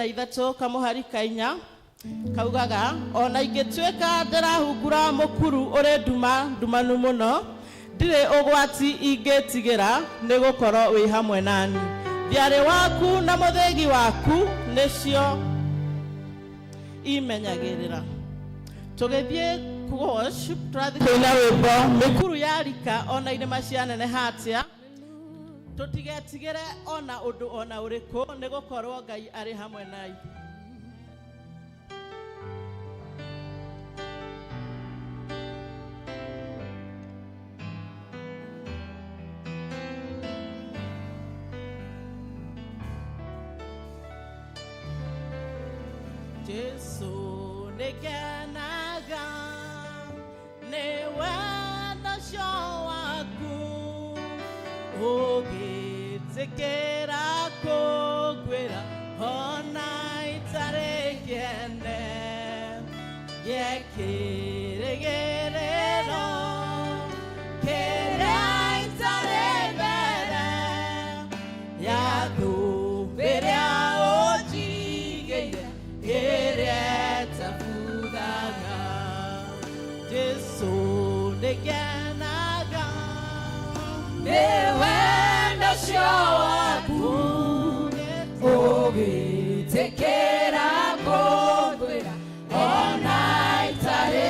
na ithatũ kamũhari ka inya kaugaga, ona ingĩtuĩka ndĩrahungura mũkuru ũrĩ nduma ndumanu mũno, ndirĩ ũgwati ingĩtigĩra, nĩ gũkorwo wĩ hamwe nani. Thiarĩ waku na mũthĩgi waku nĩcio imenyagĩrĩra. Tũgĩthiĩ worship, tũrathiĩ kũina rwĩmbo mĩkuru ya rika ona irĩma cianeneha atĩa, tũtigetigĩre ona ũndũ ona ũrĩkũ, nĩ gũkorwo Ngai arĩ hamwe na ithuĩ. Jesu nĩngenaga nĩ wendo ũcio waku, ũgĩtĩkĩra kũnguĩra ona itarĩ kĩene. Gĩkĩrĩgĩrĩro kĩrĩa itarĩ mbere ya thũmbĩrĩa ũnjigĩire, ĩrĩa ĩtabuthaga. Jesu nĩngenaga nĩ wendo ũcio waku, ũgĩtĩkĩra kũngwĩra ona itarĩ.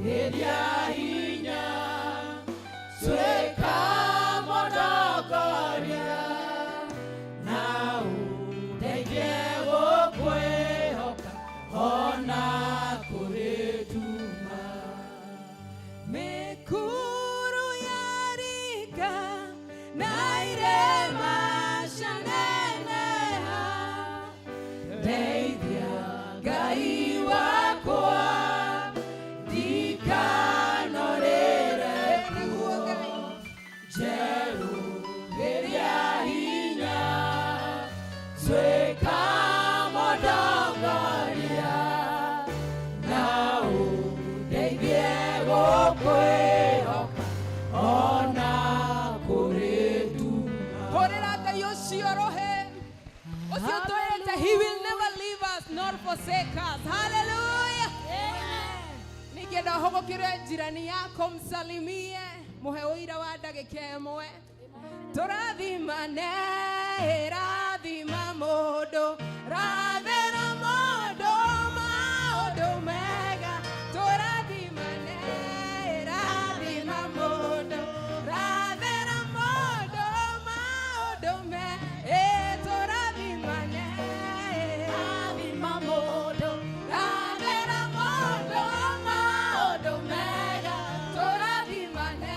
Geria hinya tuĩka mũtongoria na ũndeithie gũkwĩhoka ona kũrĩ nduma. Mĩkuru ya rika na irĩma cianeneha, ndeithia Ngai wakwa ndikanorĩre kuo. Njerũhĩria hinya tuĩka mũtongoria na ũndeithie gũkwĩhoka ona kũrĩ nduma. Hũrĩra Ngai ũcio rũhĩ ũcio twĩrĩte, he will never leave us nor forsake us. Hallelujah. Ningĩenda ũhũgũkĩre jirani yako, msalimie, mũhe ũira wa ndagĩka ĩmwe. Tũrathimane, rathima mũndũ, rathĩra mũndũ maũndũ mega. Tũrathimane, rathima mũndũ, rathĩra mũndũ maũndũ mega. Tũrathimane, rathima mũndũ, rathĩra mũndũ maũndũ mega. Tũrathimane,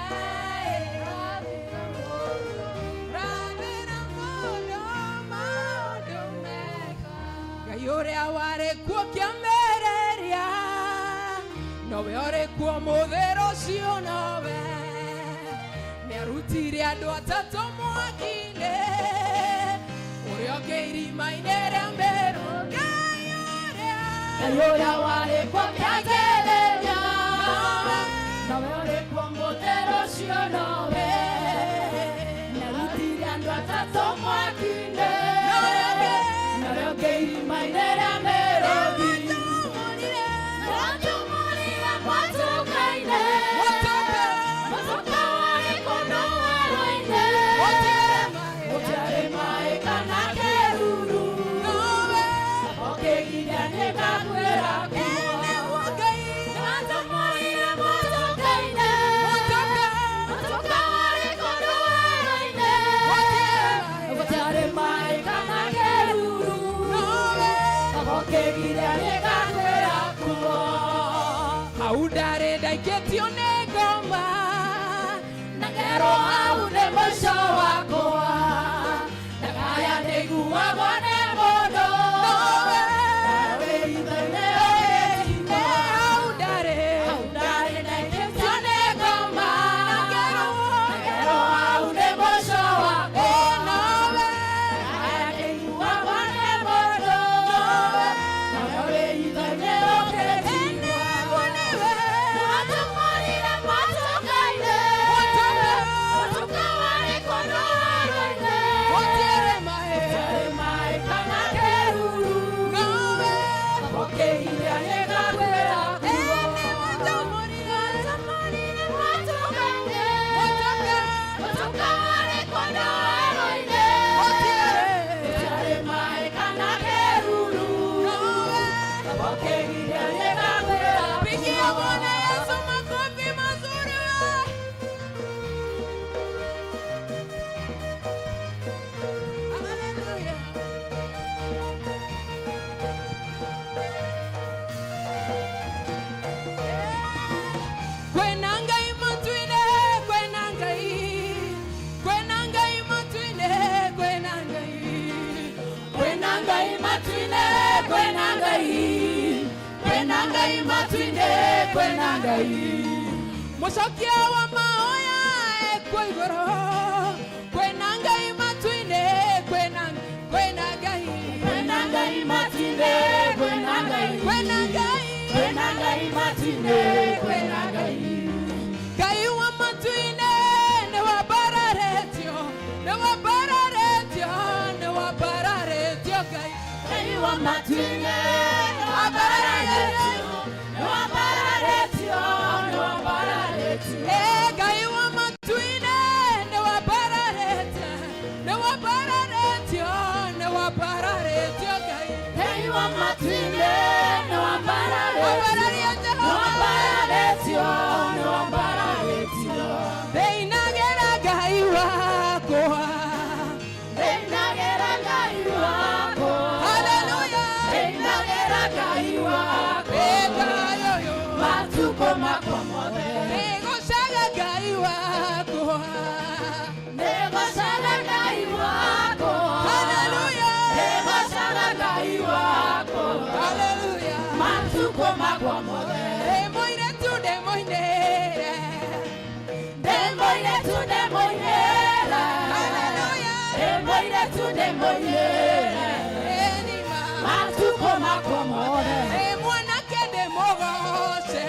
rathima mũndũ, rathĩra mũndũ maũndũ mega. Ngai ũrĩa warĩ kuo kĩambĩrĩria nowe ũrĩ kuo mũthĩ, rũciũ nowe. Nĩarutire andũ atatũ mwaki-inĩ ũrĩa ũngĩ irima-inĩ rĩa mĩrũ. Ngai ũrĩa, Ngai ũrĩa warĩ kuo kĩambĩrĩria nowe ũrĩ kuo mũthĩ, rũciũ nowe. Nĩarutire andũ atatũ mwaki-inĩ na ũrĩa ũngĩ irima-inĩ rĩa mĩrũthi. Nĩatũmũrire mwatũka-inĩ, mwatũka warĩ kũndũ werũ-inĩ, gũtiarĩ maĩ kana kĩruru, ũkĩgiria nĩngakwĩra kuo. Nĩatũmũrire mwatũka-inĩ, mwatũka warĩ kũndũ werũ-inĩ, gũtiarĩ maĩ kana kĩruru, ũkĩgiria nĩngakwĩra kuo. Hau ndarĩ ndaikĩtio nĩ ngoma Na ngerwo hau nĩ mũico wakwa, ndagaya ndĩiguagwo nĩ mũndũ, nawe ithe-inĩ ũgĩtigwo. Hau ndarĩ Hau ndarĩ ndaikĩtio nĩ ngoma na ngerwo hau nĩ mũico wakwa, ndagaya ndĩiguagwo nĩ mũndũ, nawe ithe-inĩ ũgĩtigwo. Nĩwatũmũrire mwatũka-inĩ, mwatũka warĩ kũndũ werũ-inĩ, gũtiarĩ maĩ kana kĩruru, ũkĩgiria nĩngakwĩra kuo. Nĩwatũmũrire mwatũka-inĩ, mwatũka warĩ kũndũ werũ-inĩ, gũtiarĩ maĩ kana kĩruru, ũkĩgiria nĩngakwĩra Pigia kuo. Bwana Yesu makofi mazuri. Hallelujah. Kwena Ngai matu-inĩ, kwena Ngai, kwena Ngai matu-inĩ, kwena Ngai, Kwena Ngai matu-inĩ, kwena Ngai, kwena Ngai matu-inĩ, kwena Ngai. Mũcokia wa mahoya ekwo igũrũ. Kwena Ngai matu-inĩ, kwena, kwena Ngai, Kwena Ngai matu-inĩ, kwena Ngai, kwena Ngai, kwena Ngai matu-inĩ, kwena Ngai. Ngai wa matu-inĩ nĩwambararetio, nĩwambararetio, nĩwambararetio Ngai. Ngai wa matu-inĩ nĩwambararetio, nĩwambararetio, nĩwambararetio. Eh, Ngai wa matu-inĩ nĩwambararetio, nĩwambararetio, nĩwambararetio Ngai. Ngai wa matu-inĩ nĩwambararetio, Ambararia Jehova. nĩwambararetio, makwa mothe. Ndĩ mũirĩtu ndĩmũinĩre. Ndĩ mũirĩtu ndĩmũinĩre. Hallelujah. Ndĩ mũirĩtu ndĩmũinĩre. Ĩni ma. Matukũ makwa mothe. Ndĩ mwanake ndĩmũgoce.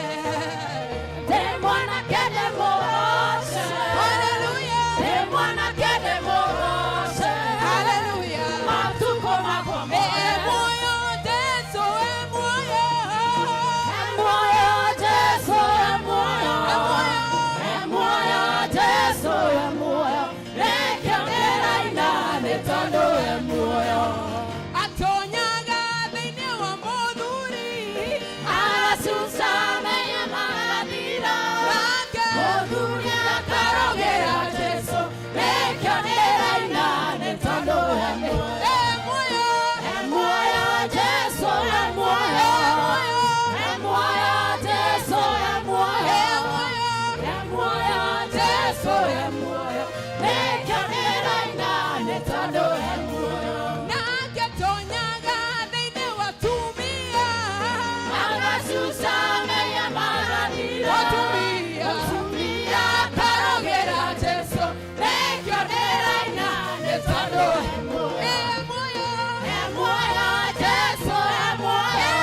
Ndĩ mwanake ndĩmũgoce. Hallelujah. Ndĩ mwanake ndĩmũgoce. Hallelujah. Matukũ makwa Ĩ mothe. muoyo Jesũ, ĩ muoyo. E muoyo Jesũ, e muoyo. E muoyo Jesũ, e muoyo. Nĩkĩo ndĩraina nĩ tondũ e muoyo. Atonyaga thĩinĩ wa mũthuri. Agacuca menya magathira. Nake Mũthuri akarogera Jesũ. Nĩkĩo ndĩraina nĩ tondũ e muoyo. Ĩ muoyo. E muoyo Jesũ, e muoyo. E muoyo Jesũ, e muoyo. E muoyo Jesũ, e muoyo. Nĩkĩo ndĩraina nĩ tondũ e muoyo. Nake atonyaga thĩinĩ wa atumia. Agacuca menya magathira. Atumia. Mũtumia akarogera Jesũ. Nĩkĩo ndĩraina nĩ tondũ e muoyo. Ĩ muoyo. E muoyo Jesũ, e muoyo.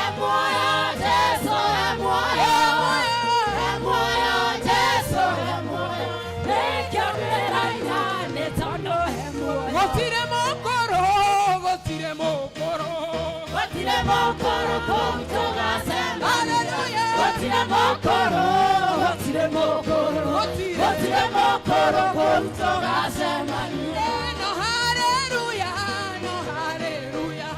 E muoyo Jesũ, e muoyo. E muoyo Jesũ, e muoyo. Nĩkĩo ndĩraina nĩ tondũ e muoyo. Gũtirĩ mũkũrũ, gũtirĩ mũkũrũ. Gũtirĩ mũkũrũ kũu tũgacemania. Hallelujah. Gũtirĩ mũkũrũ, gũtirĩ mũkũrũ. Gũtirĩ. Gũtirĩ mũkũrũ kũu tũgacemania. No hallelujah, no hallelujah.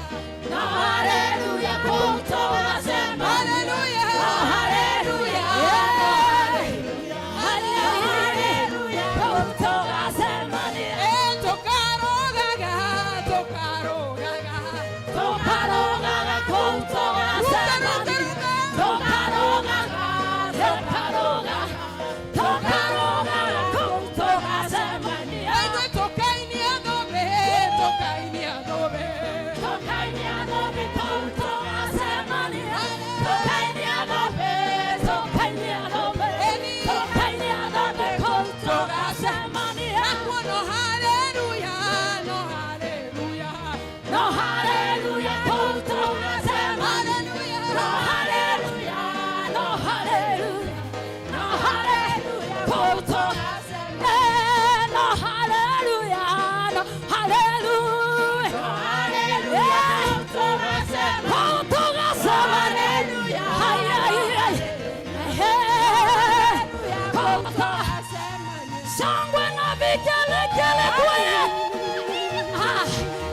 No hallelujah kũu tũgacemania. Hallelujah. No hallelujah, no hallelujah kũu tũgacemania. Ĩ tũkarogaga, tũkarogaga. Tũkarogaga kũu tũgacemania. Tũkarogaga, tũkarogaga, tũkarogaga kũu tũgacemania. Aigua tũkainia thũmbĩ, tũkainia thũmbĩ. Tũkainia thũmbĩ kũu tũgacemania. Tũkainia thũmbĩ, tũkainia thũmbĩ, tũkainia thũmbĩ kũu tũgacemania. Nakuo no hallelujah, no hallelujah. No hallelujah kũu tũgacemania. Hallelujah. No hallelujah, no hallelujah, no hallelujah kũu tũgacemania. No hallelujah, no hallelujah. Hallelujah kũu tũgacemania. Ai, ai, ai. Hey, kũu tũgacemania. Shangwe na vigelegele kwaya. Ah,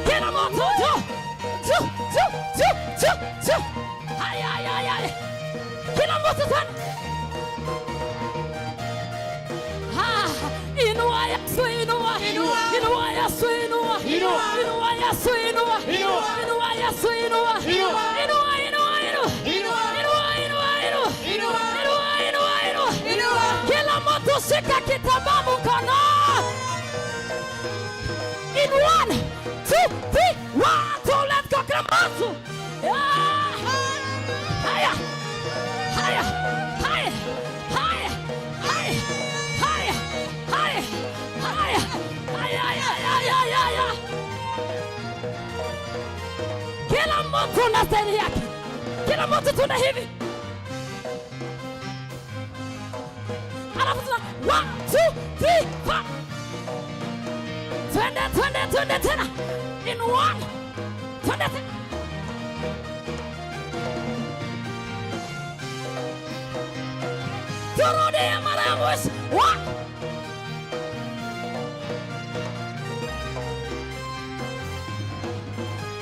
kila mtu tu tu tu tu tu tu. Ai, ai, ai, ai. Kila mtu tena. Ah, inua Yesu, inua. Inua. Inua Yesu, inua. Inua. Inua Yesu, inua. Inua. Inua Yesu, inua. Inua. Inua, inua, inua. Inua. Inua, inua, inua. Inua. Inua, inua, inua. Inua. Kila mtu shika kitambaa mkono. In one, two, three, one, two, let's go. Kila mtu. Yeah. Haya. Haya. Haya. Haya. Haya. Haya. Haya. Haya. Haya, haya, haya, haya, haya. Kila mtu na staili yake. Kila mtu tuna hivi. Alafu tuna one, two, three, four. Twende, twende, twende tena. In one. Twende tena. Turudie mara ya mwisho. One.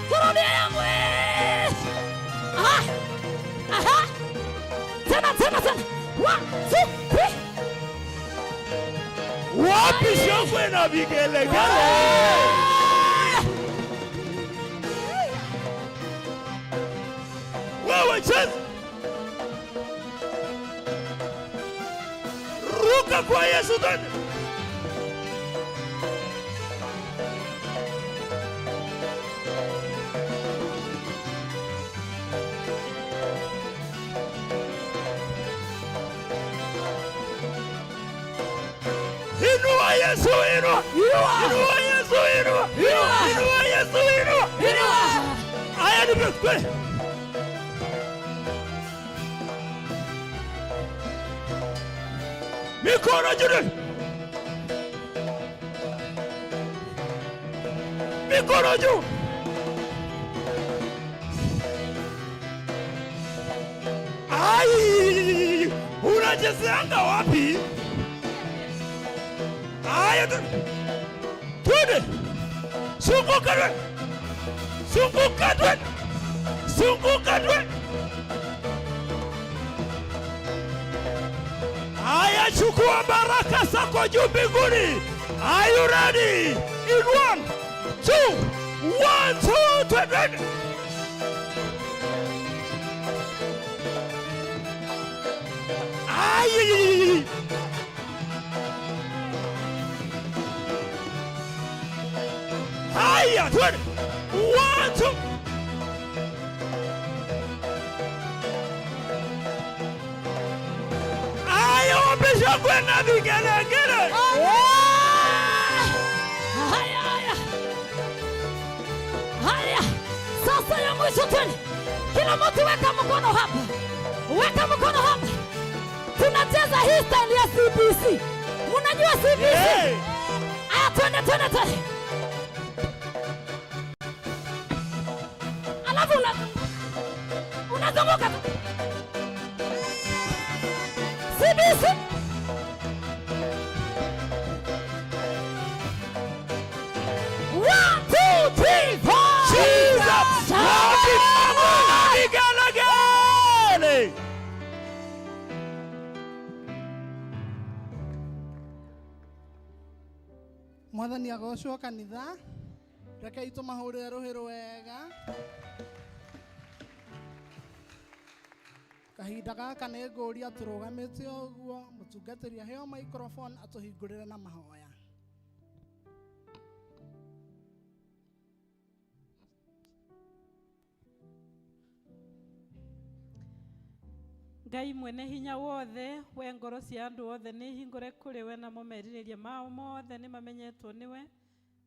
Turudie ya mwisho. Aha. Aha. Tena, tena, tena. One, two, three. Wapi shangwe na vigelegele? Wewe cheza. Ruka kwa Yesu twende. Yesu, inua. Inua Yesu, inua. Inua Yesu, inua. Haya ni kweli. Mikono juu. Mikono juu. Ai, unachezeanga wapi? Haya, twende. Zunguka twende. Zunguka twende. Zunguka twende. Haya, chukua baraka zako juu mbinguni. Are you ready? In 1, 2, 1, 2, twende. Ai! Haya, twende. 1, 2. Haya, wapisha kwenda vigelegele. Haya, haya. Haya. Sasa ya mwisho twende. Kila mtu weka mkono hapa. Weka mkono hapa. Tunacheza hii style ya CBC. Unajua CBC? Hey. Aya, twende, twende, twende. Alafu unazunguka tu. CBC. 1, 2, 3, 4. Jesus. Wapi na vigelegele. Mwathani agocwo kanitha, rekei tũmahũrĩre rũhĩ rwega. Kahinda gaka nĩ ngũria tũrũgamĩte ũguo, mũtungatĩri aheo microphone atũhingũrĩre na mahoya. Ngai mwene hinya wothe, we ngoro cia andũ othe nĩ hingũre kũrĩ we, namo merirĩria mao mothe nĩ mamenyetwo nĩwe.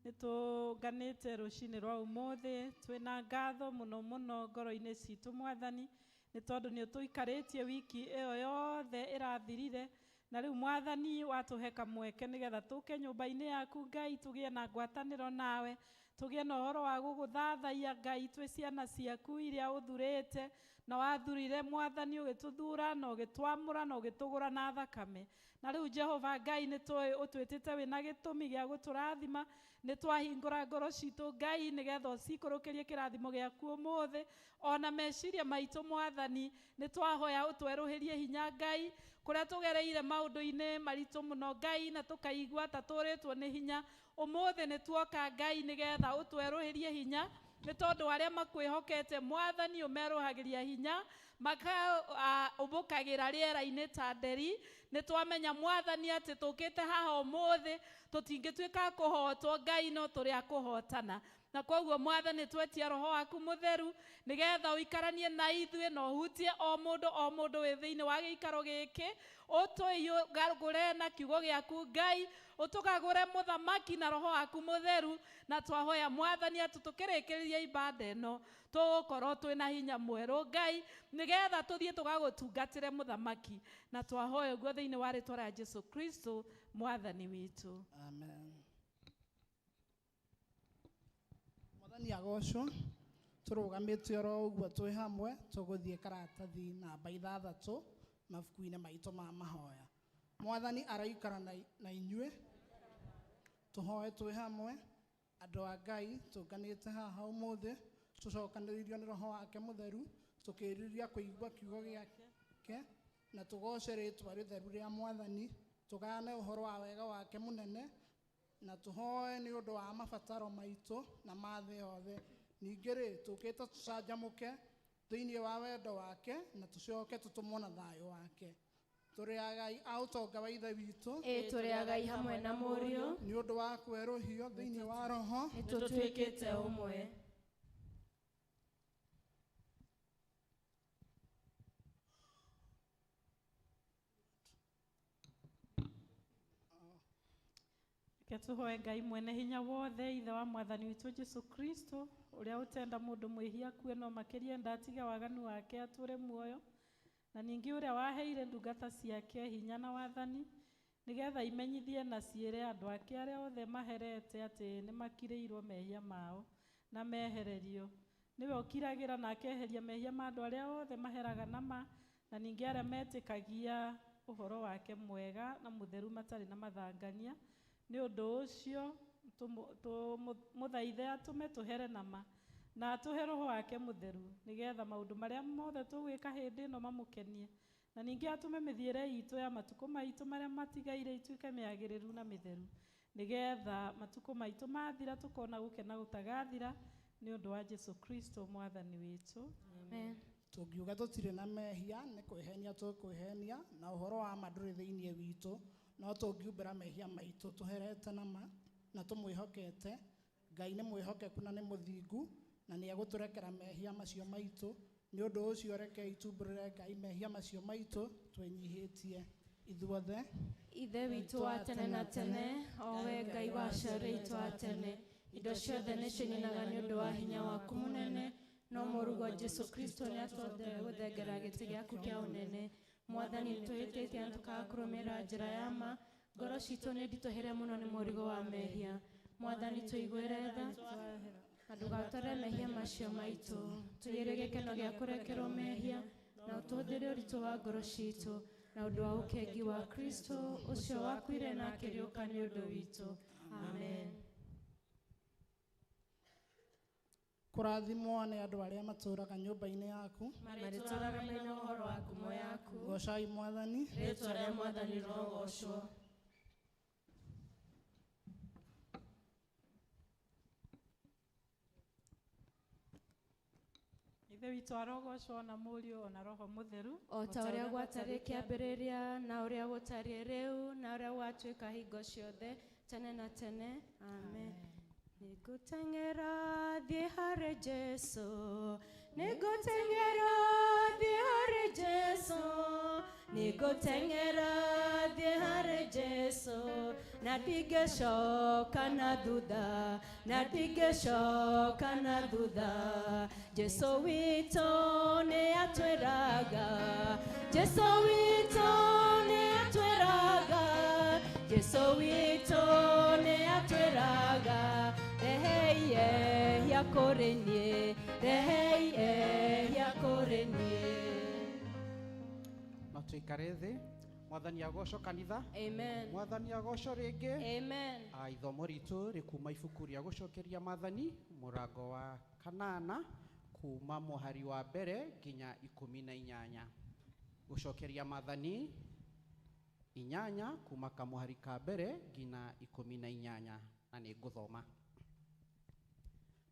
Nĩ tũnganĩte rũcinĩ rwa ũmũthĩ twĩna ngatho mũno mũno ngoro-inĩ citũ Mwathani, nĩ tondũ nĩ ũtũikarĩtie wiki ĩyo yothe ĩrathirire, na rĩu Mwathani watũhe kamweke nĩgetha tũke nyũmba-inĩ yaku Ngai, tũgĩe na ngwatanĩro nawe, tũgĩe na ũhoro wa gũgũthathaiya Ngai twĩ ciana ciaku iria ũthurĩte na wathurire Mwathani, ũgĩtũthura na ũgĩtwamũra na ũgĩtũgũra na thakame. Na rĩu Jehova Ngai nĩ tũĩ ũtwĩtĩte wĩna gĩtũmi gĩa gũtũrathima, nĩ twahingũra ngoro citũ Ngai nĩgetha ũcikũrũkĩrie kĩrathimo gĩaku ũmũthĩ, ona meciria maitũ Mwathani nĩ twahoya ũtwerũhĩrie hinya Ngai, kũrĩa tũgereire maũndũ-inĩ maritũ mũno Ngai na tũkaigua ta tũrĩtwo nĩ hinya, ũmũthĩ nĩ tuoka Ngai nĩgetha ũtwerũhĩrie hinya, nĩ tondũ arĩa makwĩhokete Mwathani ũmerũhagĩria hinya, makaũmbũkagĩra rĩera-inĩ ta nderi. Nĩ twamenya Mwathani atĩ tũkĩte haha ũmũthĩ tũtingĩtuĩka kũhotwo Ngai, no tũrĩ a kũhotana. Na koguo Mwathani twetia roho waku mũtheru nĩgetha ũikaranie na ithuĩ na ũhutie o mũndũ o mũndũ wĩ thĩinĩ wa gĩikaro gĩkĩ, ũtũiyũgagũre na kiugo gĩaku Ngai, ũtũgagũre mũthamaki na roho waku mũtheru. Na twahoya Mwathani atĩ tũkĩrĩkĩrĩria ibanda ĩno tũgũkorwo twĩna hinya mwerũ Ngai, nĩgetha tũthiĩ tũgagũtungatĩre mũthamaki. Na twahoya ũguo thĩinĩ wa rĩtwa rĩa Jesu Kristo Mwathani witũ. Amen. Mwathani agocwo. Tũrũgamĩte oro ũguo twĩ hamwe, tũgũthiĩ karatathi namba 6 mabuku-inĩ maitũ ma mahoya. Mwathani araikara na inyuĩ. Tũhoe twĩ hamwe, andũ a Ngai tũnganĩte haha ũmũthĩ, tũcokanĩrĩirio nĩ roho wake mũtheru, tũkĩrirĩria kũigua kiugo gĩake na tũgoce rĩtwa rĩtheru rĩa Mwathani, tũgayane ũhoro wa wega wake mũnene, na tũhoe nĩ ũndũ wa mabataro maitũ na ma thĩ yothe. Ningĩ rĩ, tũkĩte tũcanjamũke thĩinĩ wa wendo wake na tũcoke tũtũmwo na thayũ wake. Tũrĩ agai a ũtonga wa Ithe witũ. Ĩ, tũrĩ agai hamwe na Mũriũ. Nĩ ũndũ wa kwerũhio thĩinĩ wa Roho. Nĩ tũtuĩkĩte ũmwe. Reke tũhoe Ngai mwene hinya wothe, ithe wa mwathani witũ Jesu Kristo, ũrĩa ũtenda mũndũ mwĩhia akue no makĩria enda atige waganu wake atũre muoyo, na ningĩ ũrĩa waheire ndungata ciake hinya na wathani nĩgetha imenyithie na ciĩre andũ ake arĩa othe maherete atĩ nĩmakirĩirwo mehia mao na mehererio. Nĩwe ũkiragĩra na akeheria mehia ma andũ arĩa othe maheraga nama, na ningĩ arĩa metĩkagia ũhoro wake mwega na mũtheru matarĩ na mathangania. Nĩ ũndũ ũcio tũmũthaithe atũme tũhere nama na atũhe roho wake mũtheru nĩgetha maũndũ marĩa mothe tũgwĩka hĩndĩ ĩno mamũkenie, na ningĩ atũme mĩthiĩre itũ ya matukũ maitũ marĩa matigaire ituĩke mĩagĩrĩru na mĩtheru, nĩgetha matukũ maitũ mathira tũkona gũkena gũtagathira nĩ ũndũ wa Jesu Kristo mwathani witũ. Amen. Tũngiuga tũtirĩ na mehia nĩ kwĩhenia tũkwĩhenia, na ũhoro wa ma ndũrĩ thĩinĩ witũ, no tũngiumbũra mehia maitũ tũherete nama na tũmwĩhokete Ngai nĩ mwĩhokeku na nĩ mũthingu na nĩ egũtũrekera mehia macio maitũ. Nĩ ũndũ ũcio rekei tumbũrĩre Ngai mehia macio maitũ twĩnyihĩtie ithuothe. Ithe witũ wa tene na tene, o we Ngai wa aciari aitũ a tene, indo ciothe nĩcininaga nĩ ũndũ wa hinya waku mũnene, no mũrũguo Jesu Kristo nĩatwendire gũthengera gĩtĩ gĩaku kĩa ũnene. Mwathani, nĩtwĩhĩtĩtie na tũkaga kũrũmĩrĩra njĩra ya ma, ngoro citũ nĩ nditũhĩre mũno nĩ mũrigo wa mehia. Mwathani, tũiguĩre tha na ndũgatware mehia macio maitũ, tũiyũrie gĩkeno gĩa kũrekerwo mehia na ũtũhũthĩre ũritũ wa ngoro citũ na ũndũ wa ũkengi wa Kristo ũcio wakuire na akĩriũka nĩ ũndũ witũ. Amen. Kũrathimwo nĩ andũ arĩa matũũraga nyũmba-inĩ yaku, marĩtũũraga maina ũhoro wa ngumo yaku. Goocai Mwathani. Rĩĩtwa rĩa Mwathani rĩrogoocwo. Ithe witũ arogocwo na Mũriũ ona Roho Mũtheru, o ta ũrĩa gwatariĩ kĩambĩrĩria na ũrĩa gũtariĩ rĩu na ũrĩa gwatuĩka hingo ciothe tene na tene. Amen. Nĩngũteng'era thiĩ harĩ Jesũ, nĩngũteng'era thiĩ harĩ Jesũ, nĩngũteng'era thiĩ harĩ Jesũ, na ndingĩcoka na thutha, na ndingĩcoka na thutha. Jesũ witũ nĩatwĩraga, Jesũ witũ nĩatwĩraga, Jesũ witũ nĩatwĩraga, rehei ehia kũrĩ niĩ, rehei ehia kũrĩ niĩ. No tuikare thĩ. Mwathani agocwo kanitha. Amen. Mwathani agocwo rĩngĩ. Amen. Ithomo ritũ rĩkuma ibuku rĩa gũcokeria maathani mũrango wa kanana kuma mũhari wa mbere nginya 18. Gũcokeria maathani 8 kuma kamũhari ka mbere nginya 18, na nĩ ngũthoma.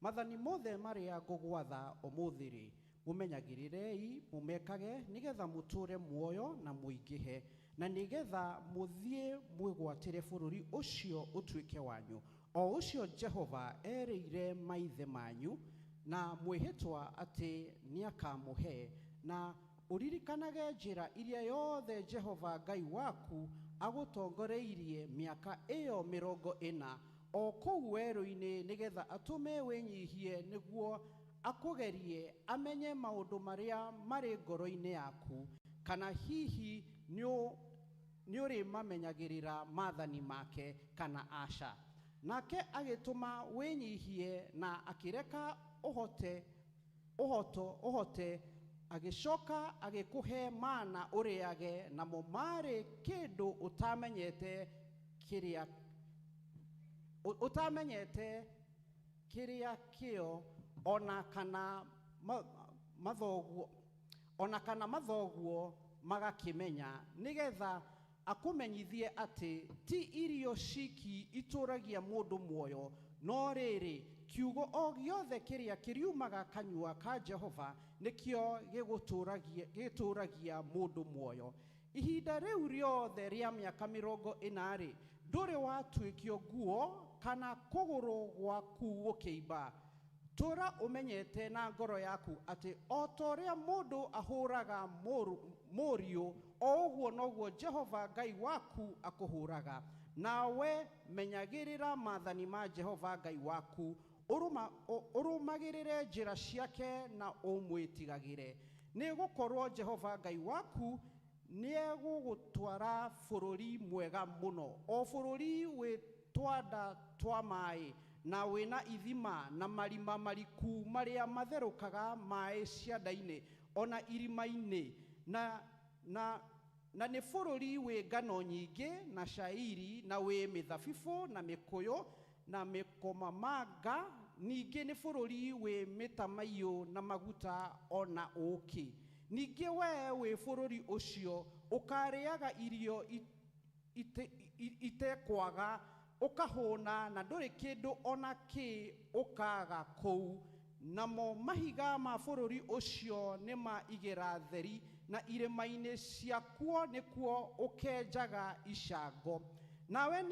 Maathani mothe marĩa ngũgwatha ũmũthĩ rĩ, mũmenyagĩrĩrei mũmekage nĩgetha mũtũũre muoyo na mũingĩhe, na nĩgetha mũthiĩ mwĩgwatĩre bũrũri ũcio ũtuĩke wanyu, o ũcio Jehova erĩire maithe manyu na mwĩhĩtwa atĩ nĩakamũhe, na ũririkanage njĩra iria yothe Jehova Ngai waku agũtongoreirie mĩaka ĩyo 40 o kũu werũ-inĩ, nĩgetha atũme wĩnyihie nĩguo akũgerie amenye maũndũ marĩa marĩ ngoro-inĩ yaku, kana hihi nĩũrĩmamenyagĩrĩra maathani make kana aca. Nake agĩtũma wĩnyihie na akĩreka ũhote agĩcoka agĩkũhe mana ũrĩage, namo marĩ kĩndũ ũtamenyete kĩrĩa kĩo, ona kana mathoguo magakĩmenya, nĩgetha akũmenyithie atĩ ti irio ciki itũũragia mũndũ muoyo, no rĩrĩ kiugo o gĩothe kĩrĩa kĩriumaga kanua ka Jehova nĩkĩo gĩtũũragia mũndũ muoyo. Ihinda rĩu rĩothe rĩa mĩaka 40 ndũrĩ watuĩkio nguo kana kũgũrũ gwaku gũkĩimba. Tũra ũmenyete na ngoro yaku atĩ o ta ũrĩa mũndũ ahũraga mũriũ, o ũguo noguo Jehova Ngai waku akũhũraga. Nawe menyagĩrĩra maathani ma Jehova Ngai waku, ũrũmagĩrĩre njĩra ciake na ũmwĩtigagĩre. Nĩ gũkorwo Jehova Ngai waku nĩegũgũtwara bũrũri mwega mũno, o bũrũri wĩ twanda twa maĩ na wĩna ithima na marima mariku marĩa matherũkaga maĩ cianda-inĩ ona irima-inĩ, na nĩ bũrũri wĩ ngano nyingĩ na cairi na wĩ mĩthabibũ na mĩkũyũ na mĩkomamanga, ningĩ nĩ bũrũri wĩ mĩtamaiyũ na maguta ona ũũkĩ. Ningĩ wee wĩ bũrũri ũcio ũkarĩaga irio itekwaga, ũkahũna na ndũrĩ kĩndũ ona kĩ ũkaga kũu. Namo mahiga ma bũrũri ũcio nĩ ma igera theri, na irĩma-inĩ ciakuo nĩkuo ũkenjaga icango. Nawe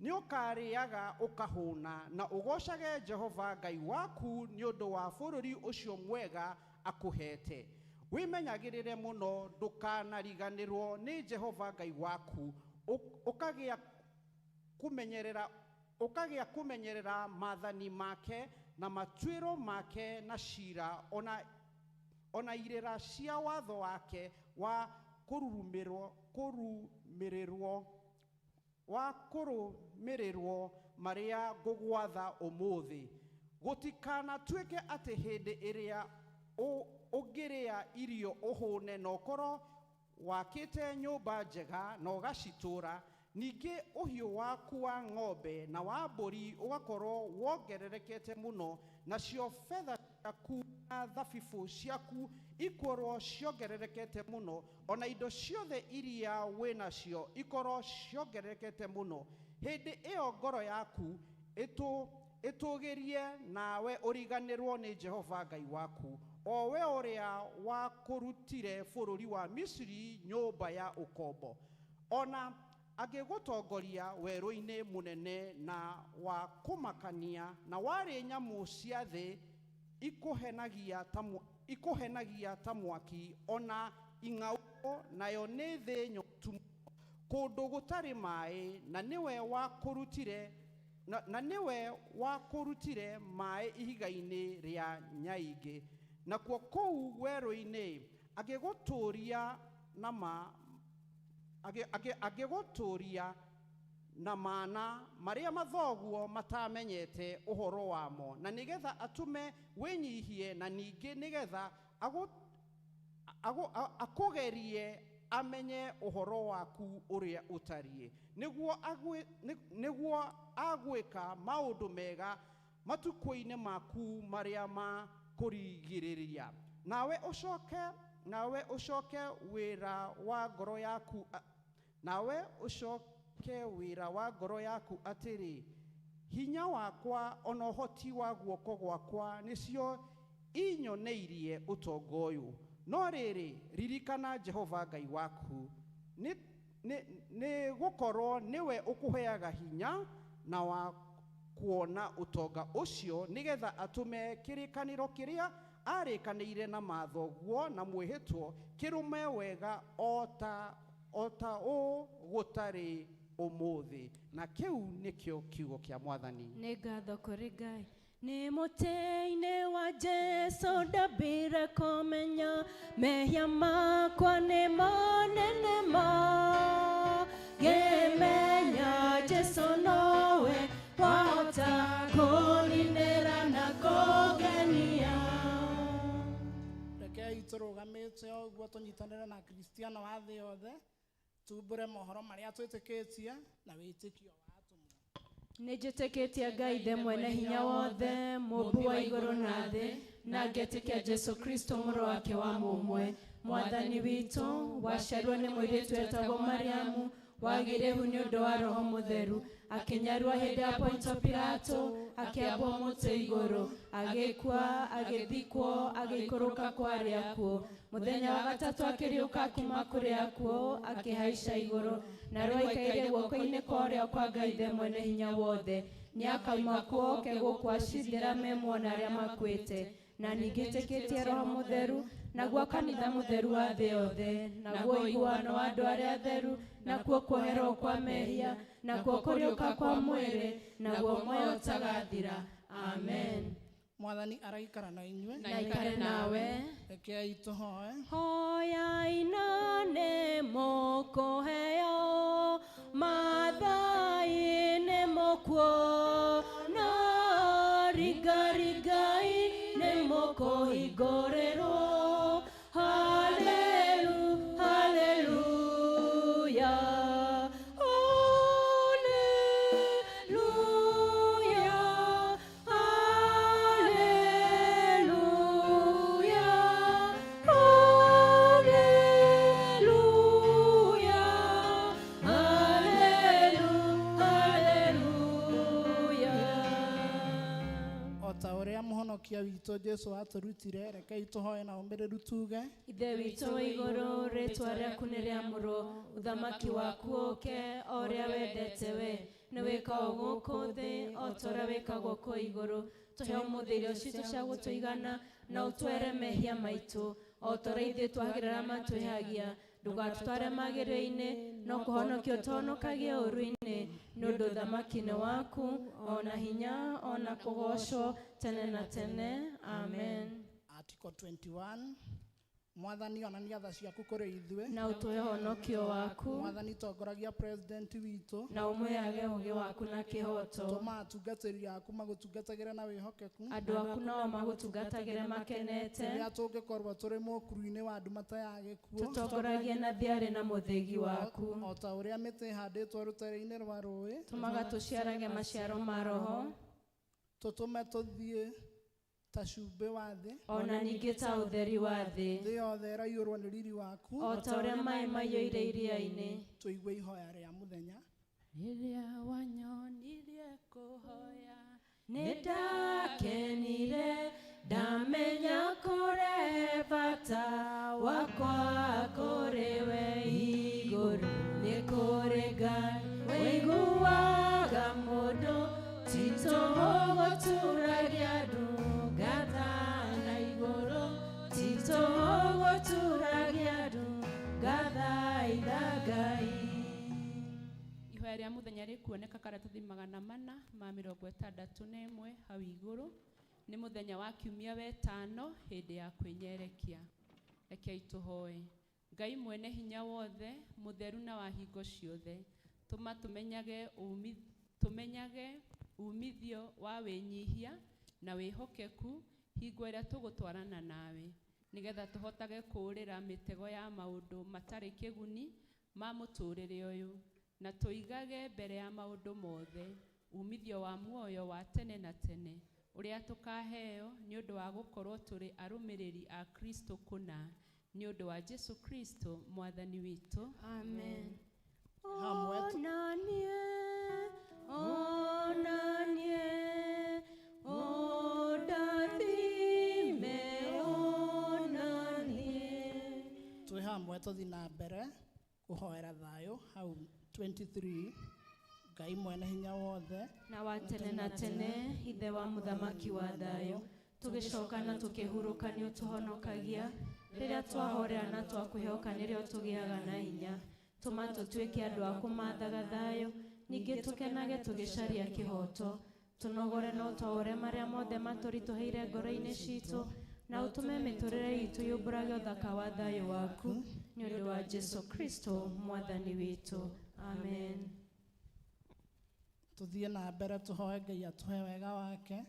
nĩũkarĩaga ũkahũna na ũgoocage Jehova Ngai waku nĩ ũndũ wa bũrũri ũcio mwega akũheete. Wĩmenyagĩrĩre mũno ndũkanariganĩrwo nĩ Jehova Ngai waku, ũkagĩa kũmenyerera maathani make na matuĩro make na ciira ona irĩra cia watho wake wa kũrũmĩrĩrwo marĩa ngũgwatha ũmũthĩ. Gũtikanatuĩke atĩ hĩndĩ ĩrĩa ũngĩrĩa irio ũhũne na ũkorwo wakĩte nyũmba njega na ũgacitũũra, ningĩ ũhiũ waku wa ng'ombe na wa mbũri ũgakorwo wongererekete mũno, nacio betha ciaku na thabibũ ciaku ikorwo ciongererekete mũno, ona indo ciothe iria wĩnacio ikorwo ciongererekete mũno. Hĩndĩ ĩyo ngoro yaku ĩtũgĩrie nawe ũriganĩrwo nĩ Jehova Ngai waku, o we ũrĩa wakũrutire bũrũri wa Misiri nyũmba ya ũkombo, ona agĩgũtongoria werũ-inĩ mũnene na wa kũmakania, na warĩ nyamũ cia thĩ ikũhenagia ta mwaki, ona ing'aũ, nayo nĩ thĩ nyotu kũndũ gũtarĩ maĩ, na nĩwe wakũrutire na nĩwe wakũrutire maĩ ihiga-inĩ rĩa nyaingĩ. Nakuo kũu werũ-inĩ agĩgũtũũria na ma, agĩgũtũũria na mana marĩa mathoguo matamenyete ũhoro wamo, na nĩgetha atũme wĩnyihie, na ningĩ nĩgetha akũgerie amenye ũhoro waku ũrĩa ũtariĩ, nĩguo agwĩka maũndũ mega matukũ-inĩ maku marĩa ma kũrigĩrĩria. Nawe ũcoke wĩra wa ngoro yaku, nawe ũcoke wĩra wa ngoro yaku atĩrĩ, hinya wakwa ona ũhoti wa guoko gwakwa nĩcio inyoneirie ũtonga ũyũ. No rĩrĩ, ririkana Jehova Ngai waku, nĩ gũkorwo nĩwe ũkũheaga hinya na wa kuona ũtonga ũcio, nĩgetha atũme kĩrĩkanĩro kĩrĩa arĩkanĩire na mathoguo na mwĩhĩtwo kĩrũme wega o ta ũũ gũtarĩ ũmũthĩ. Na kĩu nĩkĩo kiugo kĩa Mwathani. Nĩ ngatho kũrĩ Ngai. Nĩ mũtĩ-inĩ wa Jesũ ndambire kũmenya mehia makwa nĩ manene ma, ngĩmenya Jesũ nowe wahota kũninĩra na kũngenia. Rekei tũrũgamĩte o ũguo tũnyitanĩre na Kristiano wa thĩ yothe, tumbũre mohoro marĩa twĩtĩkĩtie na wĩtĩkio wa atũmwo. Nĩ njĩtĩkĩtie Ngai Ithe mwene hinya wothe, mũmbi wa igũrũ na thĩ, na ngetĩkia Jesũ Kristo mũrũ wake wa mũmwe, Mwathani witũ, waciarirwo nĩ mũirĩtu wetagwo Mariamu, wagĩire ihu nĩ ũndũ wa Roho Mũtheru, akĩnyarwo hĩndĩ ya Ponto Pilato, akĩambwo mũtĩ igũrũ, agĩkua, agĩthikwo, agĩikũrũka kwa arĩa akuũ. Mũthenya wa gatatũ akĩriũka kuma kũrĩ akuũ, akĩhaica igũrũ, narĩo aikaire guoko-inĩ kwa ũrĩo kwa Ngai Ithe mwene hinya wothe. Nĩakauma kuo oke gũkũ acirĩra me muoyo na arĩa makuĩte. Na ningĩ njĩtĩkĩtie Roho Mũtheru, Naguo kanitha mũtheru wa thĩ yothe, naguo ũiguano wa andũ arĩa atheru, nakuo kuoherwo kwa mehia, nakuo kũriũka kwa mwĩrĩ, naguo muoyo ũtagathira. Amen. Mwathani araikara na inyuĩ. Na aikare nawe. Rekei tũhoe. Hoyai na nĩ mũkũheo, mathai nĩ mũkuona, ringarigai nĩ mũkũhingũrĩrwo. Hallelu, hallelujah. Hallelujah, hallelujah, hallelujah, hallelujah. O ta ũrĩa mũhonokia witũ Jesũ atũrutire, rekei tũhoe na ũmĩrĩru tuge. Ithe witũ wa igũrũ, rĩtwa rĩaku nĩ rĩamũrwo, ũthamaki waku ũke, o ũrĩa wendete we nĩ wĩkagwo gũkũ thĩ o ta ũrĩa wĩkagwo kũu igũrũ. Tũhe ũmũthĩ irio citũ cia gũtũigana, na ũtwere mehia maitũ o ta ũrĩa ithuĩ twagĩrĩra matwĩhagia. Ndũgatũtware magĩrĩro-inĩ, no kũhonokia ũtũhonokagie ũũru-inĩ, nĩ ũndũ ũthamaki nĩ waku, o na hinya, o na kũgoocwo tene na tene. Amen. Article 21. Mwathani onania tha ciaku kũrĩ ithuĩ. Na ũtũhe ũhonokio waku. Mwathani tongoragia president witũ. Na ũmũheage ũũgĩ waku na kĩhooto. Tũma atungatĩri aku magũtungatagĩre na wĩhokeku. Andũ aku nao magũtungatagĩre makenete. Rĩrĩa tũngĩkorwo tũrĩ mũkuru-inĩ wa nduma ya gĩkuũ, Tũtongoragie na thiarĩ na mũthĩgi waku. O ta ũrĩa mĩtĩ ĩhandĩtwo rũtere-inĩ rwa rũĩ, Tũmaga tũciarage maciaro ma Roho. Tũtũme tũthiĩ ta cumbĩ wa thĩ, O na ningĩ ta ũtheri wa thĩ. Thĩ yothe ĩraiyũrwo nĩ riri waku, O ta ũrĩa maĩ maiyũire iria-inĩ. Tũigue ihoya rĩa mũthenya. Rĩrĩa wanyonirie kũhoya, nĩ ndakenire, ndamenya kũrehe bata wakwa kũrĩ we igũrũ. Nĩ kũrĩ Ngai ũiguaga mũndũ, ti tũhũ gũturagia ndungata na igũrũ, ti tũhũ gũturagia ndungata itha Ngai. Ihoya rĩa mũthenya rĩkuoneka karatathi 461 hau igũrũ. Nĩ mũthenya wa kiumia wetano hĩndĩ ya kwĩnyerekia. Rekei tũhoe. Ngai mwene hinya wothe, mũtheru na wa hingo ciothe, tũma tũmenyage umithio wa wĩnyihia na wĩhokeku hingo ĩrĩa tũgũtwarana nawe, nĩgetha tũhotage kũũrĩra mĩtego ya maũndũ matarĩ kĩguni ma mũtũũrĩre ũyũ, na tũigage mbere ya maũndũ mothe umithio wa muoyo wa tene na tene ũrĩa tũkaheo nĩ ũndũ wa gũkorwo tũrĩ arũmĩrĩri a Kristo kũna, nĩ ũndũ wa Jesu Kristo mwathani witũ. Amen. Hamwe Onanie, onanie, ũndathime, onanie. Twĩ hamwe tũthiĩ na mbere kũhoera thayũ hau 23. Ngai mwene hinya wothe na wa tene na tene, Ithe wa mũthamaki wa thayũ, tũgĩcoka na tũkĩhurũka nĩ ũtũhonokagia. Rĩrĩa twahorera na twakwĩhoka nĩrĩo tũgĩaga na hinya. Tũma tũtuĩke andũ a kũmathaga thayũ, ningĩ tũkenage tũgĩcaria kĩhooto. Tũnogore na ũtwaũre marĩa mothe matũritũhĩire ngoro-inĩ citũ, na ũtũme mĩtũrĩre itũ yũmbũrage ũthaka wa thayũ waku, nĩ ũndũ wa Jesu Kristo mwathani witũ. Amen. Tũthiĩ na mbere tũhoe Ngai atũhe wega wake.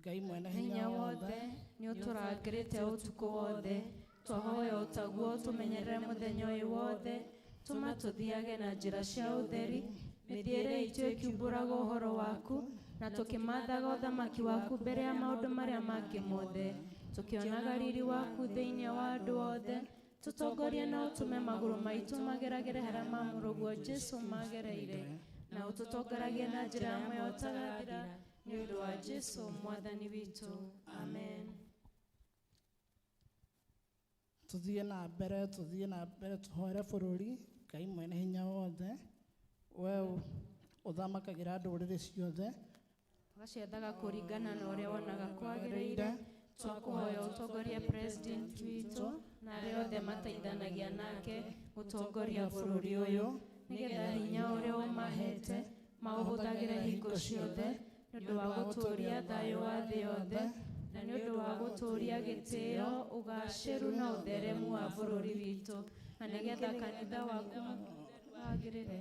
Ngai mwene hinya hinya wothe, wothe, nĩ ũtũrangĩrĩte ũtukũ wothe. Twahoya ũtaguo tũmenyerere mũthenya ũyũ wothe. Tũma tũthiage na njĩra cia ũtheri, mĩthiĩre itũ ĩkiumbũraga ũhoro waku, na tũkĩmathaga ũthamaki waku mbere ya maũndũ marĩa mangĩ mothe, tũkĩonaga riri waku thĩinĩ wa andũ othe. Tũtongorie na ũtũme magũrũ maitũ mageragĩre harĩa mamũrũguo Jesu magereire, na ũtũtongoragie na njĩra ya muoyo ũtagathira, nĩ ũndũ wa Jesu mwathani witũ. Amen. Tũthiĩ na mbere, tũthiĩ na mbere tũhoere bũrũri. Ngai mwene hinya wothe, we ũthamakagĩra ndũrĩrĩ ciothe, ũgaciathaga kũringana na ũrĩa wonaga kwagĩrĩire. Twakũhoya ũtongorie president witũ, na arĩa othe mateithanagia nake gũtongoria bũrũri ũyũ, nĩgetha hinya ũrĩa ũmahete maũhũthagĩre hingo ciothe nĩ ũndũ wa gũtũũria thayũ wa thĩ yothe, na nĩ ũndũ wa gũtũũria gĩtĩo, ũgaacĩru na ũtheremu wa bũrũri witũ, na nĩgetha kanitha waku wagĩrĩre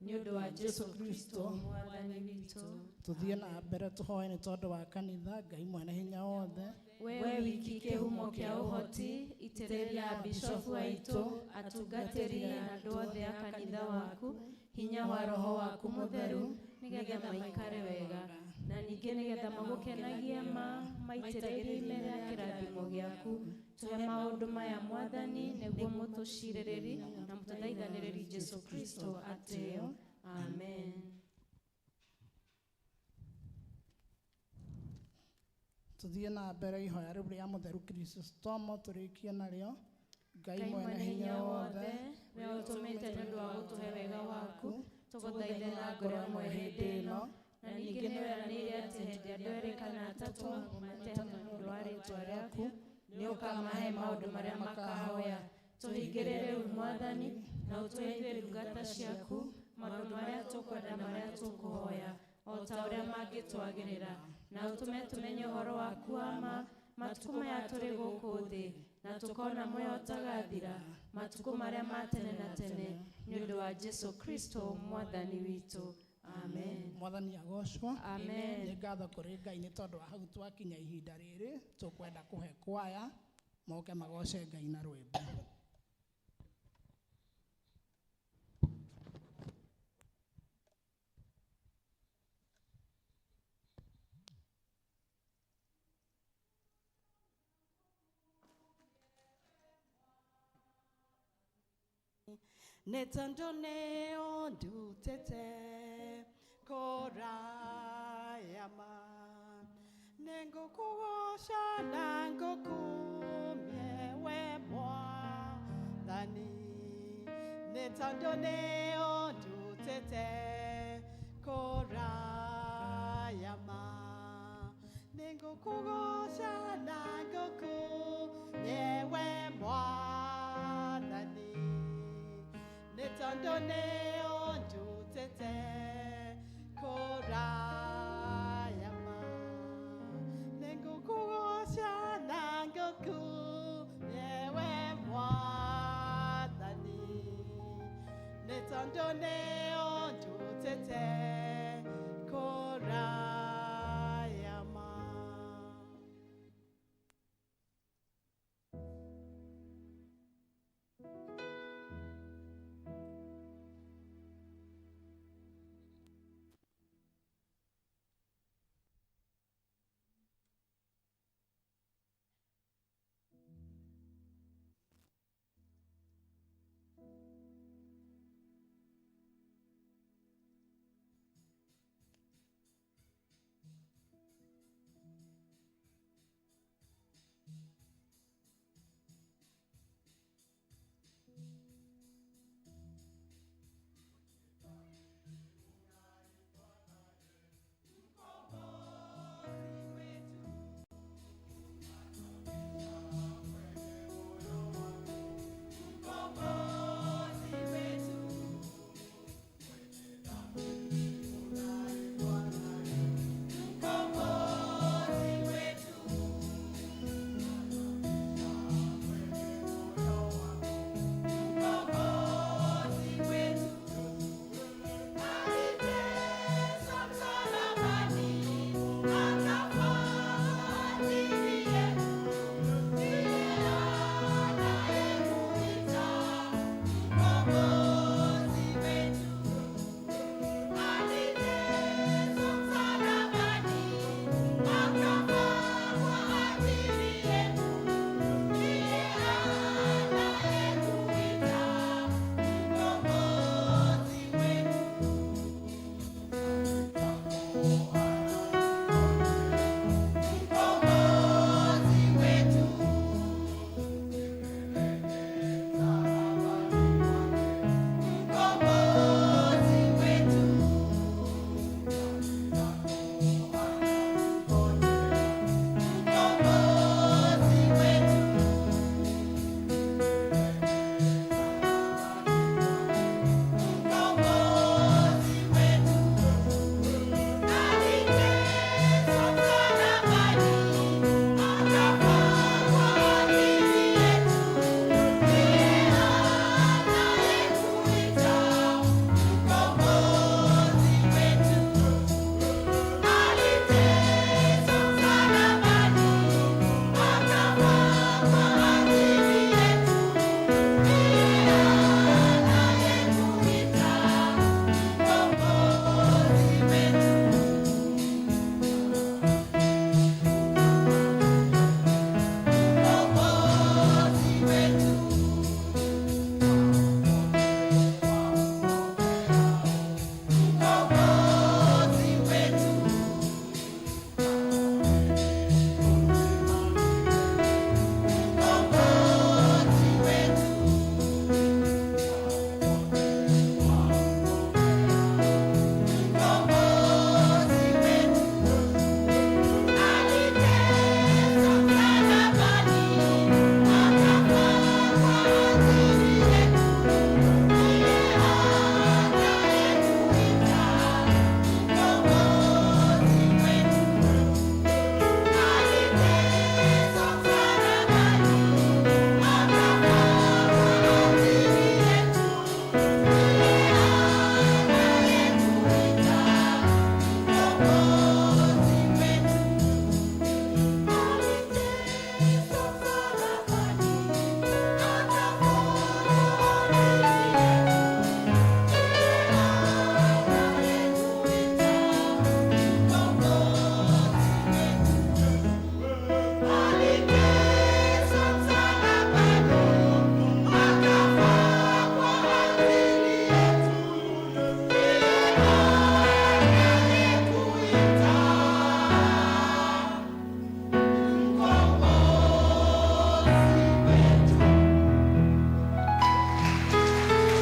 nĩ ũndũ wa Jesu Kristo mwathani witũ. Tuthiĩ na mbere tũhoe nĩ tondũ wa kanitha. Ngai mwene hinya wothe, we wiki kĩhumo kĩa ũhoti, itĩrĩria bishofu aitũ, atungatĩri na andũ othe a kanitha waku hinya wa roho waku mũtheru, nĩgetha maikare wega, na ningĩ nĩgetha magũkenagie ma maitĩrĩrie imera kĩrathimo gĩaku. Tũhe maũndũ maya mwathani, nĩguo mũtũcirĩrĩri na mũtũthaithanĩrĩri Jesu Kristo atĩo. Amen. Tuthiĩ na mbere ihoya rĩu rĩa mũtheru Kristomo tũrĩkie narĩo. Ngai Ngai mwene hinya wothe, we ũtũmĩte nĩ ũndũ wa gũtũhe wega waku, tũgũthaithe na ngoro ĩmwe hĩndĩ ĩno, na ningĩ nĩ weranĩire atĩ hĩndĩ andũ erĩ kana atatũ mate hamwe nĩ ũndũ wa rĩĩtwa rĩaku, nĩ ũkamahe maũndũ marĩa makahoya. Tũhingĩre rĩu mwathani, na ũtũhe ithuĩ ndungata ciaku maũndũ marĩa tũkwenda na marĩa tũkũhoya, o ta ũrĩa mangĩtwagĩrĩra, na ũtũme tũmenye ũhoro waku wa ma matukũ maya tũrĩ gũkũ thĩ, na tũkona muoyo ũtagathira matukũ marĩa ma tene na tene, nĩ ũndũ wa Jesu Kristo mwathani witũ. Amen. Mwathani agocwo. Amen. Nĩ ngatho kũrĩ Ngai nĩ tondũ wa hau twakinya ihinda rĩrĩ tũkwenda kũhe kwaya moke magoce Ngai na rwĩmbo. Netando ne ondutete korayama nengokuosha nangokumyewe mwathani netando ne ondutete korayama nengokuosha nangokumyewe mwathani netando ne ondutete korayama nengokuosha nangokumyewe mwathani netando ne ondutete korayama.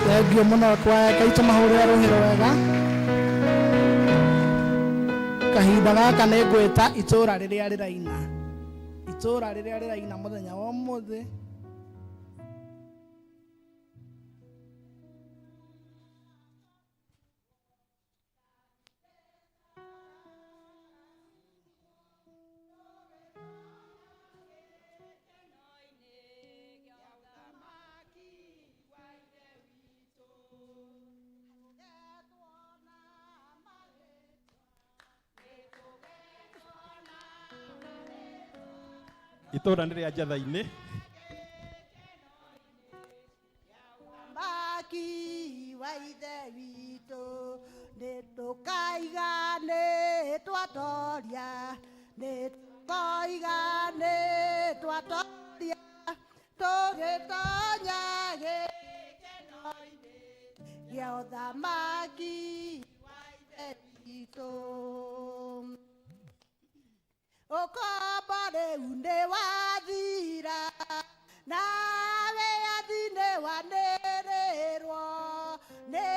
Thengio mũno kwaya kaitũ mahũrĩre rũhĩ rwega. Kahinda gaka nĩ ngwĩta itũra rĩrĩa rĩraina. Itũra rĩrĩa rĩraina mũthenya wa ũmũthĩ. Itũra nĩ rĩa njatha-inĩ. Maki wa ithe witũ nĩ tũkaiga nĩ twatoria nĩ tũkoiga nĩ twatoria tũgĩtonya gĩkeno-inĩ gĩa ũthamaki wa ithe witũ. Ũkombo rĩu nĩ wathira nawe athi nĩ wanĩrĩrwo nĩ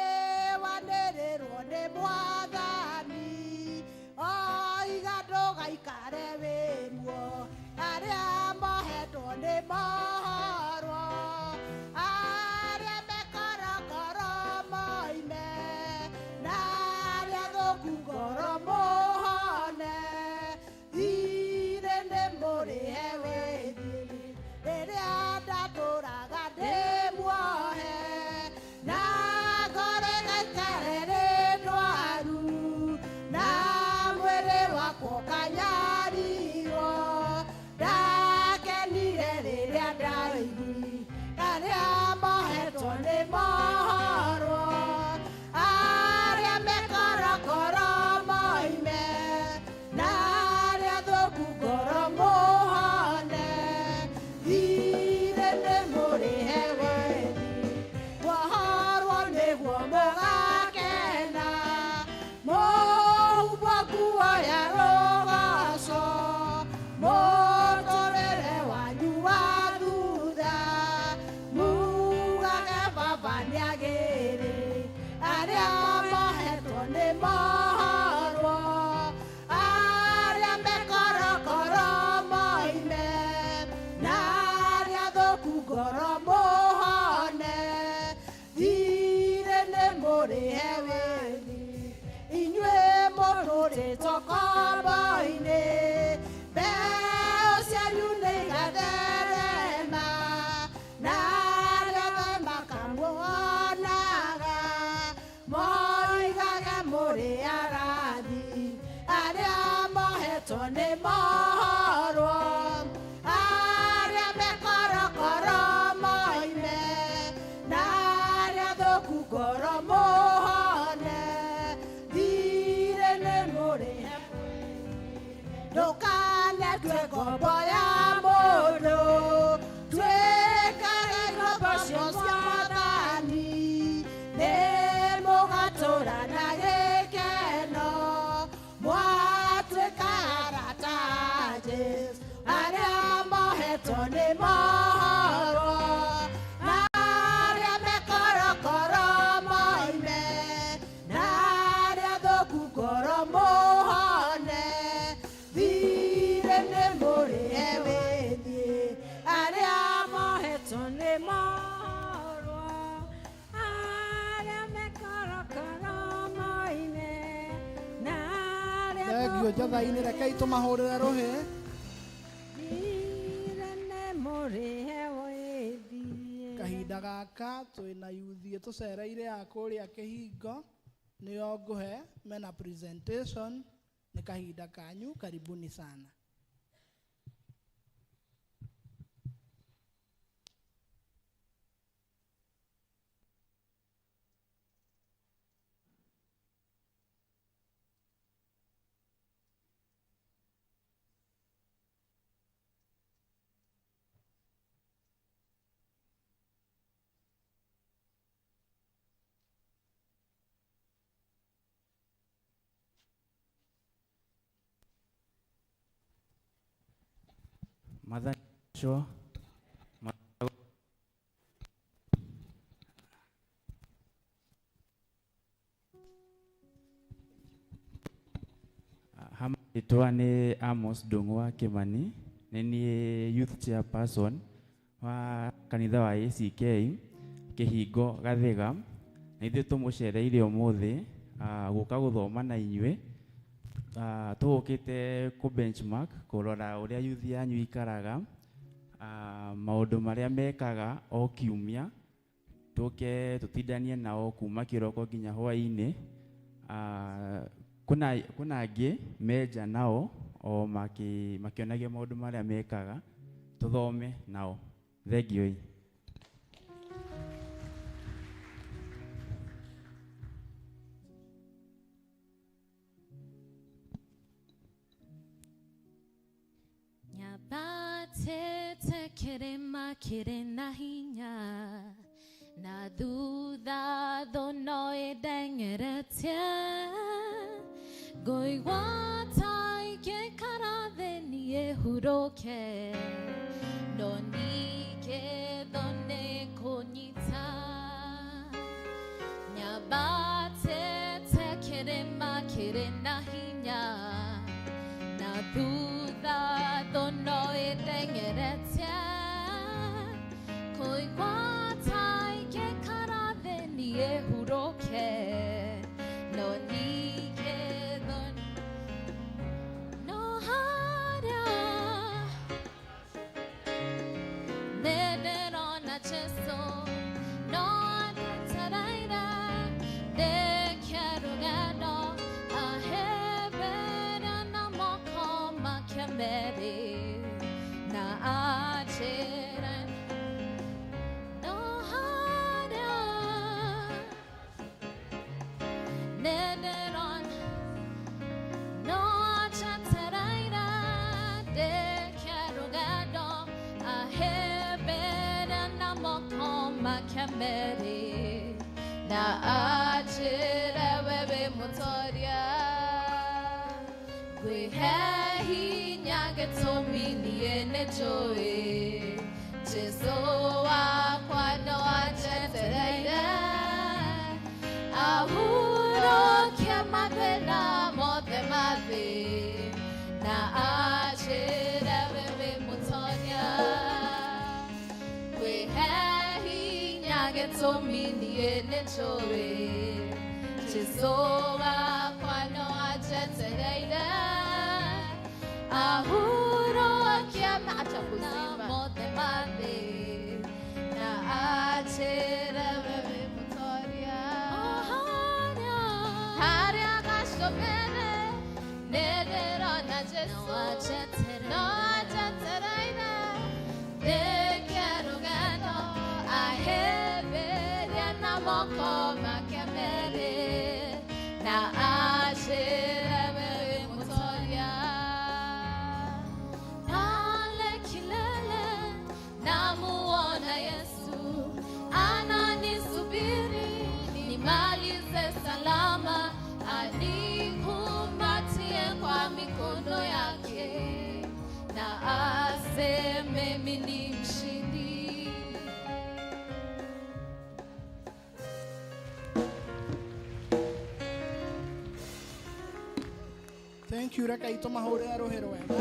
wanĩrĩrwo nĩ mwathani oiga ndũgaikare wĩ muo arĩa mohetwo nĩ mohorwo arĩa mekorokoro moime na arĩa thũku ngoro mũhone thirĩ nĩ mũrĩhe wĩthiĩ rĩrĩa ndatũraga ndĩ muohe na ngoro ĩgaikare rĩ ndwaru na mwĩrĩ wakwa ũkanyarirwo ndakenire rĩrĩa ndaigui arĩa mohetwo nĩ mohorwo arĩa mekorokoro moime na arĩa thũku ngoro mũhone thirĩ nĩ mũrĩhe wethi wohorwo nĩguo mũgakena mũhumbwo nguo ya rũgoco mũtũrĩre wanyu wa thutha mugage baba nĩagĩrĩ arĩa mohetwo nĩ mohorwo arĩa mekorokoro moime na arĩa thũku ngoro mũhone thirĩ nĩ mũrĩhe wĩthi inyuĩ mũtũrĩtwo kombo-inĩ mbeũ cianyu nĩ igatherema na arĩa othe makamuonaga moigage mũrĩ arathi arĩa mohetwo nĩ mohorwo arĩa mekorokoro moime na arĩa thũku ngoro mũhone thirĩ nĩ mũrĩhe ndũkanetue ngombo ya mũndũ tuĩkage ngombo cio cia mwathani nĩ mũgatũra na gĩkeno mwatuĩka arata a Jesũ arĩa mohetwo nĩ mohorwo na arĩa mekorokoro moime na arĩa thũku ngoro mũhone thirĩ nĩ mũrĩhe wĩthiĩ arĩa mohetwo nĩ mohorwo arĩa mekorokoro moime na arĩa Thengio njatha-inĩ rekei tũmahũrĩre rũhĩ. thirĩ nĩ mũrĩhe wĩthiĩ. Kahinda gaka twĩna yuthi ĩtũcereire ya kũrĩa kĩhingo nĩo ngũhe mena presentation nĩ kahinda kanyu karibuni sana. Mwathani ũcio. Rĩtwa nĩ Amos Ndung'u wa Kimani, nĩ niĩ youth chairperson wa kanitha wa ACK Kĩhingo Gathiga, na ithuĩ tũmũcereire ũmũthĩ gũka gũthoma na inyuĩ. Tũgũkĩte kũ benchmark kũrora ũrĩa youth yanyu ikaraga, maũndũ marĩa mekaga o kiumia, tũke tũtindanie nao kuma kĩroko nginya hwaĩ-inĩ. Kuna angĩ menja nao o makĩonagia maũndũ marĩa mekaga, tũthome nao. Thengiũ. Nyabatĩte kĩrĩma kĩrĩ na hinya, na thutha thũ no ĩndengeretie. Ngũigua ta ingĩikara thĩ niĩ hurũke, no ningĩ thũ nĩĩkũnyita. Nyabatĩte kĩrĩma kĩrĩ na hinya, na thutha thũ no ĩndengeretie. Kũigua ta ingĩikara thĩ niĩ hurũke, no ningĩ thũ no harĩa nĩndĩrona Jesũ, no njetereire ndĩkie rũgendo, ahĩmbĩria na moko make merĩ, na anjĩre no harĩa nĩndĩrona, no njetereire ndĩkie rũgendo, ahĩmbĩria na moko make merĩ, na anjĩre we wĩ mũtoria. Ngwĩhe hinya gĩtũmi niĩ nĩnjũĩ Jesũ wakwa no anjetereire, ahurũkie mathĩna mothe ma thĩ, na anjĩre we wĩ mũtoria. Ngwĩhe hinya gĩtũmi niĩ nĩnjũĩ Jesũ wakwa no anjetereire, ahurũkie mathĩna mothe ma thĩ, na anjĩre we wĩ mũtoria. Harĩa gacũmbĩrĩ nĩndĩrona Jesũ, no anjetereire ndĩkie rũgendo, ahĩmbĩria na moko make merĩ, na anjĩre we wĩ mũtoria. Pale kilele namuona Yesu ananisubiri nimalize salama, anikumbatie kwa mikono yake, na aseme mimi ni mshindi. Thank you. Reke itũ mahũrĩre rũhĩ rwega.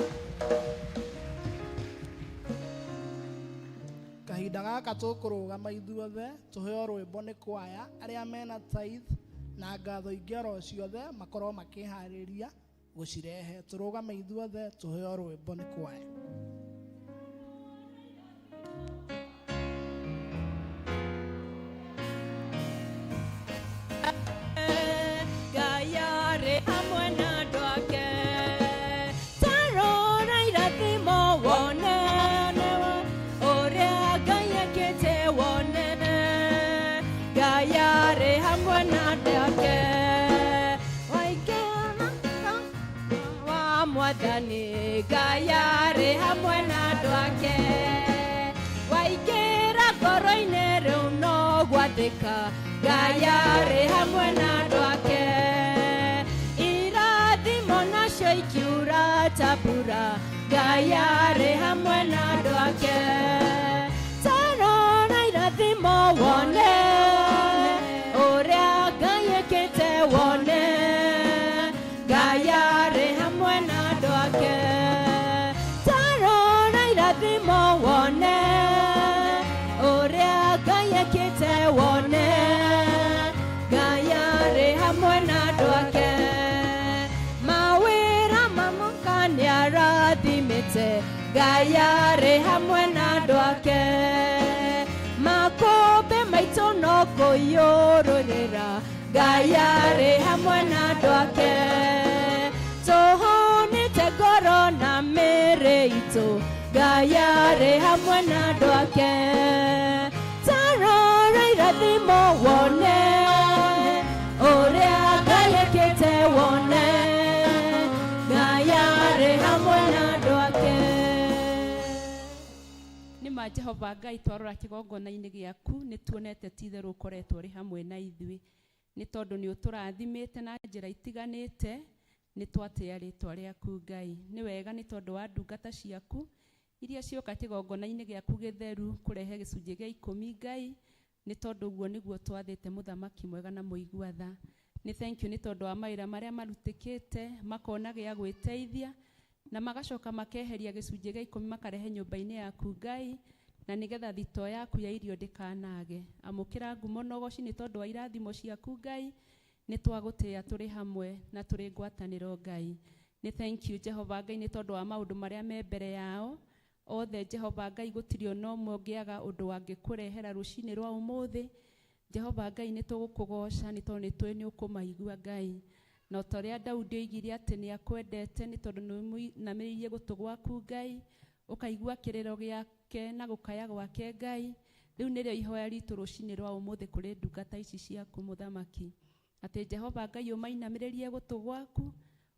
Kahinda gaka tũkũrũgama ithuothe tũheo rwĩmbo nĩ kwaya arĩa mena tithe na ngatho ingĩ oro ciothe makorwo makĩharĩria gũcirehe. Tũrũgame ithuothe tũheo rwĩmbo nĩ kwaya. Ngai arĩ hamwe na andũ ake, ta rora irathimo wone ũrĩa Ngai ekĩte wone. Ngai arĩ hamwe na andũ ake, waingĩra wa Mwathani. Ngai arĩ hamwe na andũ ake, waingĩra ngoro-inĩ rĩu no gwathĩka. Ngai arĩ hamwe na andũ ake, irathimo nacio ikiura ta mbura. Ngai arĩ hamwe na andũ ake, ta rora irathimo wone ũrĩa Ngai ekĩte wone. Ngai arĩ hamwe na Ngai arĩ hamwe na andũ ake. Makũmbĩ maitũ no kũiyũrũrĩra, Ngai arĩ hamwe na andũ ake. Tũhũnĩte ngoro na mĩĩrĩ itũ, Ngai arĩ hamwe na andũ ake. Ta rora irathimo wone ũrĩa Ngai ekĩte wone, Ngai arĩ hamwe na andũ ake. Nĩ ma Jehova Ngai, twarora kĩgongona-inĩ gĩaku nĩ tuonete ti itherũ ũkoretwo ũrĩ hamwe na ithuĩ, nĩ tondũ nĩ ũtũrathimĩte na njĩra itiganĩte. Nĩ twatĩa rĩtwa rĩaku Ngai. Nĩ wega nĩ tondũ wa ndungata ciaku iria cioka kĩgongona-inĩ gĩaku gĩtheru kũrehe gĩcunjĩ gĩa ikũmi Ngai, nĩ tondũ ũguo nĩguo twathĩte, mũthamaki mwega na mũigua tha. Nĩ thank you nĩ tondũ wa mawĩra marĩa marutĩkĩte, makona gĩa gwĩteithia na magacoka makeheria gĩcunjĩ gĩa ikũmi makarehe nyũmba-inĩ yaku Ngai, na nĩgetha thito yaku ya irio ndĩkanage. Amũkĩra ngumo na ũgoci nĩ tondũ wa irathimo ciaku Ngai. Nĩ twagũtĩĩa tũrĩ hamwe na tũrĩ ngwatanĩro Ngai. Nĩ thank you Jehova Ngai nĩ tondũ wa maũndũ marĩa me mbere yao othe. Jehova Ngai, gũtirĩ ona ũmwe ũngĩaga ũndũ wangĩkũrehera rũcinĩ rwa ũmũthĩ. Jehova Ngai, nĩ tũgũkũgoca nĩ tondũ nĩ tũĩ nĩ ũkũmaigua Ngai, na ta ũrĩa Daudi oigire atĩ nĩ akwendete nĩ tondũ nĩ ũmũinamĩrĩirie gũtũ gwaku Ngai, ũkaigua kĩrĩro gĩake na gũkaya gwake Ngai. Rĩu nĩrĩo ihoya ritũ rũcinĩ rwa ũmũthĩ kũrĩ ndungata ici ciaku mũthamaki, atĩ Jehova Ngai ũmainamĩrĩrie gũtũ gwaku,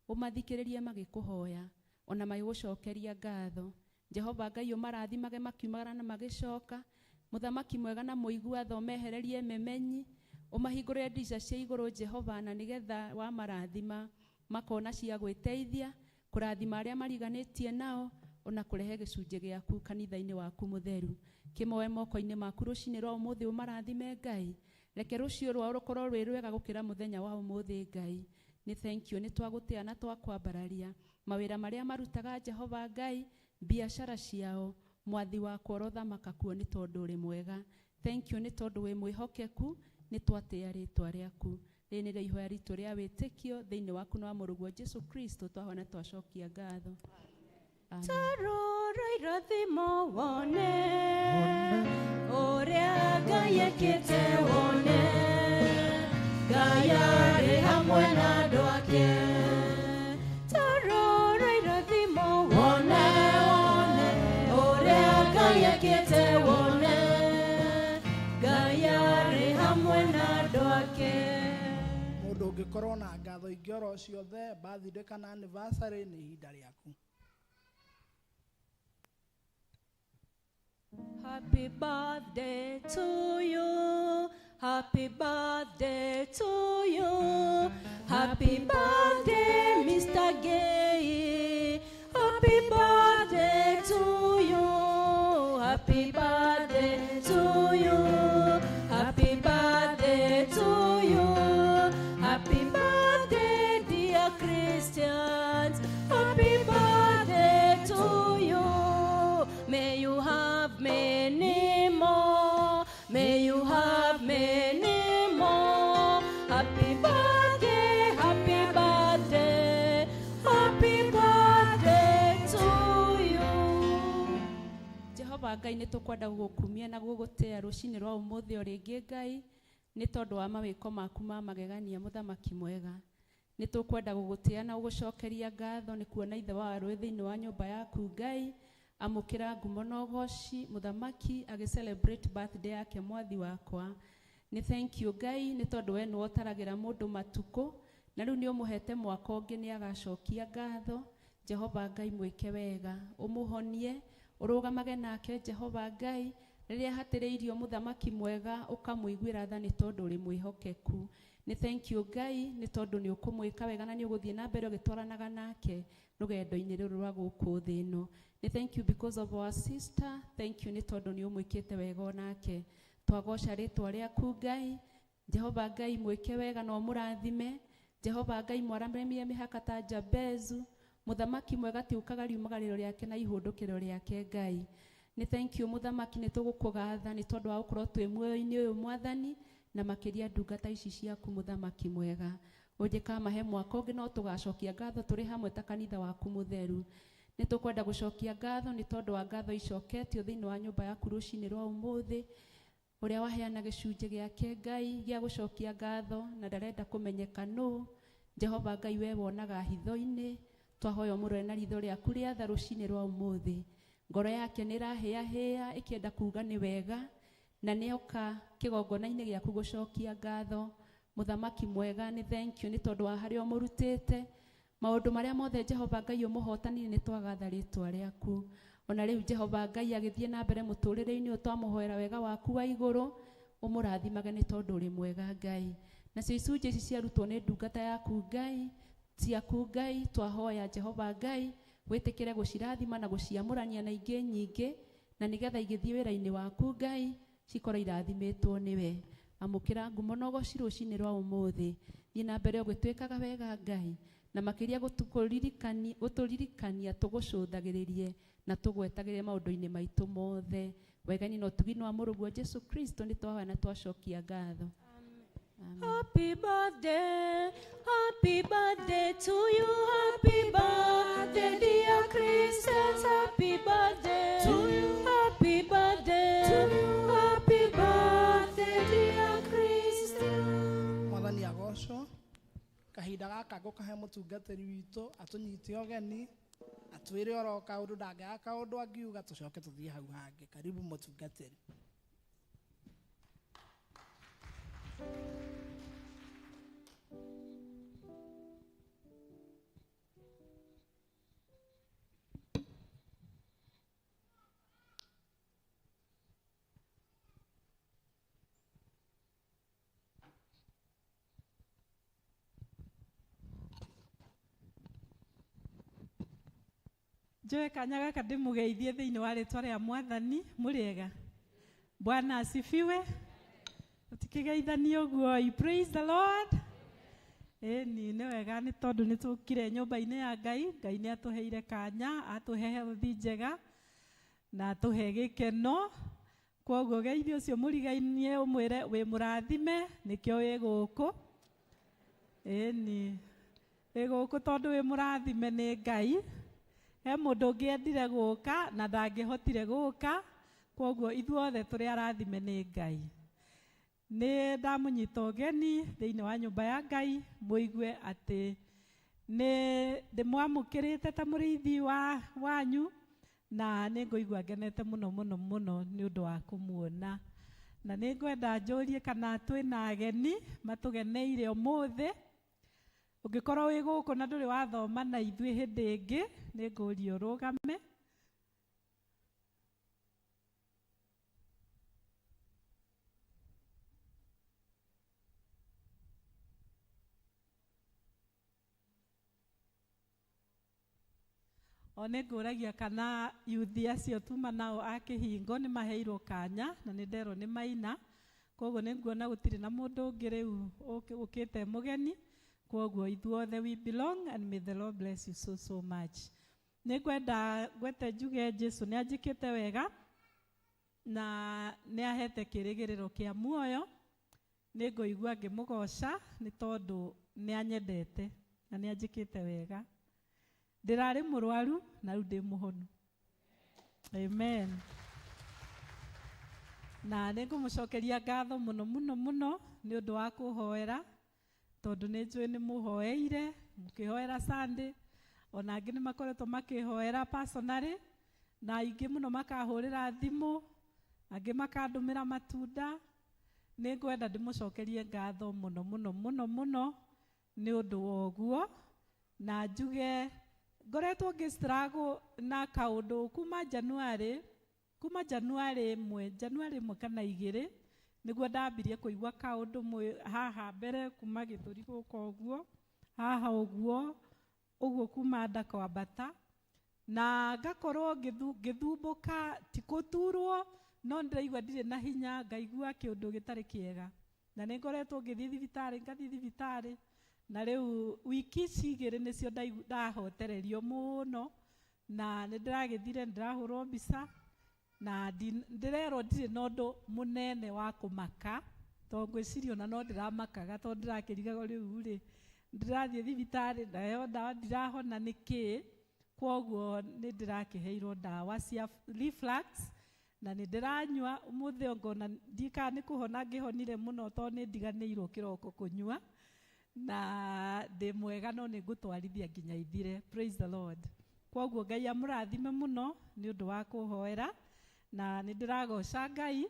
ũmathikĩrĩrie magĩkũhoya ona magĩgũcokeria ngatho. Jehova Ngai, ũmarathimage makiumagara na magĩcoka. Mũthamaki mwega na mũigua tha, ũmehererie memenyi, ũmahingũrĩre ndirica cia igũrũ Jehova, na nĩgetha wamarathima makona cia gwĩteithia, kũrathima arĩa mariganĩtie nao, ona kũrehe gĩcunjĩ gĩaku kanitha-inĩ waku mũtheru. Kĩmoe moko-inĩ maku rũcinĩ rwa ũmũthĩ, ũmarathime Ngai. Reke rũciũ rwao rũkorwo rwĩ rwega gũkĩra mũthenya wa ũmũthĩ Ngai. Nĩ thank you, nĩ twagũtĩa na twakwambararia mawĩra marĩa marutaga Jehova Ngai, biacara ciao. Mwathi wakwa, ũrothamaka kuo nĩ tondũ ũrĩ mwega. Thank you nĩ tondũ wĩ mwĩhokeku. Nĩ twatĩa rĩtwa rĩaku. Rĩrĩ nĩrĩo ihoya ritũ rĩa wĩtĩkio thĩinĩ waku na wa mũrũguo Jesu Kristo, twahona twacokia ngatho. Amen. Tarora irathimo wone ũrĩa Ngai ekĩte wone, Ngai arĩ hamwe na andũ ake. Tarora irathimo wone wone ũrĩa Ngai ekĩte wone, Ngai arĩ hamwe na andũ ake. Mũndũ ũngĩkorwo na ngatho ingĩ oro ciothe, birthday kana anniversary, nĩ ihinda rĩaku. Happy birthday to you. Happy birthday to you. Happy birthday, Mr. Gay. Happy birthday to you. Happy birthday to you. Happy birthday to you. Happy birthday, dear Christians. Happy birthday to you. May you have many more. May you have many more. Happy birthday, happy birthday, happy birthday to you. Jehova Ngai, nĩ tũkwenda gũgũkumia na gũgũtĩa rũcinĩ rwa ũmũthĩ o rĩngĩ Ngai, nĩ tondũ wa mawĩko maku ma magegania. Mũthamaki mwega, nĩ tũkwenda gũgũtĩa na gũgũcokeria ngatho nĩ kuona ithe wa rũĩ thĩinĩ wa nyũmba yaku Ngai. Amũkĩra ngumo na ũgoci. Mũthamaki agĩ celebrate birthday yake, mwathi wakwa, nĩ thank you Ngai nĩ tondũ we nĩwe ũtaragĩra mũndũ matukũ, na rĩu nĩ ũmũhete mwaka ũngĩ, nĩ agacokia ngatho. Jehova Ngai, mwĩke wega, ũmũhonie, ũrũgamage nake Jehova Ngai rĩrĩa hatĩrĩirio. Mũthamaki mwega, ũkamũiguĩra tha nĩ tondũ ũrĩ mwĩhokeku. Nĩ thank you Ngai nĩ tondũ nĩ ũkũmwĩka wega na nĩ ũgũthiĩ na mbere ũgĩtwaranaga nake rũgendo-inĩ rũrũ rwa gũkũ thĩ ĩno. Nĩ thank you because of our sister. Thank you nĩ tondũ nĩ ũmwĩkĩte wega onake. Twagoca rĩtwa rĩaku Ngai. Jehova Ngai, mwĩke wega na ũmũrathime. Jehova Ngai, mwaramĩrie mĩhaka ta Jabezu. Mũthamaki mwega, ti ũkaga riumagarĩro rĩake na ihũndũkĩro rĩake Ngai. Nĩ thank you mũthamaki, nĩ tũgũkũgatha nĩ tondũ wa gũkorwo twĩ muoyo-inĩ ũyũ mwathani, na makĩria ndungata ici ciaku. Mũthamaki mwega, ũnjĩkamahe mwaka ũngĩ no tũgacokia ngatho tũrĩ hamwe ta kanitha waku mũtheru. Nĩ tũkwenda gũcokia ngatho nĩ tondũ wa ngatho icoketio thĩinĩ wa nyũmba yaku rũcinĩ rwa ũmũthĩ. Ũrĩa waheana gĩcunjĩ gĩake Ngai gĩa gũcokia ngatho na ndarenda kũmenyeka nũ. Jehova Ngai we wonaga hitho-inĩ, twahoya ũmũrore na ritho rĩaku rĩa tha rũcinĩ rwa ũmũthĩ. Ngoro yake nĩ ĩrahĩahĩa ĩkĩenda kuga nĩ wega, na nĩoka kĩgongona-inĩ gĩaku gũcokia ngatho. Mũthamaki mwega, nĩ thank you nĩ tondũ wa harĩa ũmũrutĩte. Maũndũ marĩa mothe Jehova Ngai ũmũhotanire, nĩ twagatha rĩtwa rĩaku. Ona rĩu Jehova Ngai agĩthiĩ na mbere mũtũrĩre-inĩ ũyũ, twamũhoera wega waku wa igũrũ, ũmũrathimage nĩ tondũ ũrĩ mwega Ngai. Nacio icunjĩ ici ciarutwo nĩ ndungata yaku Ngai, ciaku Ngai, twahoya Jehova Ngai wĩtĩkĩre gũcirathima na gũciamũrania na ingĩ nyingĩ, na nĩgetha igĩthiĩ wĩra-inĩ waku Ngai cikorwo irathimĩtwo nĩwe. Amũkĩra ngumo na ũgoci rũcinĩ rwa ũmũthĩ. Thiĩ na mbere ũgĩtwĩkaga wega Ngai, na makĩria gũtũririkania tũgũcũthagĩrĩrie na tũgwetagĩrĩre maũndũ-inĩ maitũ mothe. Wega-inĩ na ũtugi-inĩ wa mũrũguo Jesu Kristo nĩ twahoya na twacokia ngatho. Amen. Happy birthday, happy birthday to you, happy birthday dear Christians, happy birthday to you, happy birthday to you, happy birthday dear Christians. Mwathani agocwo. Kahinda gaka ngũkahe mũtungatĩri witũ atũnyite ũgeni, atwĩre oro kaũndũ, ndangĩaga kaũndũ angiuga, tũcoke tũthiĩ hau hangĩ. Karibu mũtungatĩri. Njoe kanya gaka ndĩmũgeithie thĩinĩ wa rĩtwa rĩa Mwathani. Mũrĩega? Bwana asifiwe. Tũtikĩgeithanie ũguo. Praise the Lord. Ĩni nĩ wega nĩ tondũ nĩ tũkire nyũmba-inĩ ya Ngai. Ngai nĩ atũheire kanya, atũhe health njega na atũhe gĩkeno. Kwoguo geithie ũcio mũrigainie ũmwĩre wĩ mũrathime nĩkĩo wĩ gũkũ. Ĩni wĩ gũkũ tondũ wĩ mũrathime nĩ Ngai. He mũndũ ũngĩ endire gũka na ndangĩhotire gũka, kwoguo ithuothe tũrĩ arathime nĩ Ngai. Nĩ ndamũnyita ũgeni thĩinĩ wa nyũmba ya Ngai, mũigue atĩ nĩ ndĩmwamũkĩrĩte ta mũrĩithi wanyu, na nĩ ngũigua ngenete mũno mũno mũno nĩ ũndũ wa kũmuona. Na nĩ ngwenda njũrie kana twĩna ageni matũgeneire ũmũthĩ. Ũngĩkorwo wĩ gũkũ na ndũrĩ wathoma na ithuĩ hĩndĩ ĩngĩ, nĩ ngũria ũrũgame. O nĩ ngũragia kana yuthi acio tuma nao a kĩhingo nĩ maheirwo kanya, na nĩ nderwo nĩ maina. Kwoguo nĩ nguona gũtirĩ na mũndũ ũngĩ rĩu ũkĩte mũgeni. Kwoguo ithuothe we belong, and may the Lord bless you so so much. Nĩ ngwenda ngwete njuge Jesu nĩ anjĩkĩte wega na nĩ ahete kĩrĩgĩrĩro kĩa muoyo. Nĩ ngũigua ngĩmũgoca nĩ tondũ nĩ anyendete na nĩ anjĩkĩte wega. Ndĩrarĩ mũrwaru na rĩu ndĩ mũhonu. Amen. Na nĩ ngũmũcokeria ngatho mũno mũno mũno nĩ ũndũ wa kũhoera, tondũ nĩ njũĩ nĩ mũhoeire, mũkĩhoera Sunday, ona angĩ nĩ makoretwo makĩhoera personally, na aingĩ mũno makahũrĩra thimũ, angĩ makandũmĩra matunda. Nĩ ngwenda ndĩmũcokerie ngatho mũno mũno mũno mũno nĩ ũndũ wa ũguo, na njuge ngoretwo ngĩ struggle na kaũndũ kuma January, kuma January ĩmwe, January ĩmwe kana igĩrĩ, nĩguo ndambirie kũigua kaũndũ haha mbere kuma gĩthũri gũka ũguo, haha ũguo, ũguo kuma nda kwambata, na ngakorwo ngĩthumbũka, ti kũturwo, no ndĩraigua ndirĩ na hinya, ngaigua kĩũndũ gĩtarĩ kĩega. Na nĩ ngoretwo ngĩthiĩ thibitarĩ, ngathiĩ thibitarĩ, na rĩu wiki ici igĩrĩ nĩcio ndahotererio mũno, na nĩ ndĩragĩthire, ndĩrahũrwo mbica, na ndĩrerwo ndirĩ na ũndũ mũnene wa kũmaka, tondũ ngwĩciria ona no ndĩramakaga, tondũ ndĩrakĩrigagwo rĩu rĩ, ndĩrathiĩ thibitarĩ, ndaheo ndawa, ndirahona nĩkĩ. Kwoguo nĩ ndĩrakĩheirwo ndawa cia reflux na nĩ ndĩranyua ũmũthĩ ngona ndikaga nĩ kũhona ngĩhonire mũno tondũ nĩ ndiganĩirwo kĩroko kũnyua na ndĩ mwega no nĩ ngũtwarithia nginya ithire. Praise the Lord. Kwoguo Ngai amũrathime mũno nĩ ũndũ wa kũhoera na nĩ ndĩragoca Ngai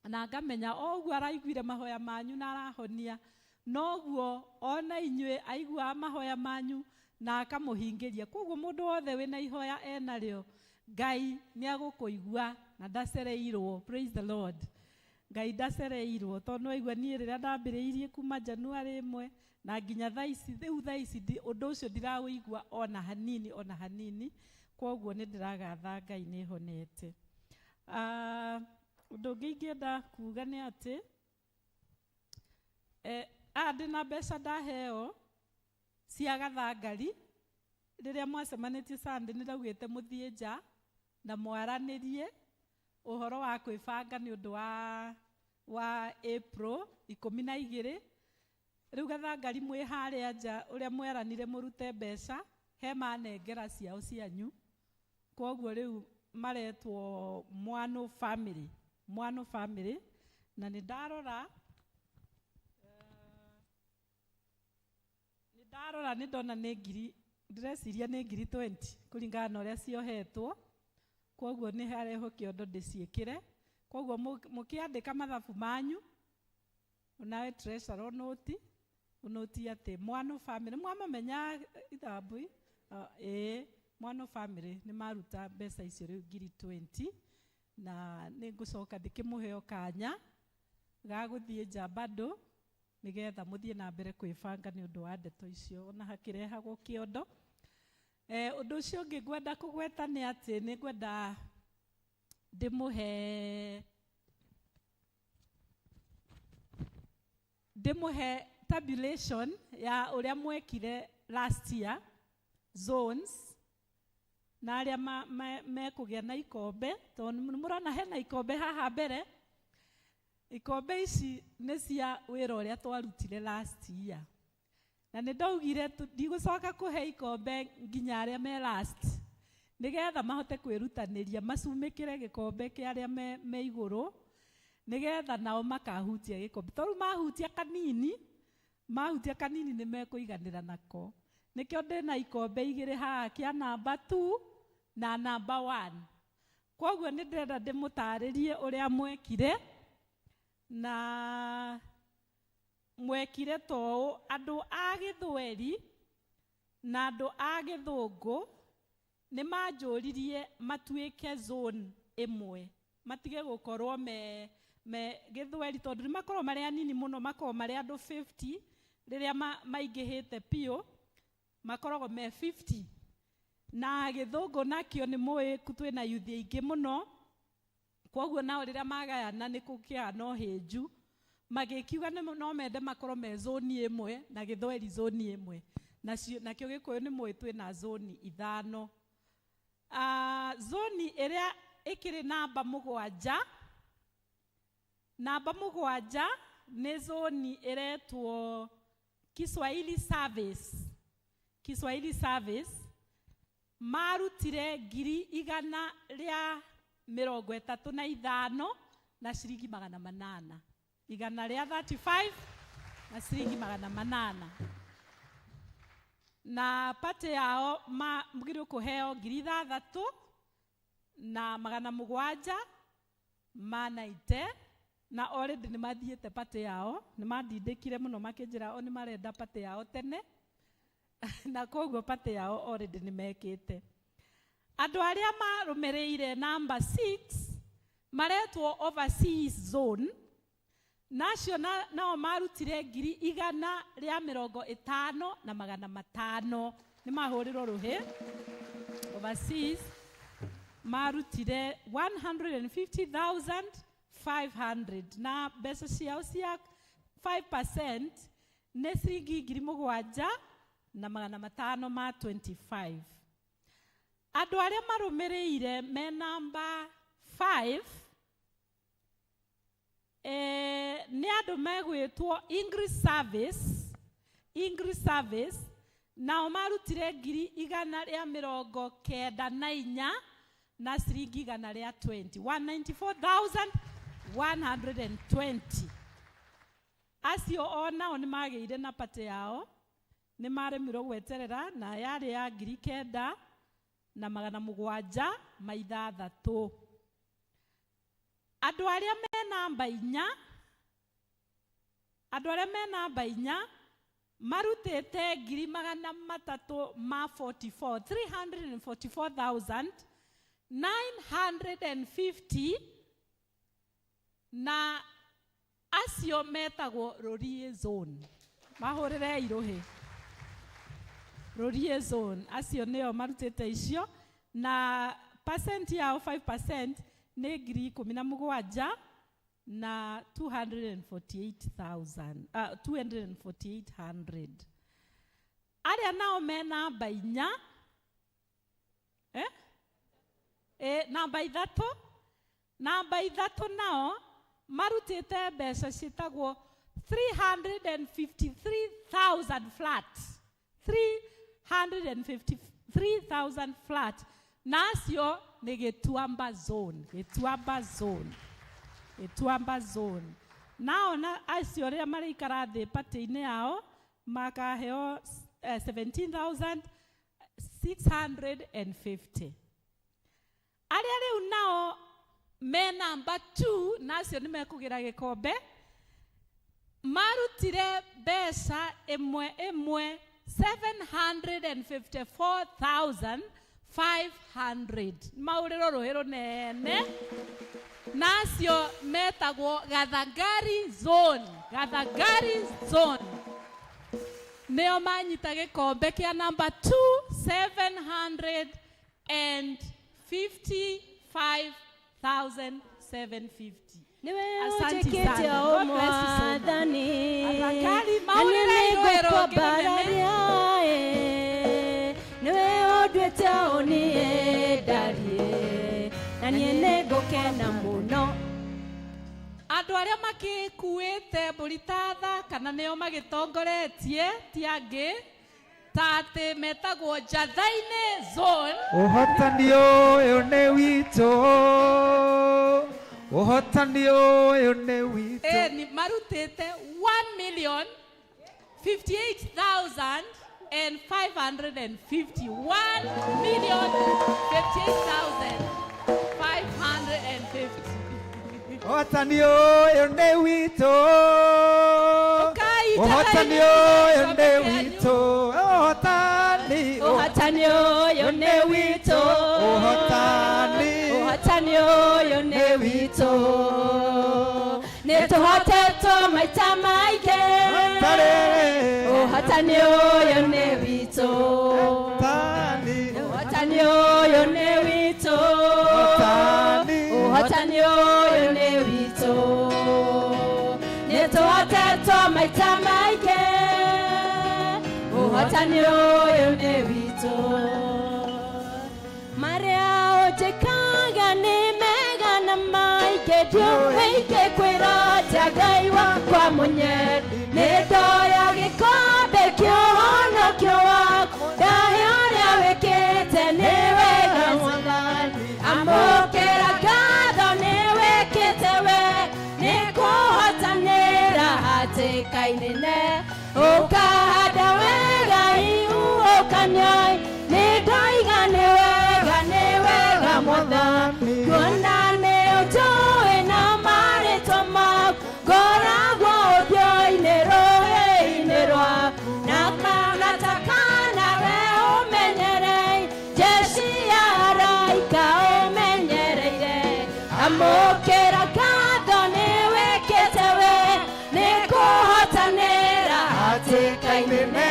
na ngamenya o ũguo araiguire mahoya manyu na arahonia noguo ona inyuĩ aiguaga mahoya manyu na akamũhingĩria. Koguo mũndũ wothe wĩna ihoya enarĩo Ngai nĩ agũkũigua na ndacereirwo. Praise the Lord. Ngai ndacereirwo tondũ nĩwaigua niĩ rĩrĩa ndambĩrĩirie kuma January 1 na nginya thaa ici rĩu thaa ici ũndũ ũcio ndiraũigua ona hanini ona hanini. Koguo nĩ ndĩragatha Ngai nĩ honete. Ũndũ ũngĩ ingĩenda kuga nĩ atĩ ndĩna mbeca ndaheo cia gathangari rĩrĩa mwacemanĩtie Sunday nĩ ndaugĩte mũthiĩ nja na mwaranĩrie ũhoro wa kwĩbanga nĩ ũndũ wa April 12. Rĩu gathangari mwĩ harĩa nja ũrĩa mweranire mũrute mbeca he manengera ciao cianyu. Koguo rĩu maretwo Mwano family, Mwano family, na nĩ ndarora nĩ ndona nĩ ngiri, ndĩreciria nĩ ngiri 20 kũringana na ũrĩa ciohetwo. Koguo nĩ harehwo kĩondo ndĩciĩkĩre. Koguo mũkĩandĩka mathabu manyu onawe treasurer ũnũti ũnũti atĩ Mwano family mwamamenya ithambui ĩĩ Mwano family nĩ maruta mbeca icio rĩu ngiri 20 na nĩ ngũcoka ndĩkĩmũheo kanya ga gũthiĩ nja bado nĩgetha mũthiĩ na mbere kwĩbanga nĩ ũndũ wa ndeto icio ona hakĩrehagwo kĩondo. Ũndũ ũcio ũngĩ ngwenda kũgweta nĩ atĩ nĩ ngwenda ndĩmũhe tabulation ya ũrĩa mwekire last year zones na arĩa mekũgĩa na ikombe tondũ nĩ mũrona hena ikombe haha mbere. Ikombe ici nĩ cia wĩra ũrĩa twarutire last year na nĩ ndaugire ndigũcoka kũhe ikombe nginya arĩa me last nĩgetha mahote kwĩrutanĩria macumĩkĩre gĩkombe kĩa arĩa me igũrũ nĩgetha nao makahutia gĩkombe tondũ mahutia kanini nĩ mekũiganĩra nako. Nĩkĩo ndĩna ikombe igĩrĩ haha kĩa namba 2 na namba 1. Koguo nĩ ndĩrenda ndĩmũtarĩrie ũrĩa mwekire na mwekire to andũ a Gĩthweri na andũ a Gĩthũngũ nĩ manjũririe matuĩke zone ĩmwe matige gũkorwo me Gĩthweri tondũ nĩ makorwo marĩ anini mũno, makorwo marĩ andũ 50 rĩrĩa maingĩhĩte piũ makoragwo me 50 na Gĩthũngũ nakĩo nĩ mũĩ twĩna youth aingĩ mũno. Koguo nao rĩrĩa magayana nĩ kũgĩa na ũhĩnju magĩkiuga no mende makorwo me zone ĩmwe na Gĩthweri zone ĩmwe nakĩo Gĩkũyũ nĩ mũĩ twĩna zone 5. Zone ĩrĩa ĩkĩrĩ namba 7, namba 7 nĩ zone ĩretwo Kiswahili Service. Kiswahili Service marutire 135,000 na ciringi 800, 135 na ciringi 800, na pate yao magĩrĩirwo kũheo 6,700 manaite na already nĩ mathiĩte pate yao, nĩ mandindĩkire mũno makĩnjĩra o nĩ marenda pate yao tene na koguo pate yao already nĩ mekĩte. Andũ arĩa marũmĩrĩire namba 6 maretwo overseas zone nacio nao marutire 150,500 nĩ mahũrĩrwo rũhĩ. Overseas marutire 150,500 na mbeca ciao cia 5% nĩ ciringi 7,525. Andũ arĩa marũmĩrĩire me namba 5 nĩ andũ megwĩtwo English Service. English Service Nao marutire 194,000 na ciringi 120, 194,120. Acio o nao nĩ magĩire na pate yao, nĩ maremirwo gweterera, na yarĩ ya 9,706. Andũ arĩa me namba inya, andũ arĩa me namba inya marutĩte 344,000, 344,950, na acio metagwo Rũriĩ Zone. Mahũrĩre irũhĩ Rũriĩ Zone, acio nĩo marutĩte icio, na percent yao 5% nĩ 17,000 na 248,000, 24800. Arĩa nao me namba inya, eh? Namba ithatũ nao marutĩte mbeca ciĩtagwo 353,000 flat, 353,000 flat, na acio nĩ Gĩtuamba Zone, Gĩtuamba Zone, Gĩtuamba Zone. Nao na acio rĩrĩa marĩikara thĩ patĩ-inĩ yao makaheo 17,650. Arĩa rĩu nao me namba 2, na acio nĩ mekũgĩra gĩkombe, marutire mbeca ĩmwe ĩmwe 754,500. Maũrĩrwo rũhĩ rũnene, na acio metagwo Gathangari Zone, Gathangari Zone nĩo manyita gĩkombe kĩa namba 2, 755,750. Niwe Asante ũnjĩkĩte sana. o God bless you so much. Mwathani. Athakari, Na niĩ maũrĩre irũĩ rũngĩ rũnene. nĩngũkwambararia, ĩ. Nĩwe ũnduĩte ũũ niĩ ndariĩ, na niĩ nĩngũkena mũno. Andũ arĩa makĩkuĩte mbũri ta tha kana nĩo magĩtongoretie ti angĩ ta atĩ metagwo Njatha-inĩ Zone. Ũhotani ũyũ nĩ witũ, ũhotani ũyũ nĩ witũ. Ni marutĩte 1 million 58,550, 1 million 58,550. Ũhotani ũyũ nĩ witũ. Ũkai Ũhotani Njatha-inĩ ũyũ nĩ gĩkombe kĩanyu. witũ. Ũhotani. Ũhotani ũyũ nĩ witũ. Ũhotani. Ũhotani ũyũ nĩ witũ. Nĩ tũhotetwo maita maingĩ. Ũhotani ũyũ nĩ witũ. Ũhotani ũyũ nĩ witũ. Ũhotani ũyũ nĩ witũ. Nĩ tũhotetwo maita maingĩ. Ũhotani ũyũ nĩ witũ. Marĩa ũnjĩkaga nĩ mega na maingĩ, ndiũĩ ingĩkwĩra atĩa Ngai wakwa mũnyendi. Nĩ ndoya gĩkombe kĩa ũhonokio waku, ndahe ũrĩa wĩkĩte nĩ wega Mwathani. Amũkĩra ngatho nĩ wĩkĩte we, nĩ kũhotanĩra hatĩka-inĩ ne, ũkahanda wega ihuhũkanio-ĩ, nĩ ndoiga nĩ wega, nĩ wega Mwathani. Kuona nĩ ũnjũĩ na marĩtwa maku, ngoragwo ũthiũ-inĩ rũhĩ-inĩ rwaku, na kagatakana we ũmenyerei, jeshi ya araika ũmenyereire. Amũkĩra ngatho nĩ wĩkĩte we, nĩ kũhotanĩra hatĩka-inĩ nene,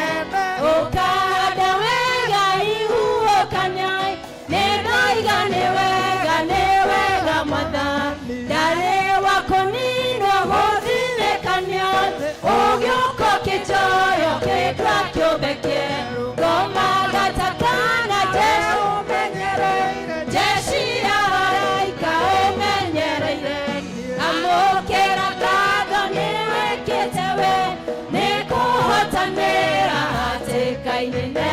ũkahanda wega ihuhũkanio-ĩ, nĩ ndoiga nĩ wega, nĩ wega Mwathani. Ndarĩ wa kũninwo gũthinĩkanio, ũgĩũka ũkĩnjoya ũkĩndua kĩũmbe kĩerũ, ngoma gatakana Jesũ jeshi ya araika ũmenyereire. Amũkĩra ngatho nĩ wĩkĩte we, nĩ kũhotanĩra. inene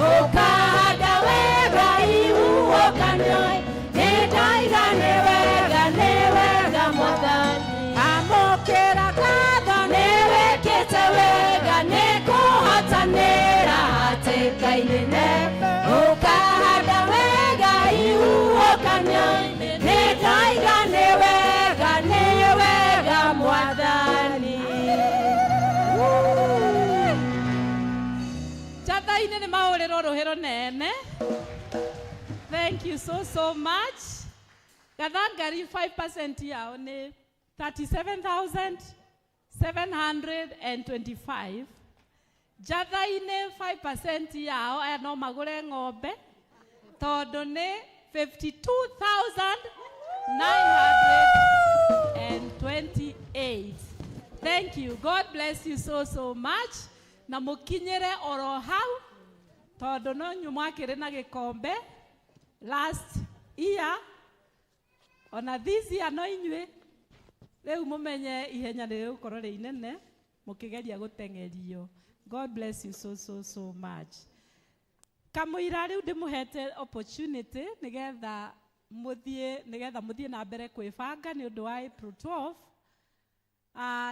ũkahanda wega ihuhũkanio nĩ ndaiga nĩ wega nĩ wega mwathani amũkĩra ngatho nĩ wĩkĩte wega nĩ kũhotanĩra hatĩka inene ũkahanda wega ihuhũkanio nĩ ndaiga nĩ wega nĩ wega mwathani. Njatha-inĩ nĩ mahũrĩrwo rũhĩ rũnene. Thank you so so much. Gathangari 5% yao nĩ 37,725. Njatha-inĩ 5% yao aya no magũre ng'ombe tondũ nĩ 52,928. Thank you. God bless you so so much. Na mũkinyĩre oro hau tondũ no inyuĩ mwakĩrĩ na gĩkombe last year, ona this year no inyuĩ. Rĩu mũmenye ihenya nĩ rĩgũkorwo rĩ inene mũkĩgeria gũteng'erio. God bless you so so so much. Kamũira rĩu ndĩmũhete opportunity nĩgetha mũthiĩ, nĩgetha mũthiĩ na mbere kwĩbanga nĩ ũndũ wa April 12.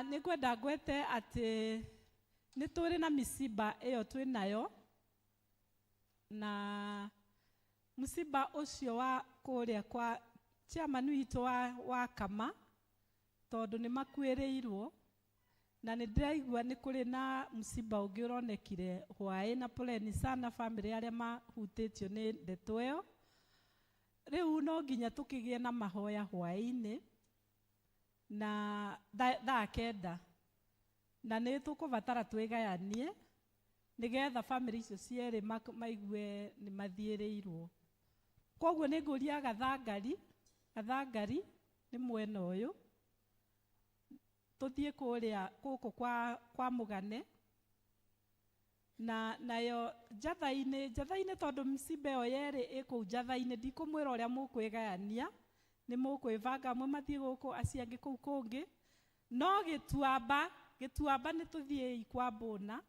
Nĩ ngwenda ngwete atĩ nĩ tũrĩ na mĩciba ĩyo twĩ nayo, na mũciba ũcio wa kũrĩa kwa chairman witũ wa Kama, tondũ nĩ makuĩrĩirwo, na nĩ ndĩraigua nĩ kũrĩ na mũciba ũngĩ ũronekire hwaĩ, na poleni sana family arĩa mahutĩtio nĩ ndeto ĩyo. Rĩu no nginya tũkĩgĩe na mahoya hwaĩ-inĩ na thaa 9, na nĩ tũkũbatara twĩgayanie nĩgetha family icio cierĩ maigue nĩ mathiĩrĩirwo. Koguo nĩ ngũria Gathangari, Gathangari nĩ mwena ũyũ, tũthiĩ kũrĩa gũkũ kwa Mũgane, na nayo Njatha-inĩ, Njatha-inĩ tondũ mĩciba ĩyo yerĩ ĩ kũu Njatha-inĩ, ndikũmwĩra ũrĩa mũkwĩgayania, nĩ mũkwĩbanga, amwe mathiĩ gũkũ, acio angĩ kũu kũngĩ. No Gĩtuamba, Gĩtuamba nĩ tũthiĩi kwa Mbũna,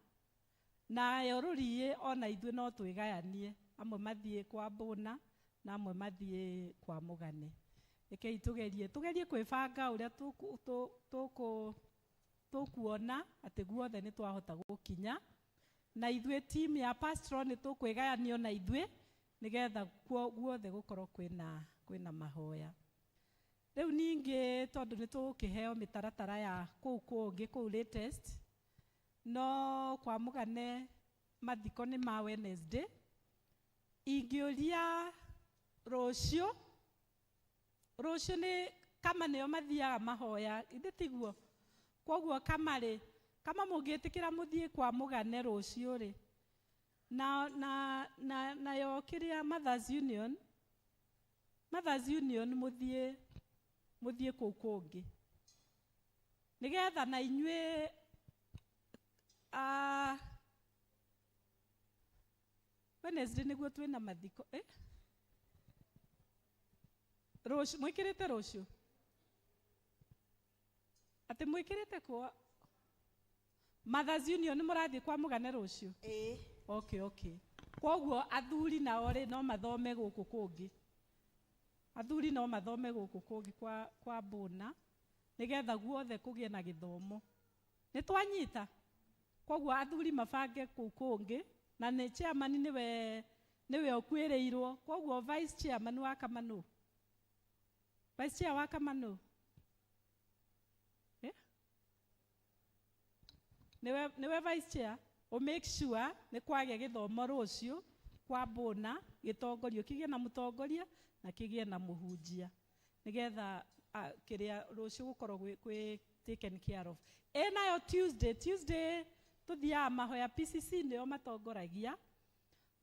nayo Rũriĩ ona ithuĩ no twĩgayanie, amwe mathiĩ kwa Mbũna na amwe mathiĩ kwa Mũgane. Rekei tũgerie kwĩbanga ũrĩa tũkuona atĩ guothe nĩ twahota gũkinya, na ithuĩ team ya pastoral nĩ tũkwĩgayanio na ithuĩ nĩgetha guothe gũkorwo kwĩna mahoya. Rĩu ningĩ tondũ nĩ tũgũkĩheo mĩtaratara ya kũu kũngĩ, kũu latest, no kwa Mũgane mathiko nĩ ma Wednesday. Ingĩũria rũciũ, rũciũ nĩ kama nĩo mathiaga mahoya, ithe tiguo? Koguo kama rĩ, kama mũngĩtĩkĩra mũthiĩ kwa Mũgane rũciũ rĩ, nayo kĩrĩa Mothers Union, Mothers Union mũthiĩ kũu kũngĩ nĩgetha na inyuĩ, Wednesday nĩguo twĩna mathiko, Rũciũ, mwĩkĩrĩte rũciũ? Atĩ mwĩkĩrĩte kwa Mothers Union, mũrathiĩ kwa Mũgane rũciũ? Ĩĩ. Okay, okay. Koguo athuri nao rĩ no mathome gũkũ kũngĩ. Athuri no mathome gũkũ kũngĩ kwa Mbũna nĩgetha guothe kũgĩe na gĩthomo. Nĩ twanyita? Koguo athuri mabange kũu kũngĩ, na nĩ chairman nĩwe ũkuĩrĩirwo. Koguo vice chairman wa Kama nũ? Vice chair wa Kama nũ? Nĩwe vice chair. O make sure nĩ kwagĩa gĩthomo rũciũ kwa Mbũna, gĩtongorio kĩgĩe na mũtongoria na kĩgĩe na mũhunjia nĩgetha kĩrĩa rũciũ gũkorwo gwĩ taken care of. Ĩ nayo Tuesday, Tuesday tũthiaga mahoya PCC nĩo matongoragia.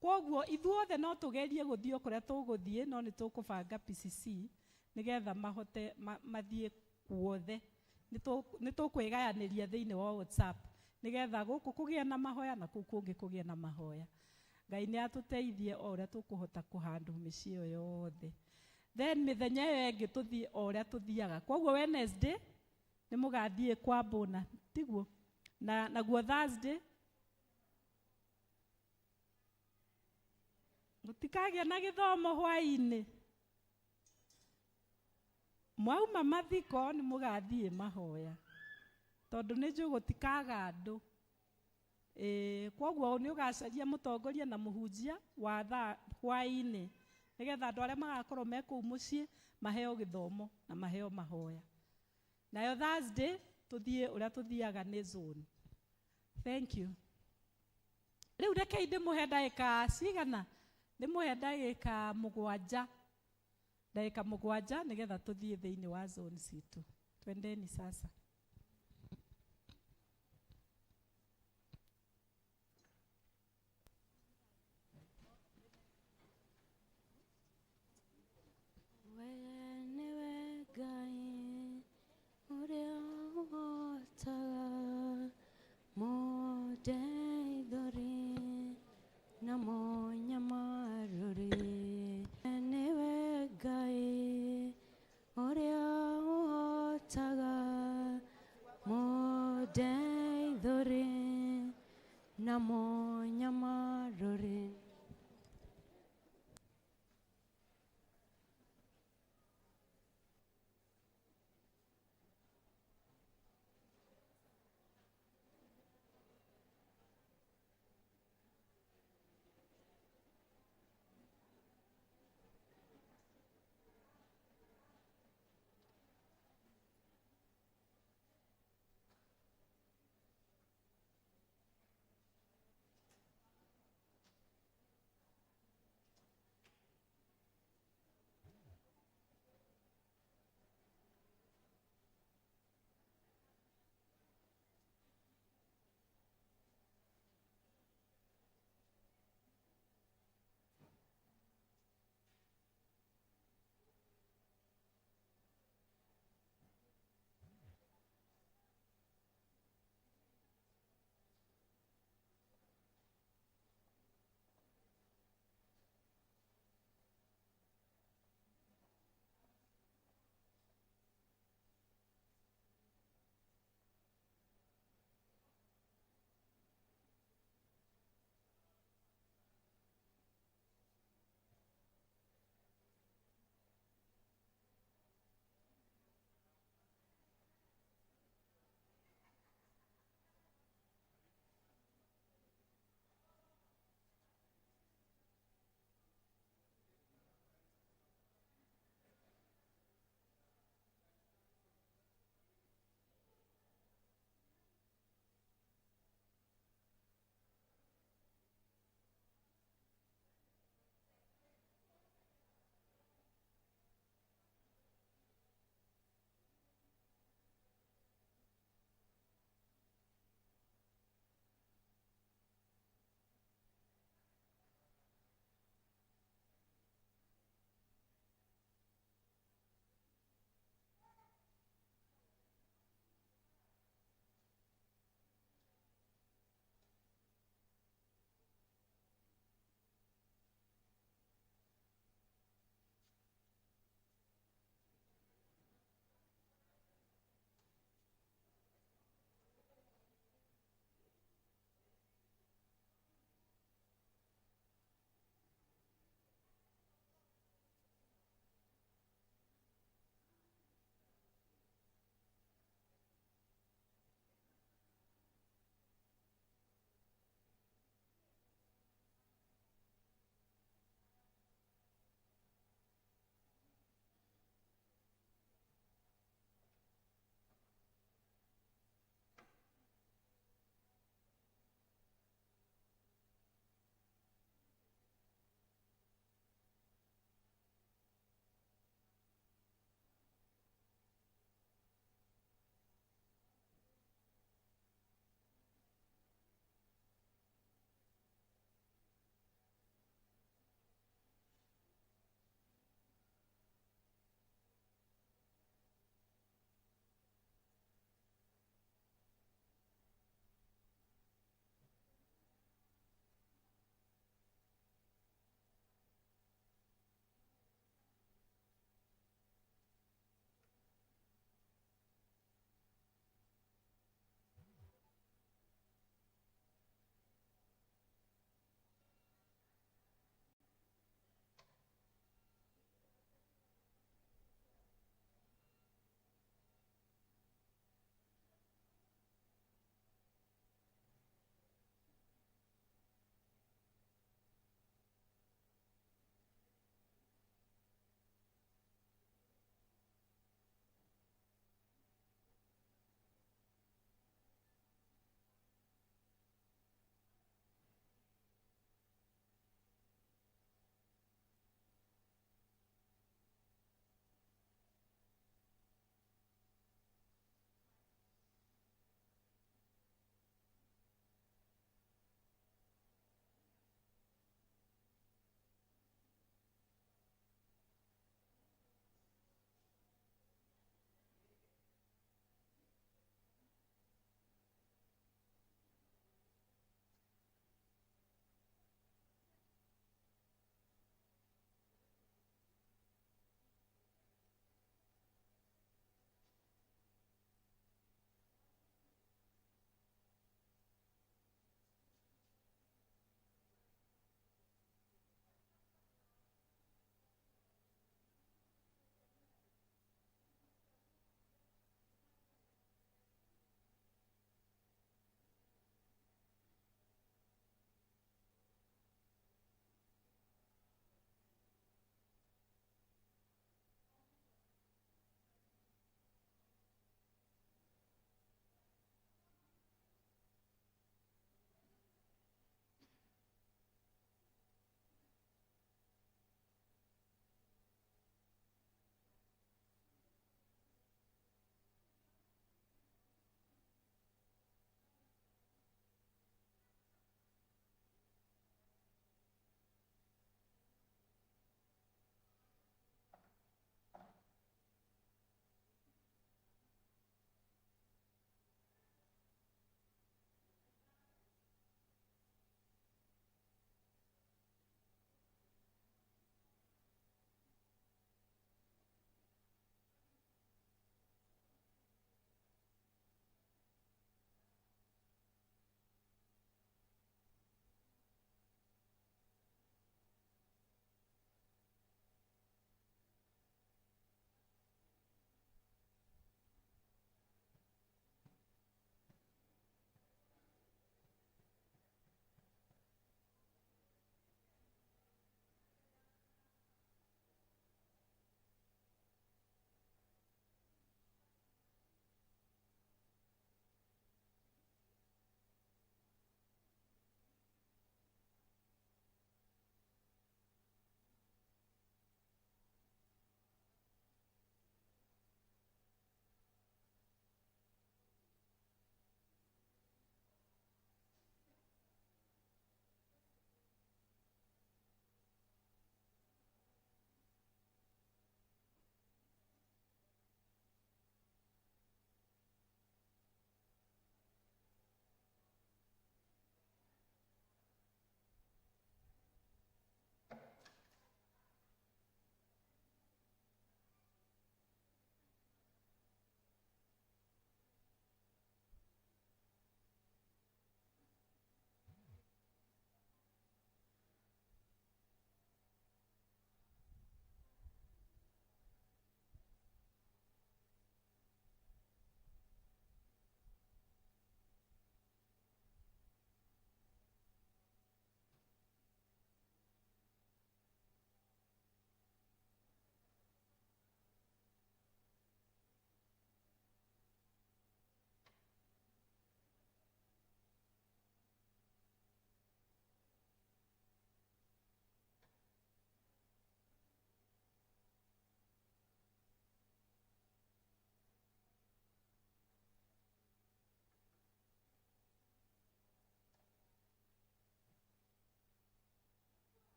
Koguo ithuothe no tũgerie gũthiĩ o kũrĩa tũgũthiĩ, no nĩ tũkũbanga PCC nĩgetha mahote mathiĩ kuothe. Nĩ tũkwĩgayanĩria thĩinĩ wa WhatsApp nĩgetha gũkũ kũgĩe na mahoya na kũu kũngĩ kũgĩe na mahoya. Ngai nĩ atũteithie o ũrĩa tũkũhota kũhandũ mĩciĩ ĩyo yothe. Then mĩthenya ĩyo ĩngĩ tũthiĩ o ũrĩa tũthiaga. Koguo Wednesday nĩ mũgathiĩ kwa Mbũna, tiguo? Na naguo Thursday Mũtikagĩa na gĩthomo hwaĩ-inĩ. Mwauma mathiko nĩ mũgathiĩ mahoya. Tondũ nĩ njũĩ gũtikaga andũ. Kwoguo nĩ ũgacaria mũtongoria na mũhunjia wa thaa hwaĩ-inĩ nĩgetha andũ arĩa magakorwo me kũu mũciĩ maheo gĩthomo na maheo mahoya. Nayo Thursday tũthiĩ ũrĩa tũthiaga nĩ zone. Thank you. Rĩu rekei ndĩmũhe ndagĩka cigana? Ndĩmũhe ndagĩka mũgwanja. Ndagĩka mũgwanja nĩgetha tũthiĩ thĩinĩ wa zone citũ. Twendeni sasa. We nĩwe Ngai ũrĩa ũhotaga mũndeithũri na mũnyamarũri. Nĩwe Ngai ũrĩa ũhotaga mũndeithũri na mũnyamarũri.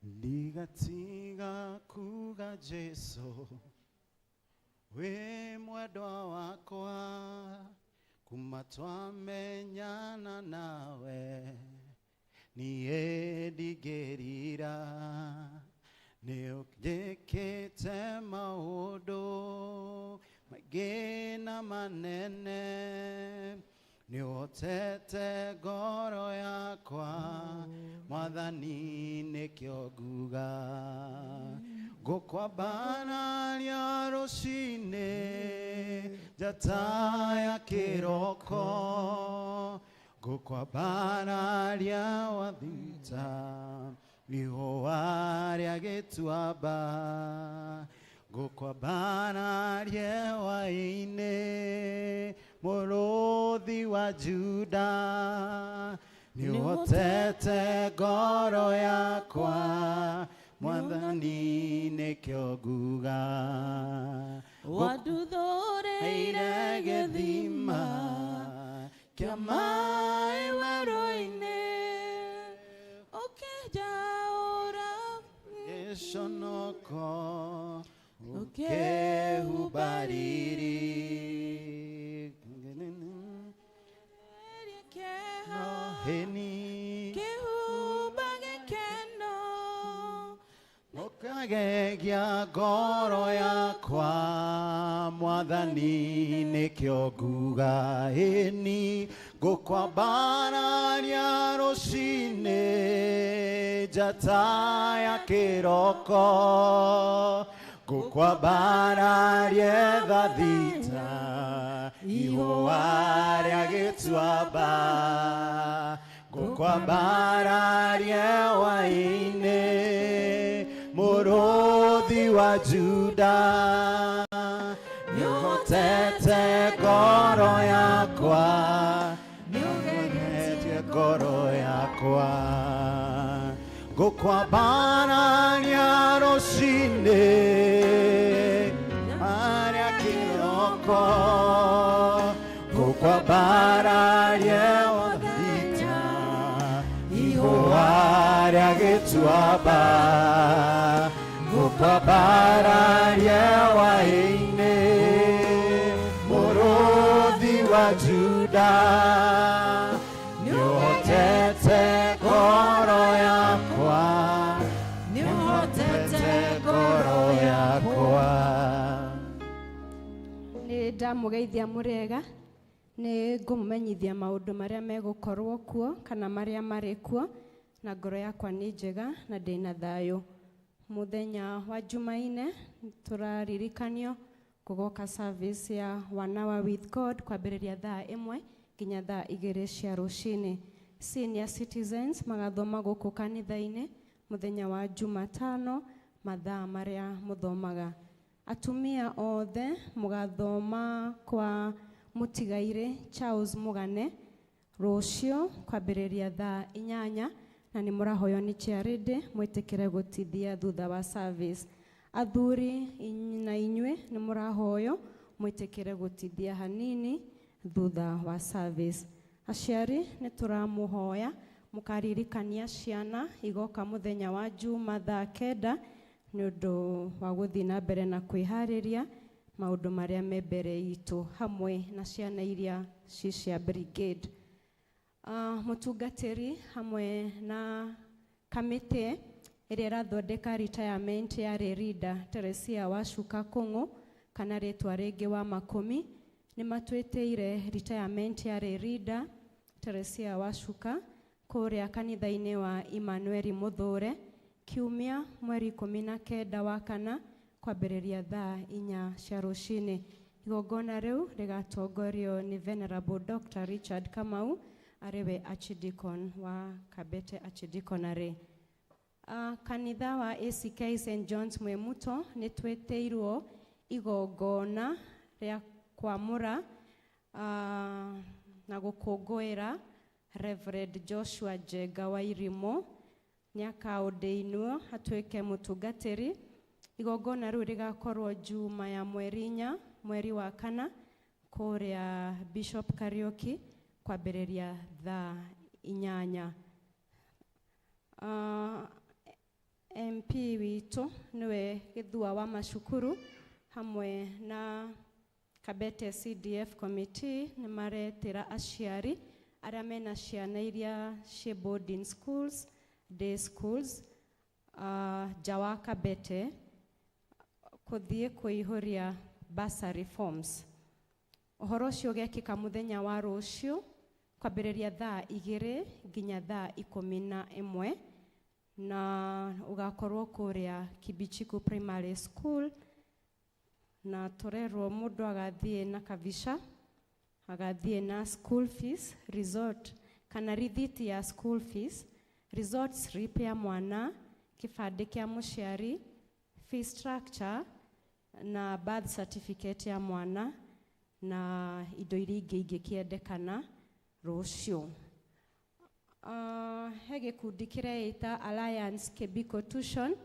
Ndigatiga kuga Jesu wĩ mwendwa wakwa kuma twamenyana nawe niĩ ndingĩrira nĩ ũnjĩkĩte maũndũ maingĩ na manene nĩ ũhotete ngoro yakwa mwathani nĩkĩo nguga ngũkwambararia rũcinĩ njata ya kĩroko ngũkwambararia wathita ihũa rĩa gĩtuamba ngũkwambararia hwaĩ-inĩ mũrũthi wa Juda nĩũhotete ngoro yakwa mwathani nĩkĩo nguga Wanduthũrĩire gĩthima kĩa maĩ werũ-inĩ ũkĩnjaũra gĩconoko ũkĩhumba riri heni kĩhumba gĩkeno ũkagegia ngoro yakwa mwathani nĩkĩo nguga ĩni ngũkwambararia rũcinĩ njata ya kĩroko ngũkwambararia thaa thita ihũa rĩa gĩtuamba ngũkwambararia hwaĩ-inĩ mũrũthi wa Juda nĩũhotete ngoro yakwa nĩũgegetie ngoro yakwa ngũkwambararia rũcinĩ arĩa kĩroko ngũkwambararia wathita ihũa rĩa gĩtuamba ngũkwambararia hwaĩ-inĩ mũrũthi wa Juda nĩũhotete ngoro yakwa nĩũhotete ngoro yakwa. Nĩ ndamũgeithia mũrĩega nĩ ngũmũmenyithia maũndũ marĩa megũkorwo kuo kana marĩa marĩ kuo na ngoro yakwa nĩ njega na ndĩna thayũ. Mũthenya wa Jumaine tũraririkanio gũgoka service ya One Hour with God kwambĩrĩria thaa 1 nginya thaa 2 cia rũcinĩ. Senior citizens magathoma gũkũ kanitha-inĩ mũthenya wa Jumatano mathaa marĩa mũthomaga. Atumia othe mũgathoma kwa mũtigairĩ Charles Mũgane rũciũ kwambĩrĩria thaa 8 na nĩ mũrahoywo nĩ charity mwĩtĩkĩre gũtithia thutha wa service. Athuri na inyuĩ nĩ mũrahoywo mwĩtĩkĩre gũtithia hanini thutha wa service. Aciari nĩ tũramũhoya mũkaririkania ciana igoka mũthenya wa Juma thaa 9 nĩ ũndũ wa gũthiĩ na mbere na kwĩharĩria maũndũ marĩa me mbere itũ hamwe na ciana iria ci cia brigade. Mũtungatĩri hamwe na kamĩtĩ ĩrĩa ĩrathondeka retirement ya Lerida Teresia Wacuka Kũng'ũ kana rĩtwa rĩngĩ wa Makũmi nĩ matwĩtĩire retirement ya Lerida Teresia Wacuka kũrĩa kanitha-inĩ wa Emmanuel Mũthũre kiumia mweri 19 wa kana kwambĩrĩria thaa 4 cia rũcinĩ. Igongona rĩu rĩgatongorio nĩ Venerable Dr. Richard Kamau arĩ we Archdeacon wa Kabete Archdeaconry. Kanitha wa ACK St John's Mwimuto nĩ twĩtĩirwo igongona rĩa kwamũra na gũkũngũĩra Reverend Joshua Njenga wa Irimũ nĩakaũndĩinwo atuĩke mũtungatĩri. Igongona rĩu rĩgakorwo Juma ya mweri 4 mweri wa 4 kũrĩa Bishop Kariuki kwambĩrĩria thaa 8. MP witũ nĩwe Gĩthua wa macukuru hamwe na Kabete CDF committee nĩ maretĩra aciari arĩa mena ciana iria ciĩ boarding schools, day schools, nja wa Kabete kũthiĩ kũihũria bursary forms. Ũhoro ũcio ũgekĩka mũthenya wa rũciũ kwambĩrĩria thaa 2 nginya thaa 11 na ũgakorwo kũrĩa Kibichiku Primary School, na tũrerwo mũndũ agathiĩ na kabica, agathiĩ na school fees resort kana rithiti ya school fees, resort slip ya mwana, kĩbandĩ kĩa mũciari, fee structure na birth certificate ya mwana na indo iria ingĩ ingĩkĩendekana rũciũ. He gĩkundi kĩreĩta Alliance Kibiko Tuition,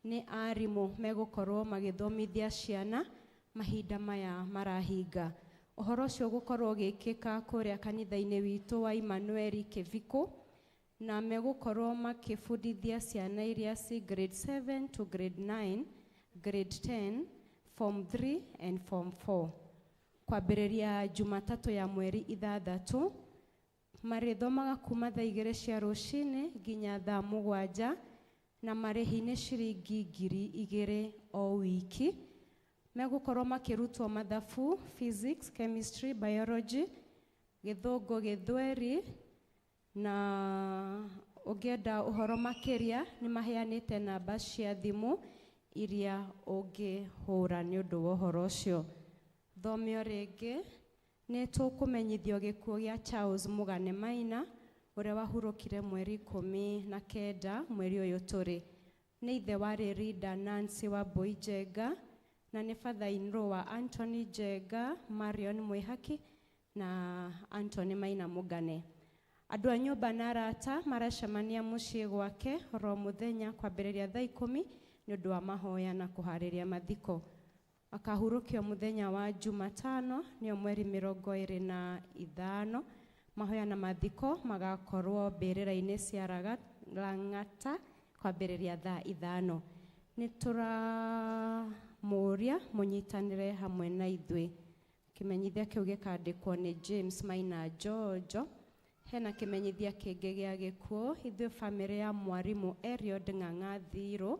nĩ arimũ megũkorwo magĩthomithia ciana mahinda maya marahinga. Ũhoro ũcio ũgũkorwo ũgĩkĩka kũrĩa kanitha-inĩ witũ wa Emmanuel Kĩbiko, na megũkorwo makĩbundithia ciana iria ci grade 7 to grade 9, grade 10, form 3 and form 4. Kwambĩrĩria Jumatatũ ya mweri 6, marĩthomaga kuma thaa 2 cia rũcinĩ nginya thaa 7, na marĩhi nĩ ciringi 2,000 o wiki. Megũkorwo makĩrutwo mathabu, physics, chemistry, biology, gĩthũngũ, gĩthweri, na ũngĩenda ũhoro makĩria nĩ maheanĩte namba cia thimũ iria ũngĩhũra nĩ ũndũ wa ũhoro ũcio. Thomio rĩngĩ nĩ tũkũmenyithio gĩkuũ gĩa Charles Mũgane Maina ũrĩa wahurũkire mweri 19 mweri ũyũ tũrĩ. Nĩ ithe warĩ Rida Nancy wa Mbui Njenga, na nĩ father-in-law wa Anthony Njenga, Marion Mwihaki na Anthony Maina Mũgane. Andũ a nyũmba na arata maracemania mũciĩ gwake oro mũthenya kwambĩrĩria thaa 10 nĩ ũndũ wa mahoya na kũharĩria mathiko. Akahurũkio mũthenya wa Jumatano nĩyo mweri 25. Mahoya na mathiko magakorwo mbĩrĩra-inĩ cia Lang'ata kwambĩrĩria thaa 5. Nĩ tũramũria mũnyitanĩre hamwe na ithuĩ. Kĩmenyithia kĩu gĩkandĩkwo nĩ James Maina Jojo. Hena kĩmenyithia kĩngĩ gĩa gĩkuũ, ithuĩ bamĩrĩ ya mwarimũ Eliud Ng'ang'a Thirũ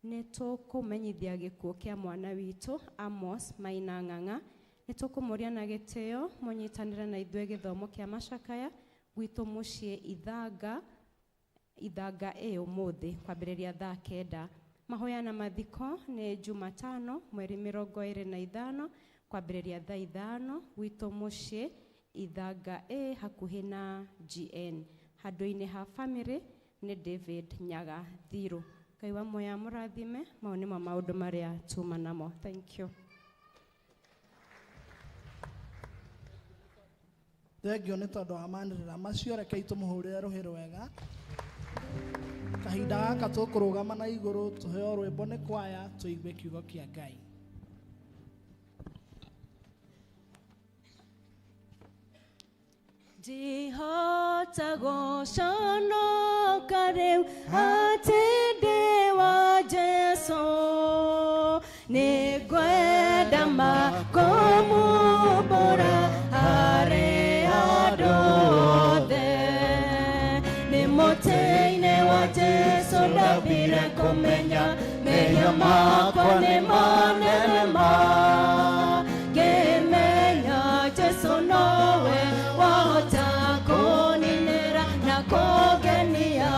nĩ tũkũmenyithia gĩkuũ kĩa mwana witũ Amos Maina Ng'ang'a. Nĩ tũkũmũria na gĩtĩo mũnyitanĩre na ithuĩ gĩthomo kĩa macakaya gwitũ mũciĩ Ithanga, Ithanga ĩ ũmũthĩ kwambĩrĩria thaa 9. Mahoya na mathiko nĩ Jumatano mweri 25 kwambĩrĩria thaa 5 gwitũ mũciĩ Ithanga ĩ hakuhĩ na GN. Handũ-inĩ ha family nĩ David Nyaga Thirũ. Ngai wa muoyo amũrathime. Mau nĩmo maũndũ marĩa tuma namo. Thank you. Thengio nĩ tondũ wa manĩrĩra macio, rekei tũmũhũrĩre rũhĩ rwega. Kahinda gaka tũkũrũgama na igũrũ tũheo rwĩmbo nĩ kwaya tũigue kiugo kĩa Ngai. Ndihota gũconoka rĩu atĩ ndĩ wa Jesũ, nĩngwenda ma kũmumbũra harĩ andũ othe. Nĩ mũtĩ-inĩ wa Jesũ ndambire kũmenya mehia makwa nĩ manene ma, ngĩmenya Jesũ nowe wahota kũninĩra na kũngenia.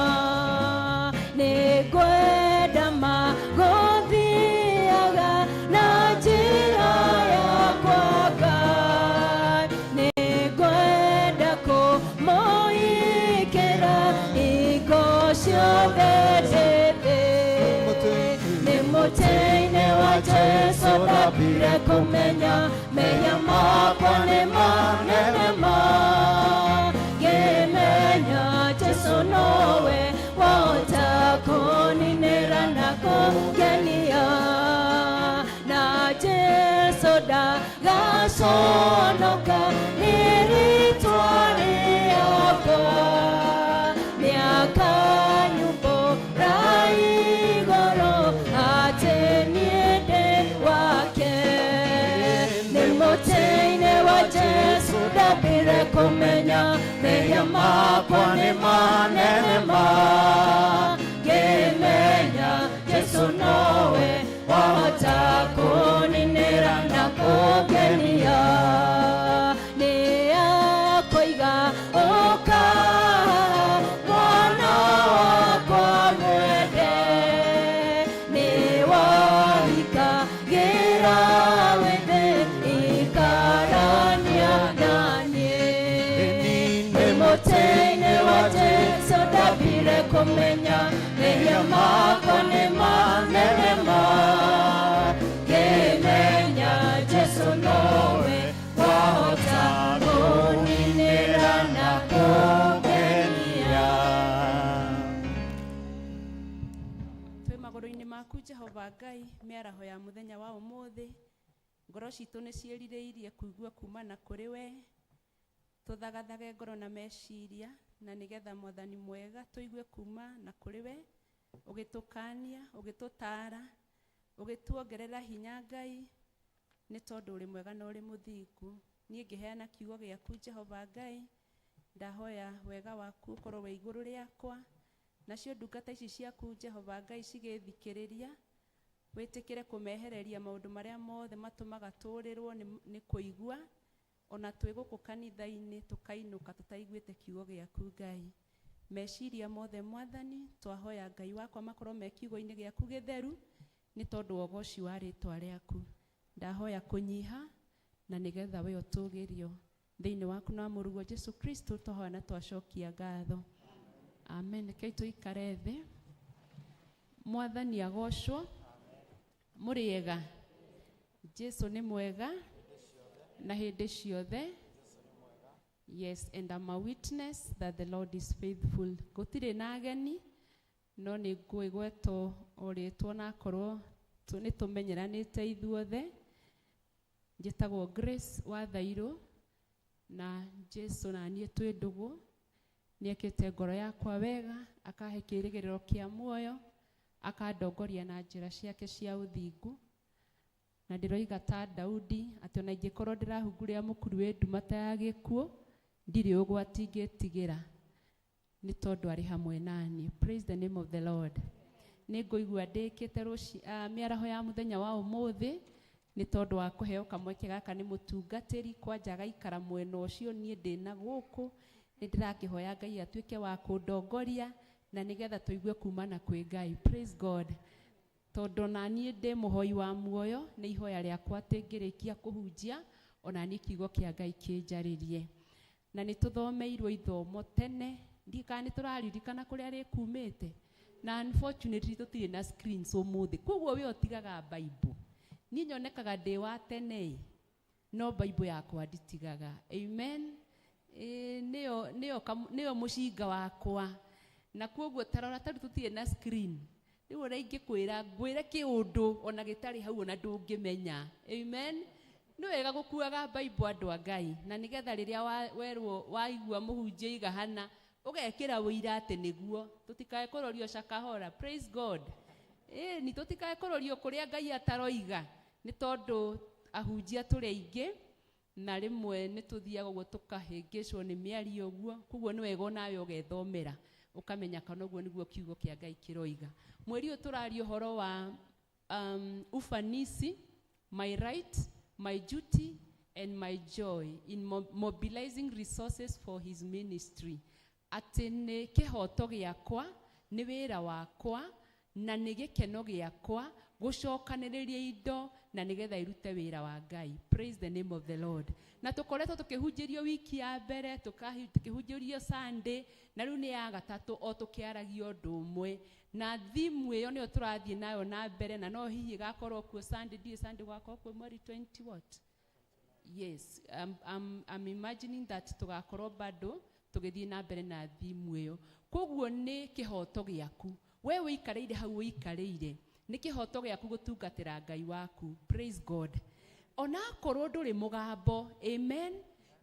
Nĩngwenda ma gũthiaga na njĩra yakwa Ngai, nĩngwenda kũmũikĩra hingo ciothe ndĩ thĩ. Nĩ mũtĩ-inĩ wa Jesũ ndambire kũmenya mehia makwa nĩ manene ma, ngĩmenya Jesũ nowe wahota kũninĩra na kũngenia. Na Jesũ ndagaconoka nĩ rĩtwa rĩakwa, nĩakanyumbũra igũrũ Makwa nĩ manene ma Ngĩmenya Jesu nowe wahota kũninĩra na kũngenia. Nĩ akoiga ũka mwana wakwa mwende, nĩ wahika gĩra wĩthĩ ikarania naniĩ. Nĩ mũtĩ-inĩ wa Jesu ndambire kũmenya mehia makwa nĩ manene ma. Ngĩmenya Jesu nowe wahota kũninĩra na kũngenia. Twĩ magũrũ-inĩ maku Jehova Ngai, mĩaraho ya mũthenya wa ũmũthĩ, ngoro citũ nĩ ciĩrirĩirie kũigua kuma na kũrĩ we. Tũthagathage ngoro na meciria, na nĩgetha Mwathani mwega tũigue kuma na kũrĩ we, ũgĩtũkania, ũgĩtũtaara, ũgĩtuongerera hinya Ngai, nĩ tondũ ũrĩ mwega na ũrĩ mũthingu. Niĩ ngĩheana kiugo gĩaku Jehova Ngai, ndahoya wega waku ũkorwo wĩ igũrũ rĩakwa, nacio ndungata ici ciaku Jehova Ngai cigĩthikĩrĩria, wĩtĩkĩre kũmehereria maũndũ marĩa mothe matũmaga tũũrĩrwo nĩ kũigua, ona twĩ gũkũ kanitha-inĩ tũkainũka tũtaiguĩte kiugo gĩaku Ngai. Meciria mothe Mwathani twahoya Ngai wakwa makorwo me kiugo-inĩ gĩaku gĩtheru, nĩ tondũ wa ũgoci wa rĩtwa rĩaku. Ndahoya kũnyiha na nĩgetha we ũtũgĩrio thĩinĩ waku na mũruguo Jesu Kristo twahoya na twacokia ngatho. Amen. Rekei tũikare thĩ. Mwathani agocwo. Mũrĩega. Jesu nĩ mwega na hĩndĩ ciothe. Yes, and I'm a witness that the Lord is faithful. Gũtirĩ na ageni, no nĩ ngũĩgwetwo o rĩtwa onakorwo nĩ tũmenyeranĩte ithuothe. Njĩtagwo Grace wa Thairũ, na Jesu na niĩ twĩ ndũgũ. Nĩekĩte ngoro yakwa wega, akahe kĩĩrĩgĩrĩro kĩa muoyo, akandongoria na njĩra ciake cia ũthingu. Na ndĩroiga ta Daudi atĩ ona ingĩkorwo ndĩrahungurĩra mũkuru wĩ nduma ta ya gĩkuũ, ndirĩ ũgwati ingĩtigĩra, nĩ tondũ arĩ hamwe naniĩ. Praise the name of the Lord. Nĩ ngũigua ndĩkĩte mĩaraho ya mũthenya wa ũmũthĩ, nĩ tondũ wa kũheo kamweke gaka nĩ mũtungatĩri, kwanja agaikara mwena ũcio niĩ ndĩna gũkũ. Nĩ ndĩrakĩhoya Ngai atuĩke wa kũndongoria na nĩgetha tũigue kuma na kwĩ Ngai. Praise God. Tondũ na niĩ ndĩ mũhoi wa muoyo, nĩ ihoya rĩakwa atĩ ngĩrĩkia kũhunjia ona niĩ kiugo kĩa Ngai kĩnjarĩrie. Na nĩ tũthomeirwo ithomo tene, ndiũĩ kana nĩ tũraririkana kũrĩa rĩkumĩte. Na unfortunately tũtirĩ na screens ũmũthĩ, koguo we ũtigaga Bible. Niĩ nyonekaga ndĩ wa tene, no Bible yakwa nditigaga. Amen. Nĩyo mũcinga wakwa. Na koguo tarora tarĩu tũtirĩ na screen. Rĩu ũrĩa ingĩkwĩra, ngwĩre kĩũndũ ona gĩtarĩ hau ona ndũngĩmenya. Amen. Nĩ wega gũkuaga Bible andũ a Ngai, na nĩgetha rĩrĩa werwo waigua mũhunjia iga hana, ũgekĩra ũira atĩ nĩguo. Tũtikae kũrorio cakahora. Praise God. Ni tũtikae kũrorio kũrĩa Ngai ataroiga, nĩ tondũ ahunjia tũrĩ aingĩ, na rĩmwe nĩ tũthiaga ũguo tũkahĩngĩcwo nĩ mĩario ũguo. Koguo nĩ wega onawe ũgethomera, ũkamenya kana ũguo nĩguo kiugo kĩa Ngai kĩroiga. Mweri ũyũ tũraria ũhoro wa ufanisi, my right, my duty and my joy in mobilizing resources for his ministry. Atĩ nĩ kĩhoto gĩakwa, nĩ wĩra wakwa, na nĩ gĩkeno gĩakwa gũcokanĩrĩria indo na nĩgetha irute wĩra wa Ngai. Praise the name of the Lord. Na tũkoretwo tũkĩhunjĩrio wiki ya mbere, tũkĩhunjĩrio Sunday, na rĩu nĩ ya gatatũ o tũkĩaragia ũndũ ũmwe. Na theme ĩyo nĩyo tũrathiĩ nayo na mbere, na no hihi ĩgakorwo kuo Sunday, ndiũĩ Sunday gũgakorwo kuo mweri 20 what? Yes, I'm imagining that tũgakorwo bado tũgĩthiĩ na mbere na theme ĩyo. Koguo nĩ kĩhoto gĩaku. We ũikarĩire hau ũikarĩire, nĩ kĩhoto gĩaku gũtungatĩra Ngai waku. Praise God. Onakorwo ndũrĩ mũgambo, amen,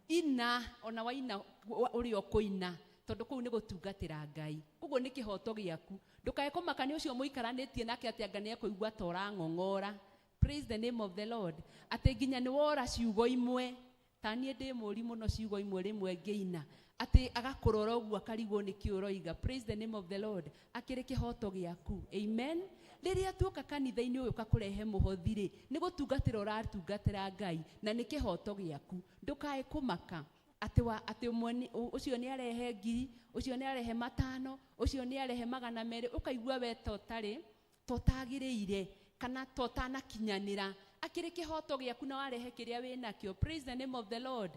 ina, ona waina ũrĩa ũkũina, tondũ kũu nĩ gũtungatĩra Ngai. Koguo nĩ kĩhoto gĩaku. Ndũkae kũmaka nĩ ũcio mũikaranĩtie nake atĩ anga nĩekũigua ta ũrang'ong'ora. Praise the name of the Lord. Atĩ nginya nĩ wora ciugo imwe. Ta niĩ ndĩ mũri mũno ciugo imwe rĩmwe ngĩina. Atĩ agakũrora ũguo akarigwo nĩkĩ ũroiga. Praise the name of the Lord. Akĩrĩ kĩhoto gĩaku. Amen. Rĩrĩa tuoka kanitha-inĩ ũyũ ũkakũrehe mũhothi rĩ, nĩ gũtungatĩra ũratungatĩra Ngai na nĩ kĩhoto gĩaku. Ndũkae kũmaka atĩ wa atĩ ũmwe nĩ- ũcio nĩ arehe ngiri, ũcio nĩ arehe matano, ũcio nĩ arehe magana merĩ, ũkaigua we ta ũtarĩ ta ũtagĩrĩire kana ta ũtanakinyanĩra. Akĩrĩ kĩhoto gĩaku na warehe kĩrĩa wĩnakĩo. Praise the name of the Lord.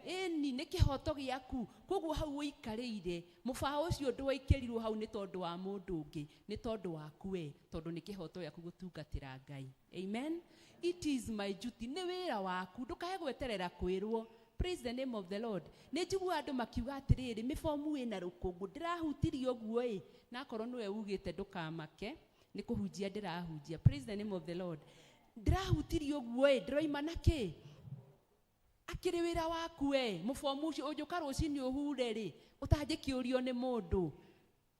Ĩni nĩ kĩhoto gĩaku. Koguo hau ũikarĩire mũbaũ ũcio ndwaikĩrirwo hau nĩ tondũ wa mũndũ ũngĩ, nĩ tondũ waku we, tondũ nĩ kĩhoto gĩaku gũtungatĩra Ngai. Amen. It is my duty, nĩ wĩra waku, ndũkae gweterera kwĩrwo. Praise the name of the Lord. Nĩ njiguaga andũ makiuga atĩrĩrĩ, mĩbomu ĩna rũkũngũ, ndĩrahutirie ũguo ĩ, na akorwo nĩwe ugĩte ndũkamake, nĩ kũhunjia ndĩrahunjia. Praise the name of the Lord. Ndĩrahutirie ũguo ĩ, ndĩroima na kĩ? Akĩrĩ wĩra waku we, mũbomu ũcio ũnjũka rũcinĩ ũhure rĩ, ũtangĩkĩũrio nĩ mũndũ.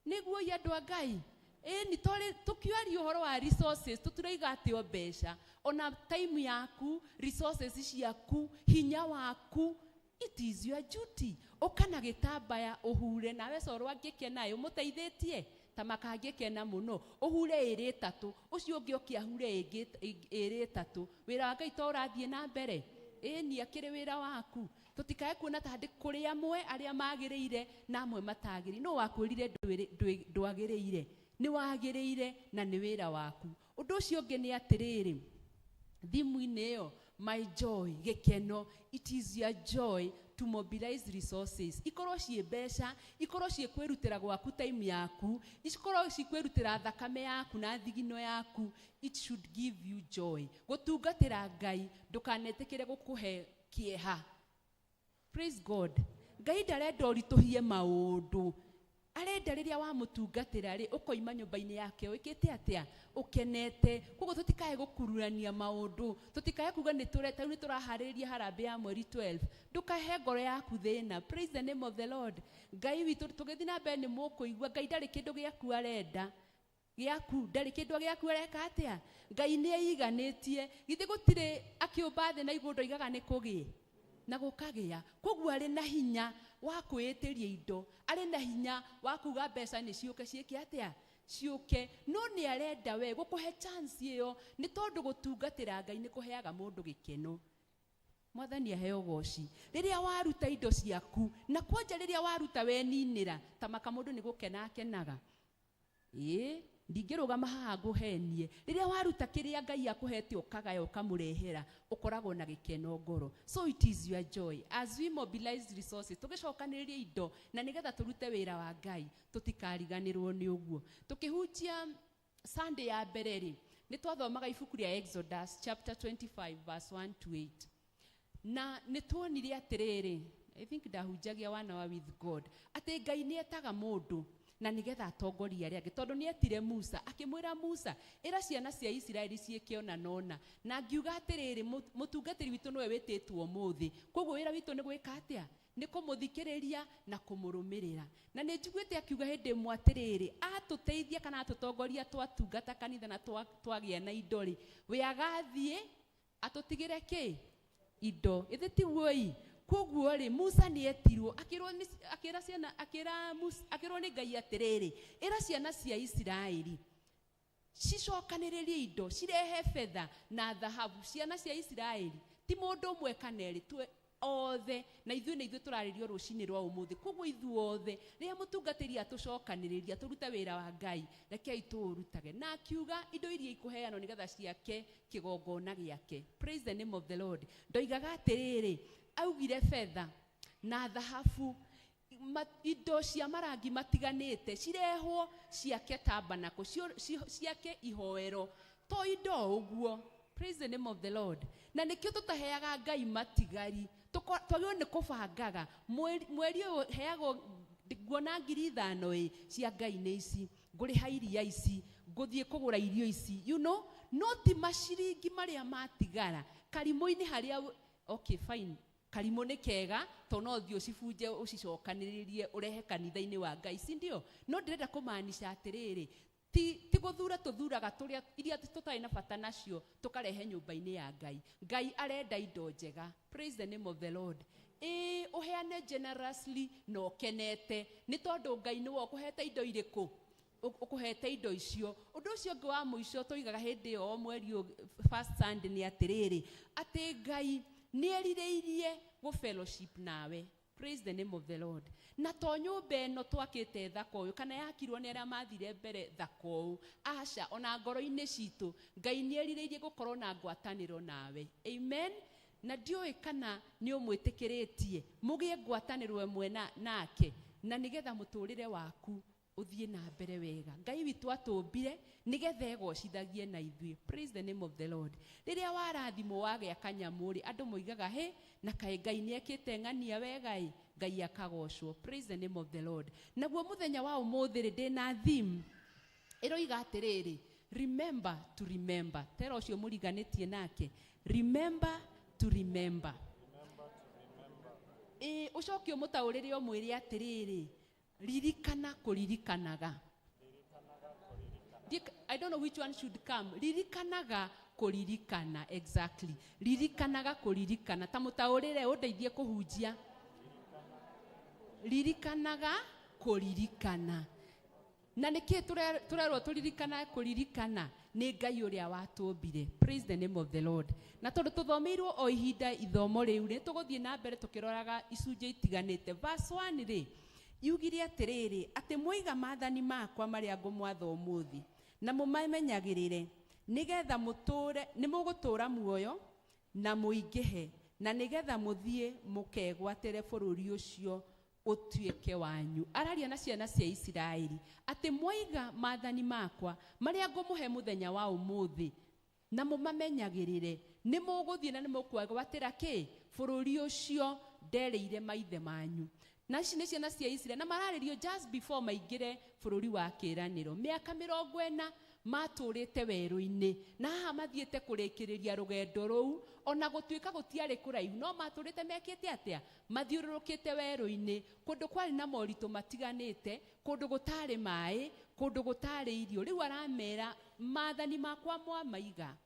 Nĩguo ĩ andũ a Ngai. Ĩni twarĩ tũkĩaria ũhoro wa resources, tũtirauga atĩ o mbeca, ona time yaku, resources ciaku, hinya waku, it is your duty. Ũka na gĩtambaya ũhure, nawe coro angĩkena ĩ, ũmũteithĩtie ta makangĩkena mũno, ũhure ĩrĩ ĩtatũ, ũcio ũngĩ oke ahure ĩngĩ ĩrĩ ĩtatũ. Wĩra wa Ngai to ũrathiĩ na mbere. Ĩni akĩrĩ wĩra waku. Tũtikae kuona ta kũrĩ amwe arĩa magĩrĩire na amwe matagĩrĩire. Nũ wakwĩrire ndwagĩrĩire? Nĩ wagĩrĩire na nĩ wĩra waku. Ũndũ ũcio ũngĩ nĩ atĩrĩrĩ, thimũ-inĩ ĩyo, my joy, gĩkeno, it is your joy to mobilize resources. Ikorwo ciĩ mbeca, ikorwo ciĩ kwĩrutĩra gwaku time yaku, ikorwo ciĩ kwĩrutĩra thakame yaku na thigino yaku, it should give you joy. Gũtungatĩra Ngai, ndũkanetĩkĩre gũkũhe kĩeha. Praise God. Ngai ndarenda ũritũhie maũndũ. Arenda rĩrĩa wamũtungatĩra rĩ, ũkoima nyũmba-inĩ yake ũĩkĩte atĩa? Ũkenete. Koguo tũtikae gũkururania maũndũ, tũtikae kuga nĩ tũre, tarĩu nĩ tũraharĩrĩria harambee ya mweri 12. Ndũkahe ngoro yaku thĩna. Praise the name of the Lord. Ngai witũ, tũgĩthiĩ na mbere nĩ mũkũigua, Ngai ndarĩ kĩndũ gĩaku arenda. Gĩaku, ndarĩ kĩndũ gĩaku areka atĩa? Ngai nĩ eiganĩtie. Githĩ gũtirĩ akĩũmba thĩ na igũrũ ndoigaga nĩ kũgĩe? Na gũkagĩa. Koguo arĩ na hinya wa kwĩĩtĩria indo, arĩ na hinya wa kuga mbeca nĩ ciũke ciĩke atĩa? Ciũke. No nĩ arenda we gũkũhe chance ĩyo, nĩ tondũ gũtungatĩra Ngai nĩ kũheaga mũndũ gĩkeno. Mwathani aheo goci. Rĩrĩa waruta indo ciaku, na kwanja rĩrĩa waruta weninĩra, ta maka mũndũ nĩ gũkena akenaga. Ĩĩ, ndingĩrũgama haha ngũhenie. Rĩrĩa waruta kĩrĩa Ngai akũhete ũkagaya ũkamũrehera, ũkoragwo na gĩkeno ngoro. So it is your joy. As we mobilize resources, tũgĩcokanĩrĩria indo na nĩgetha tũrute wĩra wa Ngai, tũtikariganĩrwo nĩ ũguo. Tũkĩhunjia Sunday ya mbere rĩ, nĩ twathomaga ibuku rĩa Exodus chapter 25 verse 1 to 8. Na nĩ tuonire atĩrĩrĩ, I think ndahunjagia wana wa with God, atĩ Ngai nĩ etaga mũndũ na nĩgetha atongorie arĩa angĩ, tondũ nĩ etire Musa, akĩmwĩra Musa, ĩra ciana cia Isiraeli ciĩke ũna na ũna. Na ngiuga atĩrĩrĩ, mũtungatĩri witũ nĩwe wĩtĩtwo ũmũthĩ, koguo wĩra witũ nĩ gwĩka atĩa? Nĩ kũmũthikĩrĩria na kũmũrũmĩrĩra. Na nĩ njiguĩte akiuga hĩndĩ ĩmwe atĩrĩrĩ, atũteithia kana atũtongoria twatungata kanitha na twagĩa na indo rĩ, we agathiĩ atũtigĩre kĩ? Indo. Ĩthĩ tiguo ĩ? Koguo rĩ, Musa nĩ etirwo, akĩrwo nĩ, akĩra ciana, akĩra Musa, akĩrwo nĩ Ngai atĩrĩrĩ, ĩra ciana cia Isiraeli cicokanĩrĩrie indo, cirehe betha na thahabu. Ciana cia Isiraeli ti mũndũ ũmwe kana erĩ, twe othe, na ithuĩ nĩ ithuĩ tũrarĩrio rũcinĩ rwa ũmũthĩ. Koguo ithuĩ othe rĩrĩa mũtungatĩri atũcokanĩrĩria tũrute wĩra wa Ngai, rekei tũũrutage. Na akiuga indo iria ikũheanwo nĩgetha ciake kĩgongona gĩake. Praise the name of the Lord. Ndoigaga atĩrĩrĩ, augire betha na thahabu, indo cia marangi matiganĩte cirehwo ciake tabernacle, ciake ihoero, to indo ũguo. Praise the name of the Lord. Na nĩkĩo tũtaheaga Ngai matigari, twagĩrĩirwo nĩ kũbangaga. Mweri ũyũ heagwo nguona ngiri ithano ĩ cia Ngai nĩ ici, ngũrĩha iria ici, ngũthiĩ kũgũra irio ici, you know, no ti maciringi marĩa matigara karimũ-inĩ harĩa okay fine, karimũ nĩ kega to no ũthiĩ ũcibunje ũcicokanĩrĩrie ũrehe kanitha-inĩ wa Ngai, si ndio? No ndĩrenda kũmaanisha atĩrĩrĩ, ti gũthura tũthuraga tũrĩa iria tũtarĩ na bata nacio tũkarehe nyũmba-inĩ ya Ngai. Ngai arenda indo njega. Praise the name of the Lord. Ĩĩ, ũheane generously na ũkenete nĩ tondũ Ngai nĩwe ũkũhete indo irĩkũ, ũkũhete indo icio. Ũndũ ũcio ũngĩ wa mũico tũigaga hĩndĩ ĩyo o mweri ũyũ first Sunday nĩ atĩrĩrĩ, atĩ Ngai nĩ erirĩirie gũ fellowship nawe. Praise the name of the Lord. Na to nyũmba ĩno twakĩte thaka ũyũ kana yakirwo nĩ arĩa mathire mbere thaka ũũ, aca, ona ngoro-inĩ citũ Ngai nĩ erirĩirie gũkorwo na ngwatanĩro nawe. Amen. Na ndiũĩ kana nĩ ũmwĩtĩkĩrĩtie mũgĩe ngwatanĩro ĩmwe nake, na nĩgetha mũtũrĩre waku ũthiĩ na mbere wega. Ngai witũ atũmbire nĩgetha egocithagie na ithuĩ. Praise the name of the Lord. Rĩrĩa warathimwo wagĩa kanyamũ rĩ, andũ moigaga hĩ, na kaĩ Ngai nĩ ekĩte ng'ania wega ĩ, Ngai akagocwo. Praise the name of the Lord. Naguo mũthenya wa ũmũthĩ rĩ, ndĩna theme ĩroiga atĩrĩrĩ, remember to remember. Tera ũcio mũriganĩtie nake, remember to remember. Ĩ, ũcoke ũmũtaũrĩre ũmwĩre atĩrĩrĩ, ririkana kũririkanaga. I don't know which one should come. Ririkanaga kũririkana, exactly. Ririkanaga kũririkana. Ta mũtaũrĩre ũndeithie kũhunjia. Ririkanaga kũririkana. Na nĩkĩ tũrerwo tũririkana kũririkana? Nĩ Ngai ũrĩa watũmbire. Praise the name of the Lord. Na tondũ tũthomeirwo o ihinda ithomo rĩu, nĩ tũgũthiĩ na mbere tũkĩroraga icunjĩ itiganĩte. Verse 1 rĩ, yugire atĩrĩrĩ, atĩ mwaiga maathani makwa marĩa ngũmwatha ũmũthĩ, na mũmamenyagĩrĩre, nĩgetha mũtũũre, nĩ mũgũtũũra muoyo na mũingĩhe, na nĩgetha mũthiĩ mũkegwatĩre bũrũri ũcio ũtuĩke wanyu. Araria na ciana cia Isiraeli atĩ mwaiga maathani makwa marĩa ngũmũhe mũthenya wa ũmũthĩ, na mũmamenyagĩrĩre, nĩ mũgũthiĩ na nĩ mũkwegwatĩra kĩ? Bũrũri ũcio nderĩire maithe manyu. Na ici nĩ ciana cia Isiraeli, na mararĩrio just before maingĩre bũrũri wa kĩĩranĩro. Mĩaka mĩrongo ĩna matũrĩte werũ-inĩ, na haha mathiĩte kũrĩkĩrĩria rũgendo rũu, ona gũtuĩka gũtiarĩ kũraihu, no matũrĩte mekĩte atĩa? Mathiũrũrũkĩte werũ-inĩ, kũndũ kwarĩ na moritũ matiganĩte, kũndũ gũtarĩ maĩ, kũndũ gũtarĩ irio. Rĩu aramera, maathani makwa mwamaiga,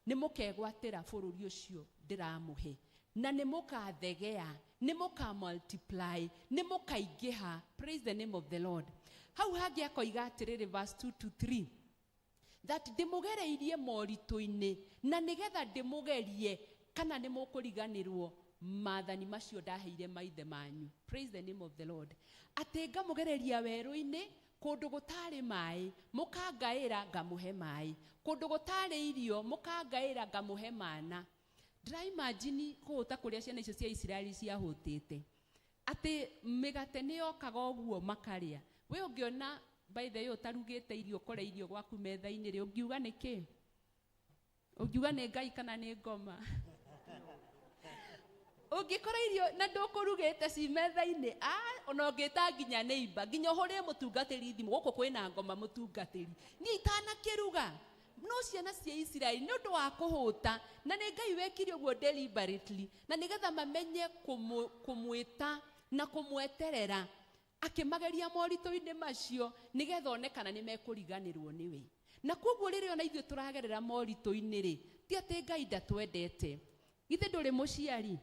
nĩ mũkegwatĩra bũrũri ũcio ndĩramũhe, na nĩ mũkathegea, nĩ mũka multiply, nĩ mũkaingĩha. Praise the name of the Lord. Hau hangĩ akoiga atĩrĩrĩ, verse 2 to 3, that ndĩmũgereirie moritũ-inĩ, na nĩgetha ndĩmũgerie kana nĩ mũkũriganĩrwo maathani macio ndaheire maithe manyu. Praise the name of the Lord. Atĩ ngamũgereria werũ-inĩ, kũndũ gũtarĩ maĩ, mũkangaĩra ngamũhe maĩ, kũndũ gũtarĩ irio, mũkangaĩra ngamũhe mana. Ndĩraimagine kũhũta kũrĩa ciana icio cia Isiraeli ciahũtĩte, atĩ mĩgate nĩ yokaga ũguo makarĩa. We ũngĩona by the way ũtarugĩte irio, ũkore irio gwaku metha-inĩ rĩ, ũngiuga nĩ kĩ? Ũngiuga nĩ Ngai kana nĩ ngoma? Ũngĩkora irio na ndũkũrugĩte ci metha-inĩ, ona ũngĩta nginya neighbor, nginya ũhũrĩre mũtungatĩri thimũ, gũkũ kwĩna ngoma mũtungatĩri, niĩ itanakĩruga. No ciana cia Isiraeli nĩ ũndũ wa kũhũta, na nĩ Ngai wekire ũguo deliberately, na nĩgetha mamenye kũmwĩta na kũmweterera, akĩmageria moritũ-inĩ macio nĩgetha one kana nĩ mekũriganĩrwo nĩwe. Na koguo rĩrĩa ona ithuĩ tũragerera moritũ-inĩ rĩ, ti atĩ Ngai ndatwendete. Githĩ ndũrĩ mũciari?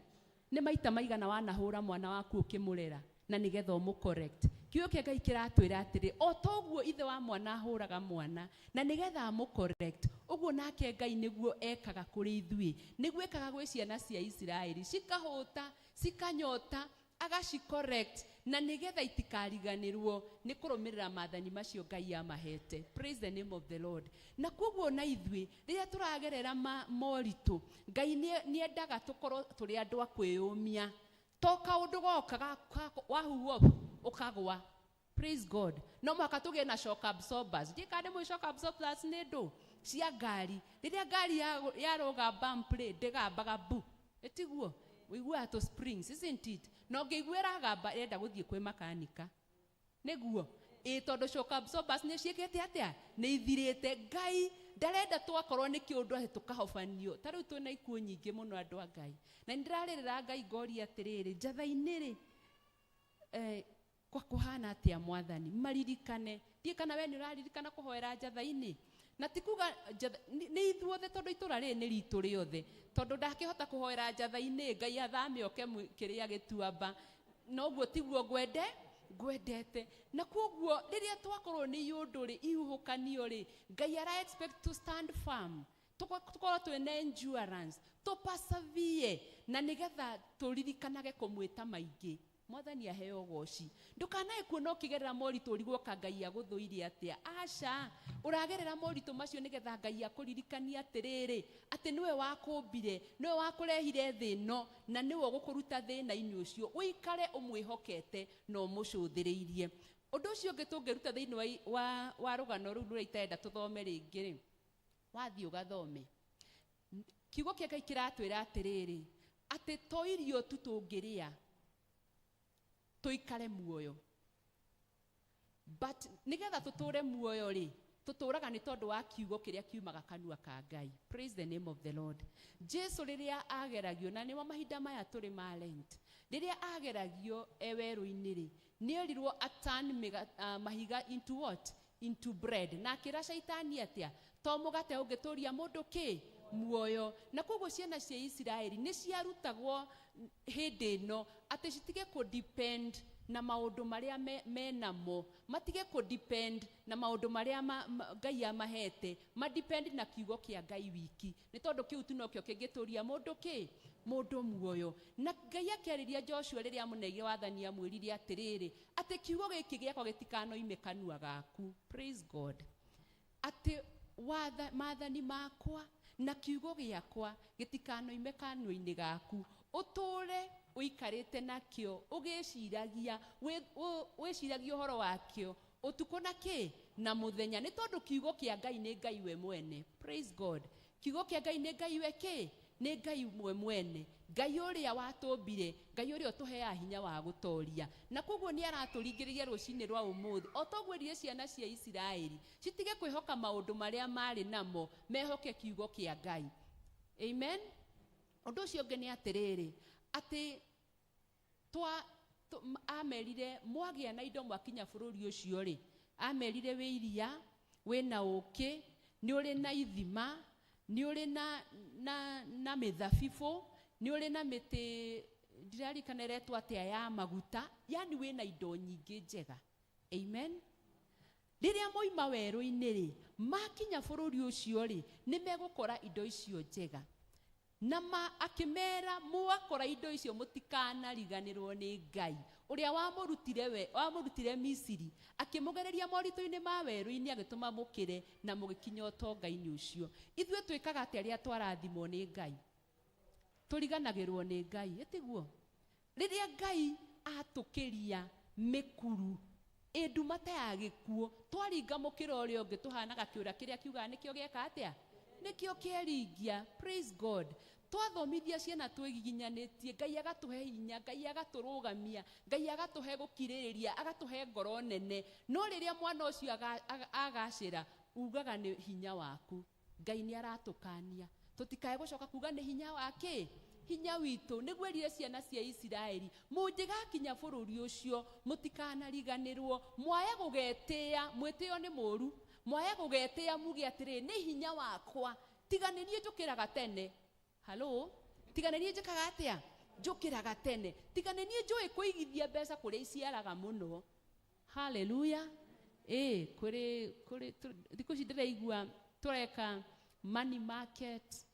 Nĩ maita maigana wanahũra mwana waku ũkĩmũrera na nĩgetha ũmũ correct. Kiugo kĩa Ngai kĩratwĩra atĩrĩ, o toguo ithe wa mwana ahũraga mwana na nĩgetha amũ correct, ũguo nake Ngai nĩguo ekaga kũrĩ ithuĩ, nĩguo ekaga gwĩ ciana cia Isiraeli, cikahũta, cikanyota, agaci correct na nĩgetha itikariganĩrwo nĩ kũrũmĩrĩra maathani macio Ngai amahete. Praise the name of the Lord. Na koguo na ithuĩ rĩrĩa tũragerera moritũ, Ngai nĩ endaga tũkorwo tũrĩ andũ a kwĩyũmia. To kaũndũ goka wahuhwo ũkagwa. Praise God. No mũhaka tũgĩe na shock absorbers. Ndiũĩ kana nĩ mũĩ shock absorbers nĩ ndũ cia ngari. Rĩrĩa ngari yarũga bump rĩ, ndĩgambaga bu. Ĩtiguo? Ũiguaga tũ springs, isn't it? Na ũngĩigua ĩragamba ĩrenda gũthiĩ kwĩ makanika. Nĩguo? Ĩ tondũ shock absorbers nĩ ciĩkĩte atĩa? Nĩ ithirĩte. Ngai ndarenda twakorwo nĩ kĩũndũ atĩ tũkahobanio. Ta rĩu twĩna ikuũ nyingĩ mũno andũ a Ngai. Na nĩ ndĩrarĩrĩra Ngai ngoria atĩrĩrĩ, njatha-inĩ rĩ, kwa kũhana atĩa mwathani? Maririkane. Ndiũĩ kana we nĩ ũraririkana kũhoera njatha-inĩ. Na ti kuga nĩ ithuothe tondũ itũra rĩrĩ nĩ ritũ rĩothe, tondũ ndakĩhota kũhoera njatha-inĩ Ngai athame oke kĩrĩa gĩtuamba, noguo tiguo ngwendete. Na koguo rĩrĩa twakorwo nĩ iũndũ rĩ, ihuhũkanio rĩ, Ngai ara expect to stand firm, tũkorwo twĩna endurance, tũpasavie, na nĩgetha tũririkanage kũmwĩta maingĩ. Mwathani aheo ũgoci. Ndũkanae kuona ũkĩgerera moritũ ũrigwo ka Ngai agũthũire atĩa. Aca, ũragerera moritũ macio nĩgetha Ngai akũririkanie atĩrĩrĩ, atĩ nĩwe wakũmbire, nĩwe wakũrehire thĩ ĩno, na nĩwe ũgũkũruta thĩna-inĩ ũcio. Ũikare ũmwĩhokete na ũmũcũthĩrĩirie. Ũndũ ũcio ũngĩ tũngĩruta thĩinĩ wa rũgano rũu rũrĩa itarenda tũthome rĩngĩ rĩ, wathiĩ ũgathome. Kiugo kĩa Ngai kĩratwĩra atĩrĩrĩ, atĩ to irio tu tũngĩrĩa tũikare muoyo, but nĩgetha tũtũre muoyo rĩ, tũtũraga nĩ tondũ wa kiugo kĩrĩa kiumaga kanua ka Ngai. Praise the name of the Lord. Jesu rĩrĩa ageragio, na nĩmo mahinda maya tũrĩ ma Lent, rĩrĩa ageragio e werũ-inĩ rĩ, nĩerirwo aturn mahiga into what? Into bread. Na akĩra Shaitani atĩa? To mũgate ũngĩtũria mũndũ kĩ? Muoyo. Na koguo ciana cia Isiraeli nĩ ciarutagwo hĩndĩ ĩno atĩ citige kũ-depend na maũndũ marĩa menamo, matige kũ-depend na maũndũ marĩa Ngai amahete, ma-depend na kiugo kĩa Ngai wiki, nĩ tondũ kĩu tu nokĩo kĩngĩtũria mũndũ kĩ? Mũndũ muoyo. Na Ngai akĩarĩria Joshua rĩrĩa amũneire wathani, amwĩrire atĩrĩrĩ, atĩ kiugo gĩkĩ gĩakwa gĩtikanoime kanua gaku. Praise God. Atĩ maathani makwa na kiugo gĩakwa gĩtikanoime kanua-inĩ gaku, ũtũre ũikarĩte nakĩo, ũgĩciragia, wĩciragia ũhoro wakĩo ũtukũ na kĩ? Na mũthenya, nĩ tondũ kiugo kĩa Ngai nĩ Ngai we mwene. Praise God. Kiugo kĩa Ngai nĩ Ngai we kĩ? Nĩ Ngai we mwene, Ngai ũrĩa watũmbire, Ngai ũrĩa ũtũheaga hinya wa gũtoria. Na koguo nĩ aratũringĩrĩria rũcinĩ rwa ũmũthĩ, o toguo erire ciana cia Isiraeli citige kwĩhoka maũndũ marĩa marĩ namo, mehoke kiugo kĩa Ngai. Amen. Ũndũ ũcio ũngĩ nĩ atĩrĩrĩ, atĩ amerire mwagĩa na indo mwakinya bũrũri ũcio rĩ, amerire wĩ iria, wĩna ũkĩ, nĩ ũrĩ na ithima, nĩ ũrĩ na mĩthabibũ, nĩ ũrĩ na mĩtĩ ndirarikana ĩretwo atĩa ya maguta, yani wĩna indo nyingĩ njega. Amen. Rĩrĩa moima werũ-inĩ rĩ, makinya bũrũri ũcio rĩ, nĩ megũkora indo icio njega. Na akĩmera mwakora indo icio mũtikanariganĩrwo nĩ Ngai ũrĩa wamũrutire Misiri, akĩmũgereria moritũ-inĩ ma werũ-inĩ, agĩtũma mũkĩre na mũgĩkinya ũtonga-inĩ ũcio. Ithuĩ twĩkaga atĩa rĩrĩa twarathimwo nĩ Ngai? Tũriganagĩrwo nĩ Ngai, ĩtiguo? Rĩrĩa Ngai atũkĩria mĩkuru ĩ nduma ta ya gĩkuũ, twaringa mũkĩra ũrĩa ũngĩ tũhanaga kĩũra kĩrĩa kiugaga nĩkĩo gĩeka atĩa? Nĩkĩo kĩeringia. Praise God. Twathomithia ciana twĩgiginyanĩtie, Ngai agatũhe hinya, Ngai agatũrũgamia, Ngai agatũhe gũkirĩrĩria, agatũhe ngoro nene. No rĩrĩa mwana ũcio agacĩra, ugaga nĩ hinya waku. Ngai nĩ aratũkania tũtikae gũcoka kuga nĩ hinya wa kĩ? Hinya witũ. Nĩguo erire ciana cia Isiraeli, mũngĩgakinya bũrũri ũcio mũtikanariganĩrwo, mwae gũgetĩĩa, mwĩtĩo nĩ mũru, mwae gũgetĩĩa muge atĩrĩ nĩ hinya wakwa, tiga nĩ niĩ njũkĩraga tene. Hello? Tiga nĩ niĩ njĩkaga atĩa? Njũkĩraga tene. Tiga nĩ niĩ njũĩ kũigithia mbeca kũrĩa iciaraga mũno. Hallelujah. Kũrĩ thikũ ici ndĩraigua tũreka money market,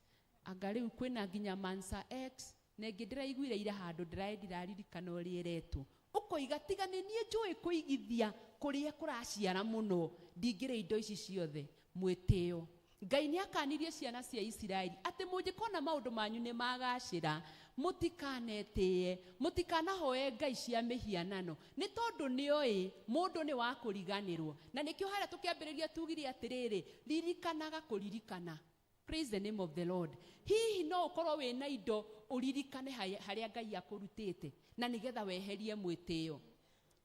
anga rĩu kwĩna nginya Mansa X, na ĩngĩ ndĩraiguire ira handũ ndĩraririkana ũrĩa ĩretwo. Ũkoiga tiga nĩ niĩ njũĩ kũigithia kũrĩa kũraciara mũno, ndingĩrĩa indo ici ciothe. Mwĩtĩo. Ngai nĩ akanirie ciana cia Isiraeli atĩ mũngĩkona maũndũ manyu nĩ magacĩra, mũtikanetĩe, mũtikanahoe ngai cia mĩhianano, nĩ tondũ nĩoĩ mũndũ nĩ wa kũriganĩrwo. Na nĩkĩo harĩa tũkĩambĩrĩria tugire atĩrĩrĩ, ririkanaga kũririkana. Praise the name of the Lord. Hihi no ũkorwo wĩna indo ũririkane harĩa Ngai akũrutĩte, na nĩgetha weherie mwĩtĩo.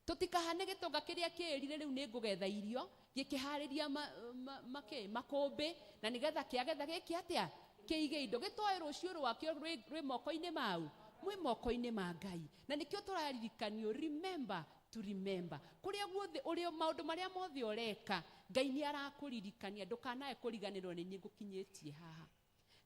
Tũtikahane gĩtonga kĩrĩa kĩĩrire rĩu nĩ ngũgetha irio, gĩkĩharĩria makũmbĩ, na nĩgetha kĩagetha gĩke atĩa? Kĩige indo. Gĩtoe rũciũ rwakĩo rwĩ moko-inĩ mau, mwĩ moko-inĩ ma Ngai. Na nĩkĩo tũraririkanio, remember to remember. Kũrĩa guothe ũrĩ, maũndũ marĩa mothe ũreka, Ngai nĩ arakũririkania ndũkanae kũriganĩrwo nĩ niĩ ngũkinyĩtie haha.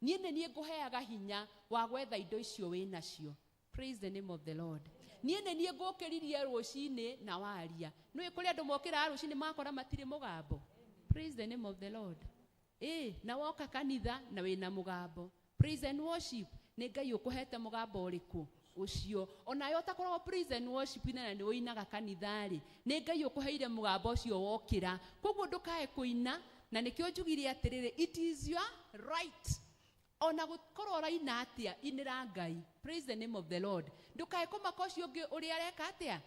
Niĩ nĩ niĩ ngũheaga hinya wa gwetha indo icio wĩ nacio. Praise the name of the Lord. Niĩ nĩ niĩ ngũkĩririe rũcinĩ na waria. Nĩũĩ kũrĩ andũ mokĩraga rũcinĩ makora matirĩ mũgambo. Praise the name of the Lord. Ĩ, na woka kanitha na wĩna mũgambo. Praise and worship nĩ Ngai ũkũhete mũgambo ũrĩkũ ũcio. Onawe ũtakoragwo praise and worship na nĩ ũinaga kanitha rĩ, nĩ Ngai ũkũheire mũgambo ũcio wokĩra. Koguo ndũkae kũina, na nĩkĩo njugire atĩrĩrĩ, it is your right. Ona gũkorwo ũraina atĩa, inĩra Ngai. Praise the name of the Lord. Ndũkae kũmaka ũcio ũngĩ ũrĩa areka atĩa,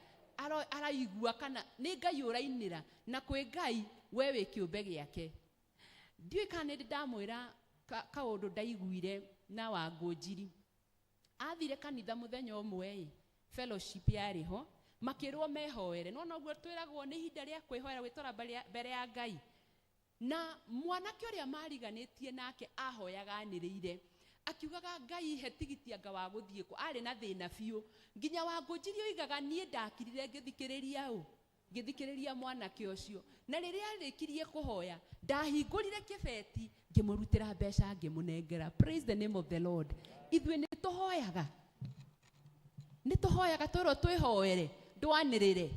araigua kana nĩ Ngai ũrainĩra, na kwĩ Ngai we wĩ kĩũmbe gĩake. Ndiũĩ kana nĩ ndamwĩra kaũndũ ndaiguire na Wangũnjiri. Athire kanitha mũthenya ũmwe ĩ, fellowship yarĩ ho, makĩrwo mehoere. No noguo twĩragwo nĩ ihinda rĩa kwĩhoera gwĩtwara mbere ya Ngai. Na mwanake ũrĩa mariganĩtie nake ahoyaga anĩrĩire, akiugaga Ngai he tigiti anga wa gũthiĩ kũ, arĩ na thĩna biũ. Nginya Wangũnjiri oigaga niĩ ndakirire ngĩthikĩrĩria ũ, ngĩthikĩrĩria mwanake ũcio. Na rĩrĩa arĩkirie kũhoya, ndahingũrire kĩbeti, ngĩmũrutĩra mbeca ngĩmũnengera. Praise the name of the Lord. Ithuĩ nĩ tũhoyaga. Nĩ tũhoyaga twĩrwo twĩhoere, ndwanĩrĩre.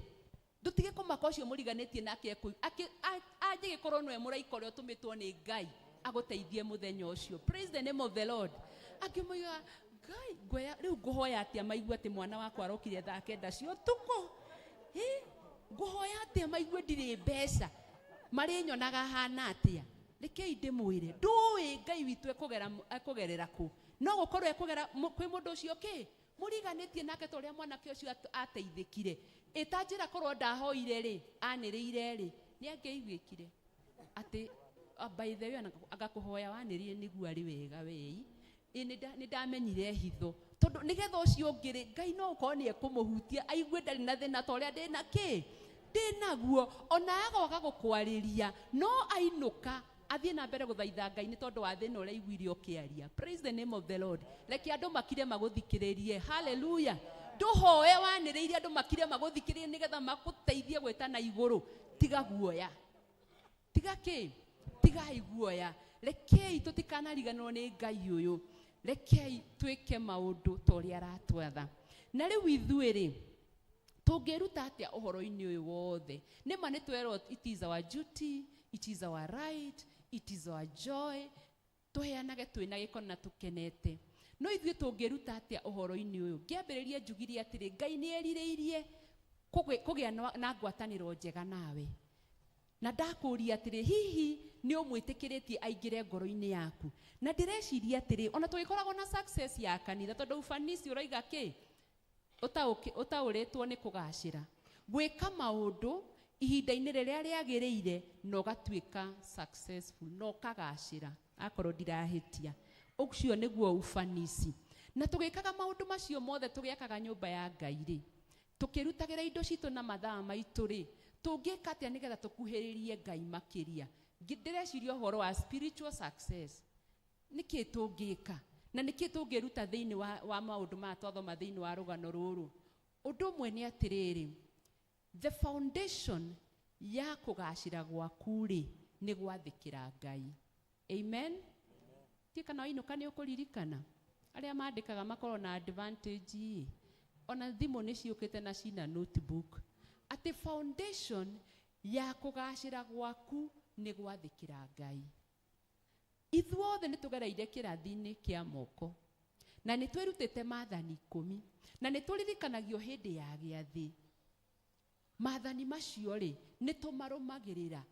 Ndũtige kũmaka ũcio mũriganĩtie nake anjĩgĩkorwo nĩwe mũraika ũrĩa ũtũmĩtwo nĩ Ngai agũteithie mũthenya ũcio. Praise the name of the Lord. Akĩmũiga Ngai, ngwea rĩu ngũhoya atĩa maigue atĩ mwana wakwa arokire thaa kenda cia ũtukũ. Ĩ, ngũhoya atĩa maigue ndirĩ mbeca, marĩnyonaga hana atĩa. Rekei ndĩmwĩre, ndũĩ Ngai witũ ekũgerera kũ. No gũkorwo ekũgera kwĩ mũndũ ũcio kĩ mũriganĩtie nake ta ũrĩa mwanake ũcio ateithĩkire. Ĩta njĩra korwo ndahoire rĩ, anĩrĩire rĩ, nĩ angĩaiguĩkire atĩ, by the way, agakũhoya wanĩrĩire nĩguo arĩ wega wei. Ĩ, nĩ ndamenyire hitho. Tondũ nĩgetha ũcio ũngĩ rĩ, Ngai no ũkorwo nĩ ekũmũhutia, aigue ndarĩ na thĩna ta ũrĩa ndĩna kĩ? Ndĩnaguo. Ona agoka gũkwarĩria, no ainũka, athiĩ na mbere gũthaitha Ngai nĩ tondũ wa thĩna ũrĩa aiguire ũkĩaria. Praise the name of the Lord. Reke andũ makire magũthikĩrĩrie. Hallelujah. Ndũhoe wanĩrĩire andũ makire magũthikĩrĩrie nĩgetha magũteithie gwĩtana igũrũ. Tiga guoya. Tiga kĩ? Tigai guoya. Rekei tũtikanariganĩrwo nĩ Ngai ũyũ. Rekei twĩke maũndũ ta ũrĩa aratwatha. Na rĩu ithuĩ rĩ, tũngĩruta atĩa ũhoro-inĩ ũyũ wothe? Nĩ ma nĩ twerwo it is our duty, it is our right, it is our joy. Tũheanage twĩna gĩko na tũkenete. No ithuĩ tũngĩruta atĩa ũhoro-inĩ ũyũ? Ngĩambĩrĩria njugire atĩrĩ, Ngai nĩ erirĩirie kũgĩa na ngwatanĩro njega nawe. Na ndakũria atĩrĩ, hihi nĩ ũmwĩtĩkĩrĩtie aingĩre ngoro-inĩ yaku? Na ndĩreciria atĩrĩ, ona tũgĩkoragwo na success ya kanitha, tondũ ufanisi ũroiga kĩ? Ũtaũrĩtwo nĩ kũgacĩra. Gwĩka maũndũ ihinda-inĩ rĩrĩa rĩagĩrĩire na ũgatuĩka successful, na ũkagacĩra, akorwo ndirahĩtia. Ũcio nĩguo ufanisi. Na tũgĩkaga maũndũ macio mothe tũgĩakaga nyũmba ya Ngai rĩ, tũkĩrutagĩra indo citũ na mathaa maitũ rĩ, tũngĩka atĩa nĩgetha tũkuhĩrĩrie Ngai makĩria? Ndĩreciria ũhoro wa spiritual success. Nĩkĩ tũngĩka? Na nĩkĩ tũngĩruta thĩinĩ wa maũndũ maya twathoma thĩinĩ wa rũgano rũrũ? Ũndũ ũmwe nĩ atĩrĩrĩ, the foundation ya kũgacĩra gwaku rĩ, nĩ gwathĩkĩra Ngai. Amen? Ti kana wainũka nĩ ũkũririkana? Arĩa mandĩkaga makorwo na advantage ĩ. Ona thimũ nĩ ciũkĩte na cina notebook. Atĩ foundation ya kũgacĩra gwaku nĩ gwathĩkĩra Ngai. Ithuothe nĩ tũgereire kĩrathi-inĩ kĩa moko. Na nĩ twĩrutĩte maathani 10. Na nĩ tũririkanagio hĩndĩ ya gĩathĩ. Maathani macio rĩ, nĩ tũmarũmagĩrĩra.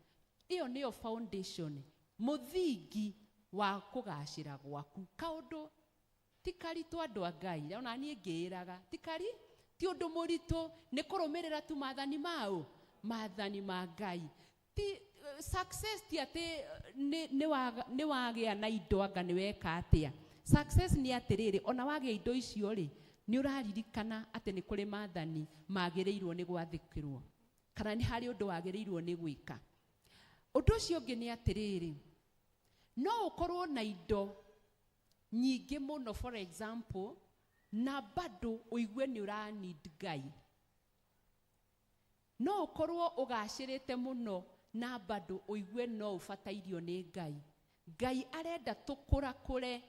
Ĩyo nĩyo foundation, mũthingi wa kũgacĩra gwaku. Kaũndũ ti karitũ andũ a Ngai, ona niĩ ngĩĩraga, ti kari, ti ũndũ mũritũ, nĩ kũrũmĩrĩra tu maathani mau, maathani ma Ngai. Ti success ti atĩ nĩ wagĩa na indo anga nĩ weka atĩa. Success nĩ atĩrĩrĩ, ona wagĩa indo icio rĩ, nĩ ũraririkana atĩ nĩ kũrĩ maathani magĩrĩirwo nĩ gwathĩkĩrwo, kana nĩ harĩ ũndũ wagĩrĩirwo nĩ gwĩka. Ũndũ ũcio ũngĩ nĩ atĩrĩrĩ, no ũkorwo na indo nyingĩ mũno, for example, na bado ũigue nĩ ũra need Ngai. No ũkorwo ũgacĩrĩte mũno na bado ũigue no ũbatairio nĩ Ngai. Ngai arenda tũkũrakũre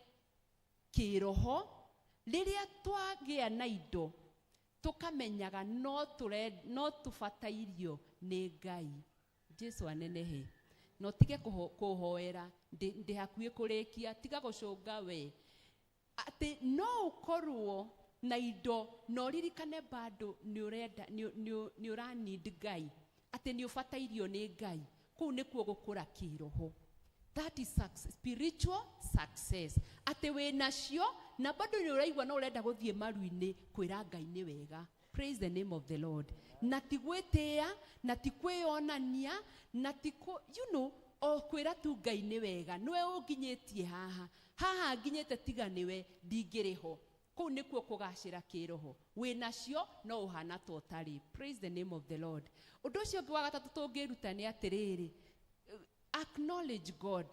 kĩroho rĩrĩa twagĩa na indo tũkamenyaga no tũre, no tũbatairio nĩ Ngai. Jesu anenehe. Na ũtige kũhoera ndĩ hakuhĩ kũrĩkia, tiga gũcũnga we atĩ no ũkorwo na indo na ũririkane bado nĩ ũrenda nĩ ũra need Ngai, atĩ nĩ ũbatairio nĩ Ngai. Kũu nĩkuo gũkũra kĩroho. That is spiritual success. Atĩ wĩ nacio na bado nĩ ũraigua no ũrenda gũthiĩ maru-inĩ kwĩra Ngai nĩ wega. Praise the name of the Lord. Na ti gwĩtĩĩa, na ti kwĩyonania, na ti kũ, you know, o kwĩra tu Ngai nĩ wega. Nĩwe ũnginyĩtie haha. Haha nginyĩte tiga nĩwe ndingĩrĩ ho. Kũu nĩkuo kũgacĩra kĩroho. Wĩ nacio no ũhana ta ũtarĩ. Praise the name of the Lord. Ũndũ ũcio ũngĩ wa gatatũ tũngĩruta nĩ atĩrĩrĩ, acknowledge God,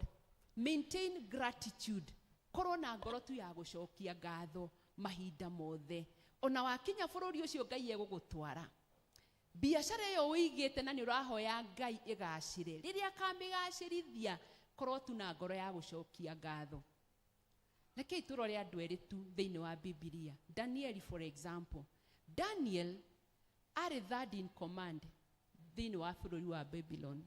maintain gratitude. Korwo na ngoro tu ya gũcokia ngatho mahinda mothe. Ona wakinya bũrũri ũcio Ngai egũgũtwara, biacara ĩyo ũigĩte na nĩ ũrahoya Ngai ĩgacĩre, rĩrĩa akamĩgacĩrithia, korwo tu na ngoro ya gũcokia ngatho. Rekei tũrore andũ erĩ tu thĩinĩ wa Bibilia. Daniel, for example. Daniel arĩ third in command thĩinĩ wa bũrũri wa Babylon.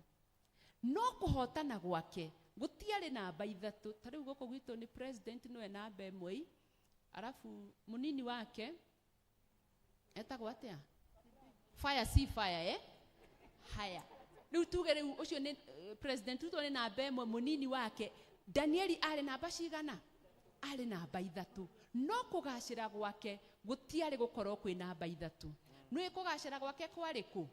No kũhotana gwake gũtiarĩ namba ithatũ. Ta rĩu gũkũ gwitũ nĩ president nĩwe namba ĩmwe, arabu mũnini wake etagwo atĩa? Fire si fire, eh? Haya. Rĩu tuge rĩu ũcio nĩ president Ruto nĩ namba ĩmwe, mũnini wake Danieli arĩ namba cigana? Arĩ namba ithatũ. No kũgacĩra gwake gũtiarĩ gũkorwo kwĩ namba ithatũ. Nĩũĩ kũgacĩra gwake kwarĩ kũ?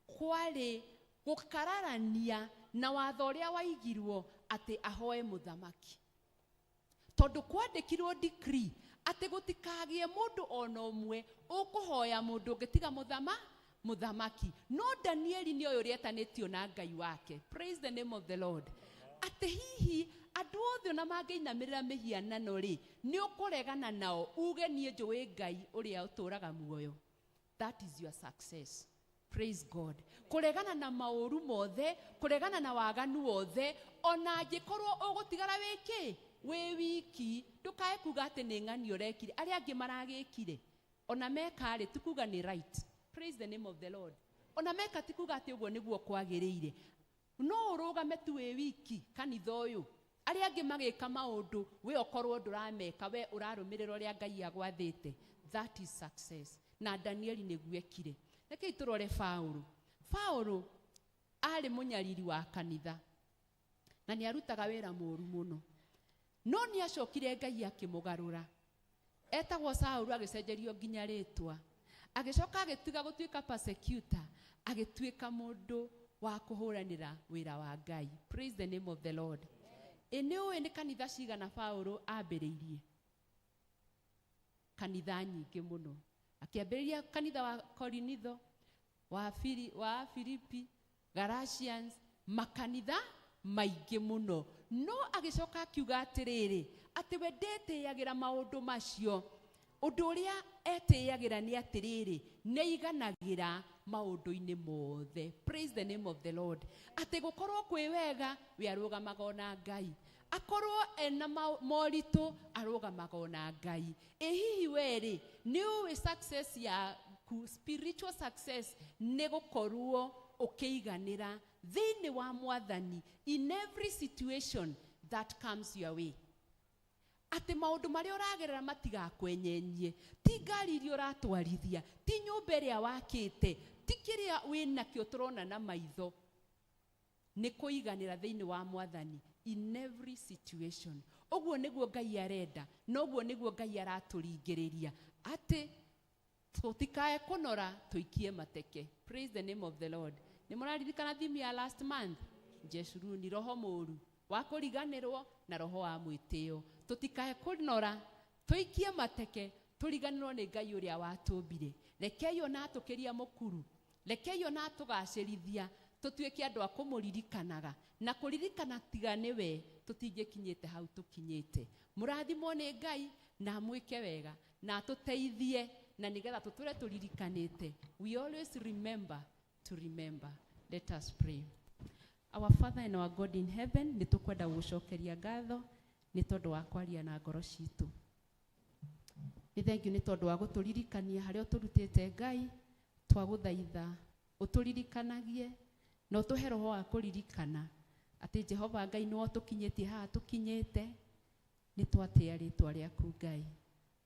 Kwarĩ gũkararania na watho ũrĩa waigirwo atĩ ahoe mũthamaki. Tondũ kwandĩkirwo decree atĩ gũtikagĩe mũndũ ona ũmwe ũkũhoya mũndũ ũngĩ tiga mũthamaki. No Danieli nĩ oĩ ũrĩa etanĩtio na Ngai wake. Praise the name of the Lord. Atĩ hihi andũ othe ona mangĩinamĩrĩra mĩhianano rĩ, nĩ ũkũregana nao uge niĩ njũĩ Ngai ũrĩa ũtũũraga muoyo. That is your success. Praise God. Kũregana na maũru mothe, kũregana na waganu wothe, ona angĩkorwo ũgũtigara wĩ kĩ? Wĩ wiki. Ndũkae kuga atĩ nĩ ng'ani ũrekire. Arĩa angĩ maragĩkire. Ona meka rĩ, ti kuga nĩ right. Praise the name of the Lord. Ona meka ti kuga atĩ ũguo nĩguo kwagĩrĩire. No ũrũgame tu wĩ wiki kanitha ũyũ. Arĩa angĩ magĩka maũndũ, we ũkorwo ndũrameka, we ũrarũmĩrĩra ũrĩa Ngai agwathĩte. That is success. Na Danieli nĩguo ekire. Rekei tũrore Paũlũ. Paũlũ arĩ mũnyariri wa kanitha na nĩ arutaga wĩra mũru mũno. No nĩ acokire Ngai akĩmũgarũra. Etagwo Saũlũ agĩcenjerio nginya rĩtwa. Agĩcoka agĩtiga gũtuĩka persecutor, agĩtuĩka mũndũ wa kũhũranĩra wĩra wa Ngai. Praise the name of the Lord. Ĩ nĩ ũĩ nĩ kanitha cigana Paũlũ ambĩrĩirie? Kanitha nyingĩ mũno. Akĩambĩrĩria kanitha wa Korinitho, wa Filipi, Galatians, makanitha maingĩ mũno. No agĩcoka akiuga atĩrĩrĩ, atĩ we ndetĩyagĩra maũndũ macio. Ũndũ ũrĩa etĩyagĩra nĩ atĩrĩrĩ, nĩ aiganagĩra maũndũ-inĩ mothe. Praise the name of the Lord. Atĩ gũkorwo kwĩ wega, we arũgamaga ona Ngai. Akorwo ena moritũ, arũgamaga ona Ngai. Ĩ hihi we rĩ, nĩ ũĩ success yaku, spiritual success nĩ gũkorwo ũkĩiganĩra thĩinĩ wa Mwathani in every situation that comes your way. Atĩ maũndũ marĩa ũragerera matigakwenyenyie, ti ngari iria ũratwarithia, ti nyũmba ĩrĩa wakĩte, ti kĩrĩa wĩnakĩo tũrona na maitho. Nĩ kũiganĩra thĩinĩ wa Mwathani in every situation. Ũguo nĩguo Ngai arenda, na ũguo nĩguo Ngai aratũringĩrĩria atĩ tũtikae kũnora tũikie mateke. Praise the name of the Lord. Nĩ mũraririkana theme ya last month? Jeshuruni, roho mũru wa kũriganĩrwo na roho wa mwĩtĩo. Tũtikae kũnora tũikie mateke, tũriganĩrwo nĩ Ngai ũrĩa watũmbire. Rekei ona atũkĩria mũkuru, rekei ona atũgacĩrithia, tũtuĩke andũ a kũmũririkanaga na kũririkana tiga nĩwe tũtingĩkinyĩte hau tũkinyĩte. Mũrathimwo nĩ Ngai na amwĩke wega na atũteithie na nĩgetha tũtũre tũririkanĩte. We always remember to remember. Let us pray. Our Father and our God in heaven, nĩ tũkwenda gũgũcokeria ngatho nĩ tondũ wa kwaria na ngoro citũ. Nĩ thengiũ nĩ tondũ wa gũtũririkania harĩa ũtũrutĩte Ngai, twagũthaitha ũtũririkanagie na ũtũhe roho wa kũririkana atĩ Jehova Ngai nĩwe ũtũkinyĩtie haha tũkinyĩte. Nĩ twatĩa rĩtwa rĩaku Ngai,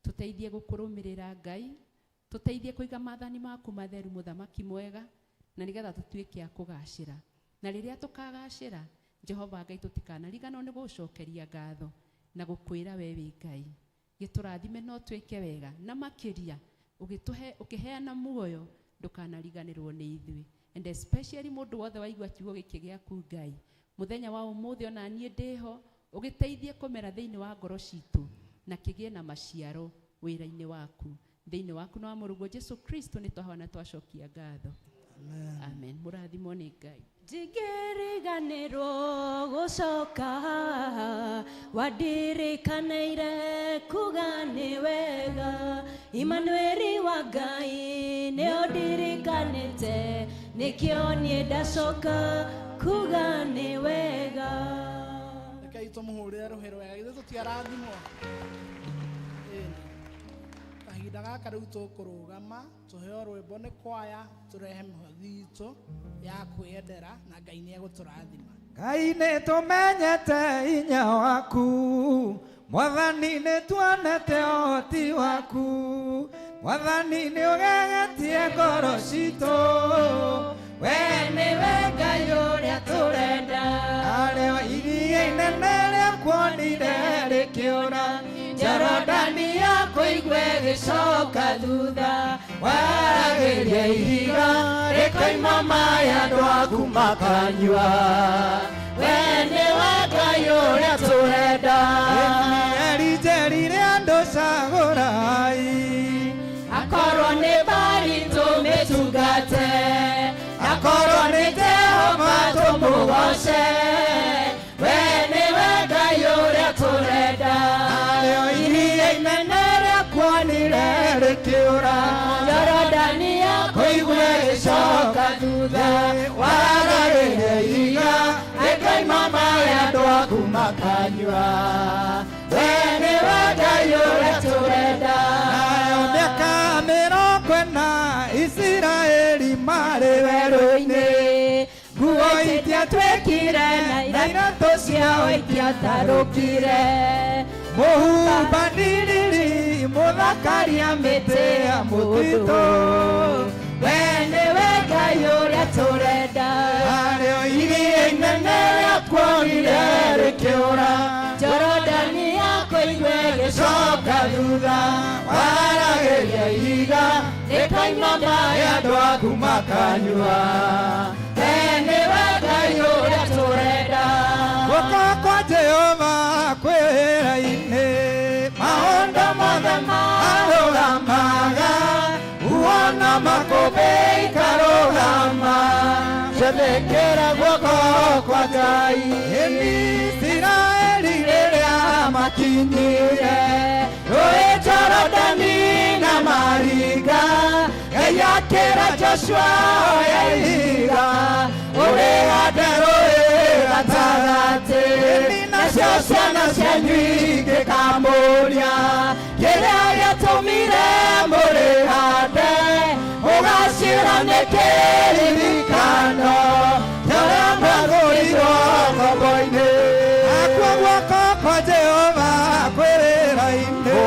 tũteithie gũkũrũmĩrĩra Ngai, tũteithie kũiga maathani maku matheru mũthamaki mwega, na nĩgetha tũtuĩke a kũgacĩra. Na rĩrĩa tũkagacĩra, Jehova Ngai, tũtikanariganwo nĩ gũgũcokeria ngatho na gũkwĩra we wĩ Ngai. Gĩtũrathime no twĩke wega, na makĩria ũgĩtũhe ũkĩheana muoyo ndũkanariganĩrwo nĩ ithuĩ. And especially mũndũ wothe waigua kiugo gĩkĩ gĩaku Ngai, mũthenya wa ũmũthĩ ona niĩ ndĩho, ũgĩteithie kũmera thĩinĩ wa ngoro citũ na kĩgĩe na maciaro wĩra-inĩ waku. Thĩinĩ waku na wa mũrũguo Jesu Kristo nĩ twahoya na twacokia ngatho. Amen. Mũrathimwo nĩ Ngai. Ndingĩriganĩrwo gũcoka haha, wandirikanaire kuga nĩ wega. Imanueli wa Ngai nĩ ũndirikanĩte, nĩkĩo niĩ ndacoka kuga nĩ wega. Rekei tũmũhũrĩre rũhĩ rwega, githĩ tũtiarathimwo? Ĩni. Kahinda gaka rĩu tũkũrũgama tũheo rwĩmbo nĩ kwaya, tũrehe mĩhothi itũ ya kwĩyendera na Ngai nĩ egũtũrathima. Ngai nĩ tũmenyete hinya waku, Mwathani nĩ tuonete ũhoti waku, Mwathani nĩ ũgegetie ngoro citũ, we nĩwe Ngai ũrĩa tũrenda. Narĩo iria inene rĩakuonire rĩkĩũra, Jorodani yakũigua ĩgĩcoka thutha, waragĩria ihiga rĩkoima maĩ andũ aku makanyua. We nĩwe Ngai ũrĩa tũrenda. Erinjerire andũ cagũrai, akorwo nĩ Bari tũmĩtungate, akorwo nĩ Jehova tũmũgoce, we nĩwe Ngai ũrĩa tũrenda. Narĩo iria inene rĩakuonire rĩkĩũra, Jorodani yakũigua ĩgĩcoka thutha, waragĩria ihiga rĩkoima maĩ andũ aku makanyua. We nĩwe Ngai ũrĩa tũrenda. Nayo mĩaka 40 Isiraeli marĩ werũ-inĩ, nguo itiatuĩkire na iratũ ciao itiatarũkire. Mũhubanĩrĩri mũthakaria mĩtĩ ya mũtitũ, we nĩwe Ngai ũrĩa tũrenda. Narĩo iria inene rĩakuonire rĩkĩũra, Jorodani yakũigua ĩgĩcoka thutha, waragĩria ihiga rĩkoima maĩ andũ aku makanyua. We nĩwe Ngai ũrĩa tũrenda. Guoko kwa Jehova kwĩ wĩra-inĩ, maũndũ mothe marũgamaga, uona makũmbĩ ikarũgama, ciathĩkĩra guoko kwa Ngai. Ĩni Isiraeli rĩrĩa makinyire rũĩ Jorodani na maringa, Ngai akĩra Joshua oya ihiga ũrĩhande rũĩ gatagatĩ, nacio ciana cianyu ingĩkamũria kĩrĩa gĩatũmire mũrĩhande, ũgacĩra nĩ kĩririkano kĩa ũrĩa mwagũrirwo ngombo-inĩ. Nakuo guoko kwa Jehova kwĩ wĩra-inĩ,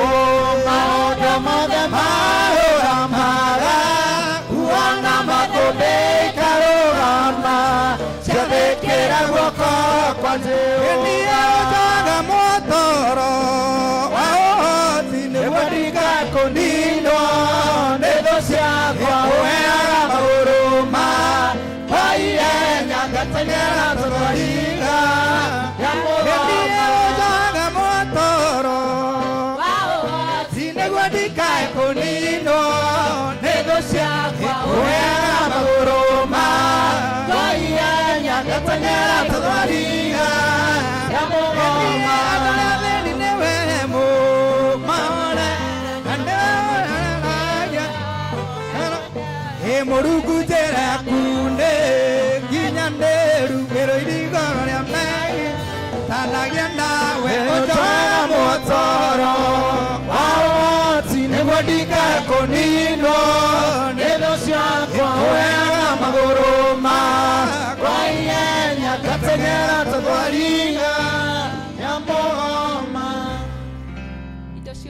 maũndũ mothe marũgamaga, kuona makũmbĩ ikarũgama, ciathĩkĩra guoko kwa Jehova. Niĩ njaga mũtoro wa ũhoti nĩguo ndigakũninwo nĩ thũ ciakwa, ũheaga magũrũ makwa ihenya ngateng'era tũthwariga. Niĩ njaga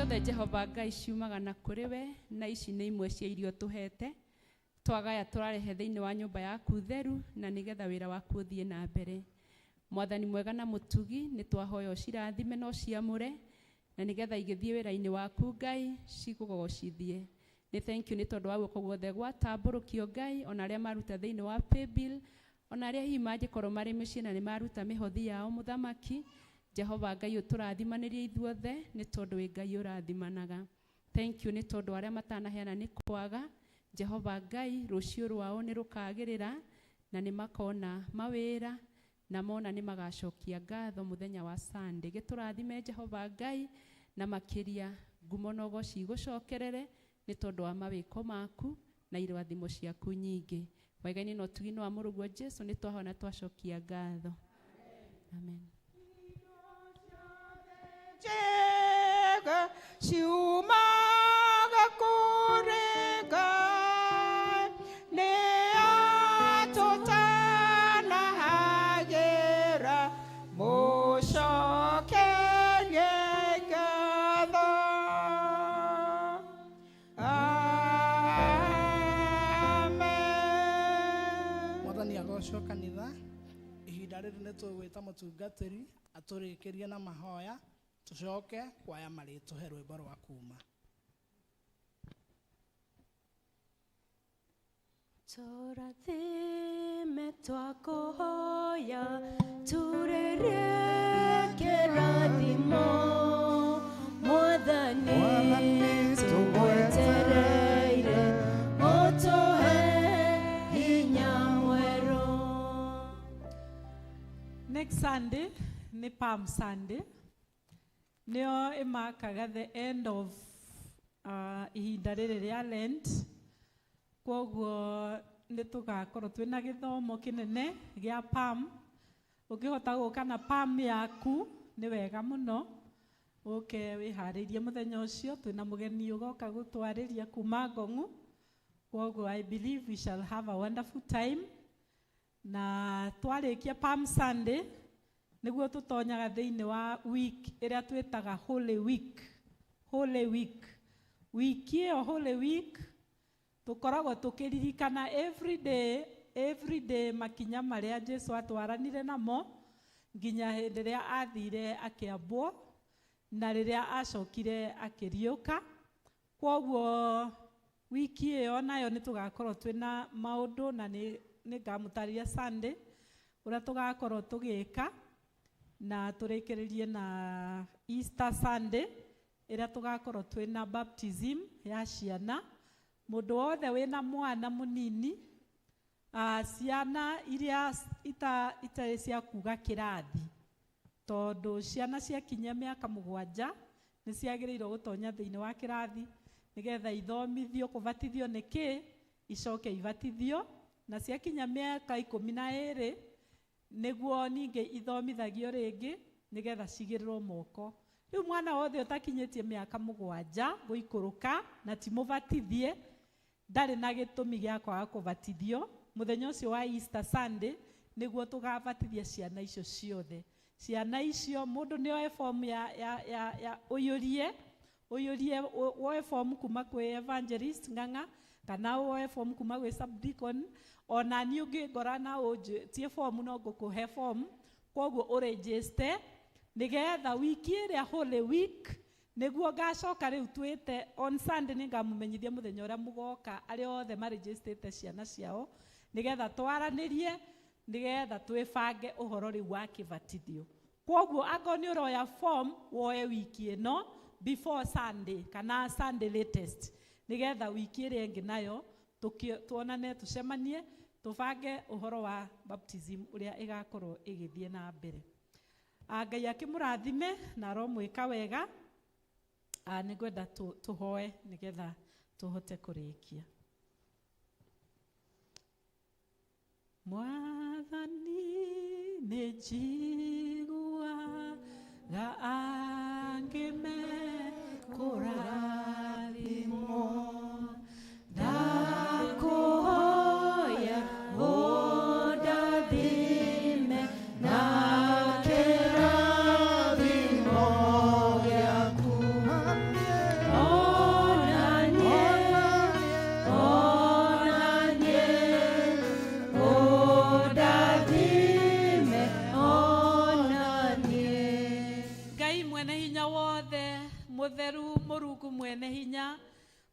Ciothe Jehova Ngai ciumaga na kũrĩ we, na ici nĩ imwe cia irio tũhete twagaya tũrarehe thĩinĩ wa nyũmba yaku theru, na nĩgetha wĩra waku ũthiĩ na mbere. Mwathani mwega na mũtugi, nĩ twahoya ũcirathime na ũciamũre, na nĩgetha igĩthiĩ wĩra-inĩ waku Ngai cikũgocithie. Nĩ thank you nĩ tondũ wa guoko guothe gwatambũrũkio Ngai, ona arĩa maruta thĩinĩ wa paybill, ona arĩa hihi mangĩkorwo marĩ mĩciĩ na nĩ maruta mĩhothi yao. Mũthamaki Jehova Ngai, ũtũrathimanĩrie ithuothe nĩ tondũ wĩ Ngai ũrathimanaga. Thank you nĩ tondũ arĩa matanaheana nĩ kwaga. Jehova Ngai, rũciũ rwao nĩ rũkagĩrĩra na nĩ makona mawĩra, na mona nĩ magacokia ngatho mũthenya wa Sunday. Gĩtũrathime Jehova Ngai, na makĩria ngumo na ũgoci igũcokerere nĩ tondũ wa mawĩko maku na irathimo ciaku nyingĩ. Wega-inĩ na ũtugi-inĩ wa mũrũguo Jesu nĩ twahona twacokia ngatho. Amen. Njega ciumaga kũrĩ Ngai, nĩ atũtanahagĩra, mũcokerie ngatho. Amen. Mwathani agocwo. Kanitha, ihinda rĩrĩ nĩ tũgwĩta mũtungatĩri atũrĩkĩrie na mahoya, tũcoke kwaya marĩtũhe rwĩmbo rwa kuma. Tũrathime twakũhoya, turĩrie kĩrathimo, Mwathani tũgwetereire, ũtũhe hinya mwerũ. Next Sunday nĩ Palm Sunday, nĩyo ĩmakaga the end of ihinda rĩrĩ rĩa Lent. Koguo nĩ tũgakorwo twĩna gĩthomo kĩnene gĩa Palm. Ũngĩhota gũka na palm yaku nĩ wega mũno, ũke wĩharĩirie mũthenya ũcio. Twĩna mũgeni ũgoka gũtwarĩria kuma Ngong'u, koguo I believe we shall have a wonderful time. Na twarĩkia Palm Sunday, nĩguo tũtonyaga thĩinĩ wa week ĩrĩa twĩtaga Holy Week. Holy Week, wiki ĩyo, Holy Week, tũkoragwo tũkĩririkana every day, every day makinya marĩa Jesu atwaranire namo nginya hĩndĩ ĩrĩa athire akĩambwo na rĩrĩa acokire akĩriũka. Kwoguo wiki ĩyo nayo nĩ tũgakorwo twĩna maũndũ, na nĩ ngamũtarĩria Sunday ũrĩa tũgakorwo tũgĩka, na tũrĩkĩrĩrie na Easter Sunday ĩrĩa tũgakorwo twĩna baptism ya ciana. Mũndũ wothe wĩna mwana mũnini, ciana iria itarĩ cia kuga kĩrathi, tondũ ciana ciakinyia mĩaka 7 nĩ ciagĩrĩirwo gũtonya thĩinĩ wa kĩrathi nĩgetha ithomithio kũbatithio nĩ kĩ, icoke ibatithio. Na ciakinya mĩaka 12 nĩguo ningĩ ithomithagio rĩngĩ nĩgetha cigĩrĩrwo moko. Rĩu mwana wothe ũtakinyĩtie mĩaka 7 gũikũrũka na ti mũbatithie, ndarĩ na gĩtũmi gĩa kwaga kũbatithio. Mũthenya ũcio wa Easter Sunday nĩguo tũgabatithia ciana icio ciothe. Ciana icio, mũndũ nĩ oe fomu ya ũiyũrie, ũiyũrie, woe fomu kuma kwĩ evangelist Ng'ang'a, kana woe fomu kuma gwĩ subdeacon. Ona niĩ ũngĩngora na ũnjĩtie fomu, no ngũkũhe fomu. Koguo ũregister nĩgetha wiki ĩrĩa Holy Week nĩguo ngacoka rĩu twĩte on Sunday. Nĩ ngamũmenyithia mũthenya ũrĩa mũgoka, arĩa othe maregistrĩte ciana ciao, nĩgetha twaranĩrie, nĩgetha twĩbange ũhoro rĩu wa kĩbatithio. Koguo angorwo nĩ ũroya form, woe wiki ĩno before Sunday kana Sunday latest, nĩgetha wiki ĩrĩa ĩngĩ nayo tuonane, tũcemanie, tũbange ũhoro wa baptism ũrĩa ĩgakorwo ĩgĩthiĩ na mbere. Ngai akĩmũrathime na aromwĩka wega. Nĩ ngwenda tũhoe nĩgetha tũhote kũrĩkia. Mwathani, nĩ njiguaga angĩ mekũrathimwo, ndakũhoya ũndathime na kĩrathimo gĩaku. Mwene hinya wothe, mutheru Mũrungu mwene hinya,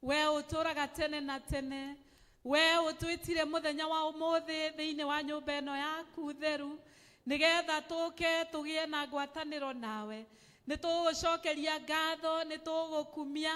we ũtũraga tene na tene, we ũtwĩtire mũthenya wa ũmũthĩ thĩinĩ wa nyũmba ĩno yaku theru, nĩgetha tũke tũgĩe na ngwatanĩro nawe. Nĩ tũgũcokeria ngatho, nĩ tũgũkumia,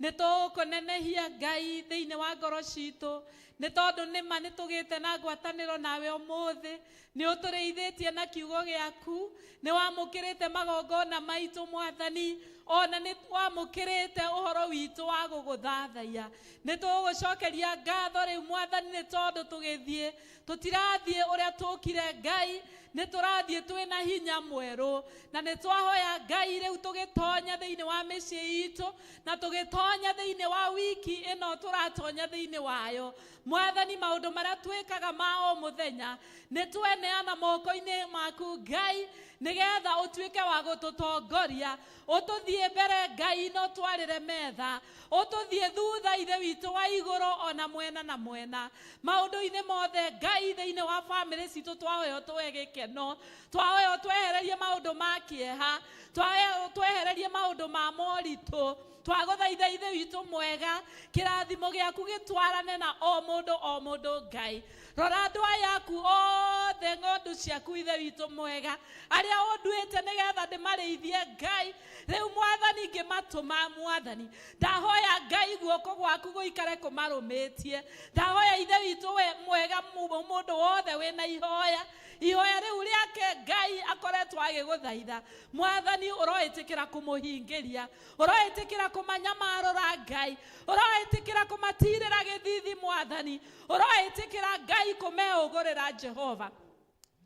nĩ tũgũkũnenehia Ngai thĩinĩ wa ngoro citũ, nĩ tondũ nĩma nĩ tũgĩte na ngwatanĩro nawe ũmũthĩ. Nĩ ũtũrĩithĩtie na kiugo gĩaku, nĩ wamũkĩrĩte magongona maitũ Mwathani, ona nĩ wamũkĩrĩte ũhoro witũ wa gũgũthathaiya. Nĩ tũgũcokeria ngatho rĩu Mwathani, nĩ tondũ tũgĩthiĩ tũtirathiĩ ũrĩa tũkire Ngai, nĩ tũrathiĩ twĩna hinya mwerũ, na nĩ twahoya Ngai rĩu tũgĩtonya thĩinĩ wa mĩciĩ itũ, na tũgĩtonya thĩinĩ wa wiki ĩno tũratonya thĩinĩ wayo. Mwathani, maũndũ marĩa twĩkaga ma o mũthenya nĩ tweneana moko-inĩ maku Ngai, nĩgetha ũtuĩke wa gũtũtongoria, ũtũthiĩ mbere Ngai na ũtwarĩre metha, ũtũthiĩ thutha Ithe witũ wa igũrũ ona mwena na mwena. Maũndũ-inĩ mothe Ngai thĩinĩ wa bamĩrĩ citũ twahoya ũtũhe gĩkeno, twahoya ũtwehererie maũndũ ma kĩeha, twahoya ũtwehererie maũndũ ma moritũ. Twagũthaitha Ithe witũ mwega, kĩrathimo gĩaku gĩtwarane na o mũndũ o mũndũ Ngai. Rora andũ aya aku othe, ng'ondu ciaku Ithe witũ mwega, arĩa ũnduĩte nĩgetha ndĩmarĩithie Ngai. Rĩu Mwathani ngĩmatũma Mwathani, ndahoya Ngai guoko gwaku gũikare kũmarũmĩtie. Ndahoya Ithe witũ we mwega, mũndũ wothe wĩna ihoya, ihoya rĩu rĩake Ngai akoretwo agĩgũthaitha, Mwathani ũroĩtĩkĩra kũmũhingĩria, ũroĩtĩkĩra kũmanyamarũra Ngai, ũroĩtĩkĩra kũmatirĩra gĩthithi Mwathani, ũroĩtĩkĩra Ngai kũmeũgũrĩra Jehova,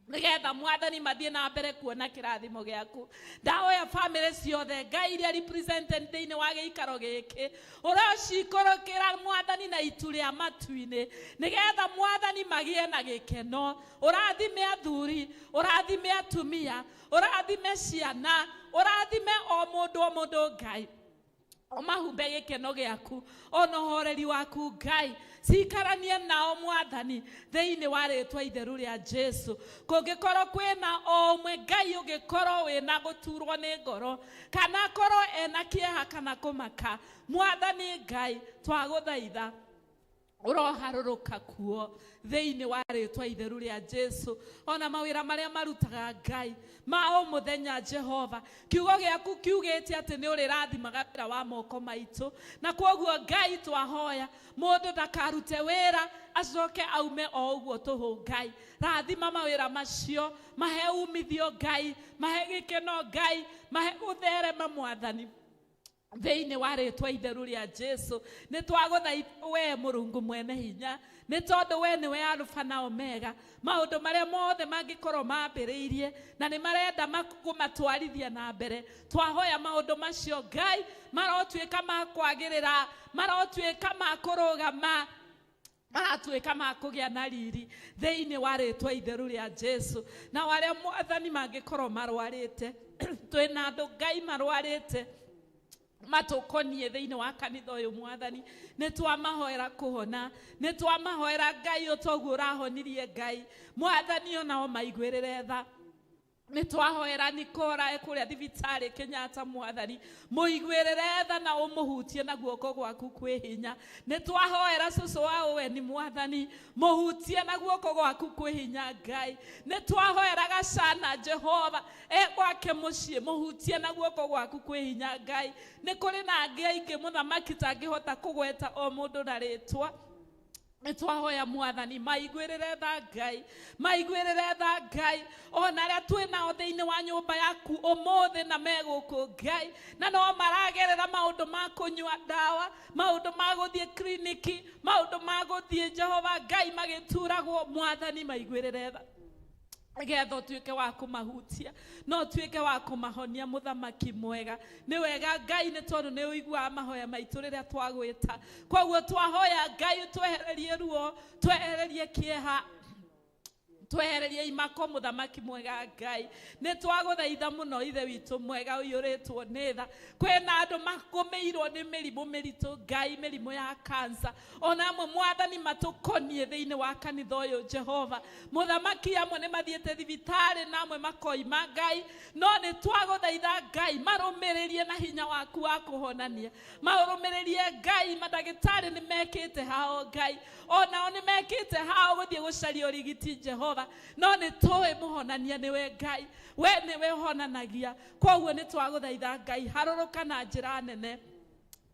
nĩgetha Mwathani mathiĩ na mbere kuona kĩrathimo gĩaku. Ndahoya bamĩrĩ ciothe Ngai iria represented thĩinĩ wa gĩikaro gĩkĩ, ũrocikũrũkĩra Mwathani na itu rĩa matu-inĩ, nĩgetha Mwathani magĩe na gĩkeno. Ũrathime athuri, ũrathime atumia, ũrathime ciana, ũrathime o mũndũ o mũndũ Ngai, ũmahumbe gĩkeno gĩaku ona ũhoreri waku Ngai. Cikaranie nao Mwathani thĩinĩ wa rĩtwa itheru rĩa Jesu. Kũngĩkorwo kwĩna o ũmwe Ngai ũngĩkorwo wĩna gũturwo nĩ ngoro, kana akorwo ena kĩeha kana kũmaka, Mwathani Ngai twagũthaitha ũroharũrũka kuo thĩinĩ wa rĩtwa itheru rĩa Jesu. Ona mawĩra marĩa marutaga Ngai ma o mũthenya Jehova, kiugo gĩaku kiugĩte atĩ nĩ ũrĩrathimaga wĩra wa moko maitũ, na kwoguo Ngai twahoya mũndũ ndakarute wĩra acoke aume o ũguo tũhũ Ngai. Rathima mawĩra macio, mahe umithio Ngai, mahe gĩkeno Ngai, mahe gũtherema Mwathani thĩinĩ wa rĩtwa itheru rĩa Jesu. Nĩ twagũthaitha we Mũrungu mwene hinya, nĩ tondũ we nĩwe Alfa na Omega. Maũndũ marĩa mothe mangĩkorwo mambĩrĩirie na nĩ marenda kũmatwarithia na mbere, twahoya maũndũ macio Ngai marotuĩka ma kwagĩrĩra, marotuĩka ma kũrũgama, maratuĩka ma kũgĩa na riri thĩinĩ wa rĩtwa itheru rĩa Jesu. Na arĩa Mwathani mangĩkorwo marwarĩte, twĩna andũ Ngai marwarĩte matũkonie thĩinĩ wa kanitha ũyũ Mwathani, nĩ twamahoera kũhona, nĩ twamahoera Ngai ũtoguo ũrahonirie Ngai Mwathani, onao maiguĩrĩre tha. Nĩ twahoera Nikora kũrĩa thibitarĩ Kenyatta Mwathani, mũiguĩrĩre tha na ũmũhutie na guoko gwaku kwĩ hinya. Nĩ twahoera cũcũ wa Oweni Mwathani, mũhutie na guoko gwaku kwĩ hinya Ngai. Nĩ twahoera Gacana Jehova e gwake mũciĩ, mũhutie na guoko gwaku kwĩ hinya Ngai. Nĩ kũrĩ na angĩ aingĩ mũthamaki tangĩhota kũgweta o mũndũ na rĩtwa. Nĩ twahoya Mwathani maiguĩrĩre tha Ngai, maiguĩrĩre tha Ngai, ona arĩa twĩ nao thĩinĩ wa nyũmba yaku ũmũthĩ na me gũkũ Ngai, na no maragerera maũndũ ma kũnyua ndawa, maũndũ ma gũthiĩ kliniki, maũndũ ma gũthiĩ Jehova Ngai magĩturagwo, Mwathani maiguĩrĩre tha, nĩgetha ũtuĩke wa kũmahutia na ũtuĩke wa kũmahonia mũthamaki mwega. Nĩ wega Ngai, nĩ tondũ nĩ ũiguaga mahoya maitũ rĩrĩa twagwĩta. Kwoguo twahoya Ngai twehererie ruo, twehererie kĩeha, Twehererie imako mũthamaki mwega Ngai. Nĩ twagũthaitha mũno ithe witũ mwega ũiyũrĩtwo nĩ tha. Kwĩna andũ makũmĩirwo nĩ mĩrimũ mĩritũ Ngai, mĩrimũ ya kansa. Ona amwe mwathani matũkoniĩ thĩinĩ wa kanitha ũyũ Jehova. Mũthamaki amwe nĩ mathiĩte thibitarĩ na amwe makoima Ngai, no nĩ twagũthaitha Ngai marũmĩrĩrie na hinya waku wa kũhonania. Marũmĩrĩrie Ngai, mandagĩtarĩ nĩ mekĩte hao Ngai, onao nĩ mekĩte hao gũthiĩ gũcaria ũrigiti Jehova, no nĩ tũĩ mũhonania nĩwe Ngai, we nĩwe ũhonanagia. Koguo nĩ twagũthaitha Ngai, harũrũka na njĩra nene,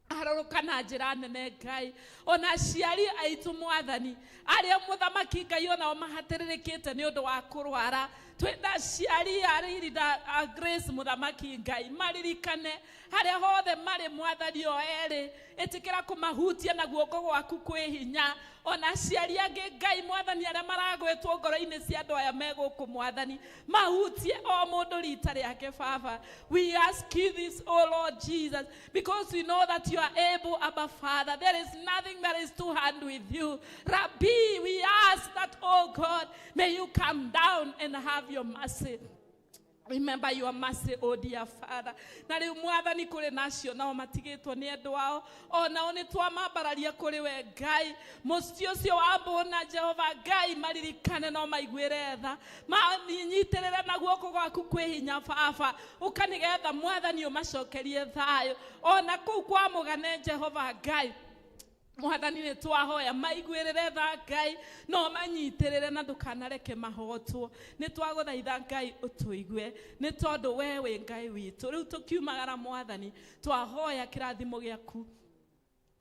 harũrũka na njĩra nene Ngai. Ona aciari aitũ mwathani arĩa mũthamaki Ngai onao mahatĩrĩrĩkĩte nĩ ũndũ wa kũrwara, twĩna aciari a Riri na a Grace mũthamaki Ngai, maririkane harĩa hothe marĩ mwathani o erĩ, ĩtĩkĩra kũmahutia na guoko gwaku kwĩ hinya. Ona aciari angĩ Ngai mwathani arĩa maragwĩtwo ngoro-inĩ cia andũ aya me gũkũ mwathani, mahutie o mũndũ rita rĩake Baba. We ask you this, O Lord Jesus, because we know that you are able, Abba Father. There is nothing that is too hard with you. Rabbi, we ask that, oh God, may you come down and have your mercy. Remember your mercy, oh dear Father. Na rĩu mwathani kũrĩ na acio nao matigĩtwo nĩ endwa ao, onao nĩ twamambararia kũrĩ we Ngai. Mũciĩ ũcio wa mbũna Jehova Ngai, maririkane no maiguĩre tha, manyitĩrĩre na guoko gwaku kwĩ hinya Baba, ũka nĩgetha mwathani ũmacokerie thayũ ona kũu kwa mũgane Jehova Ngai. Mwathani nĩ twahoya maiguĩrĩre tha Ngai, no manyitĩrĩre na ndũkanareke mahotwo. Nĩ twagũthaitha Ngai ũtũigue, nĩ tondũ we wĩ Ngai witũ. Rĩu tũkiumagara mwathani, twahoya kĩrathimo gĩaku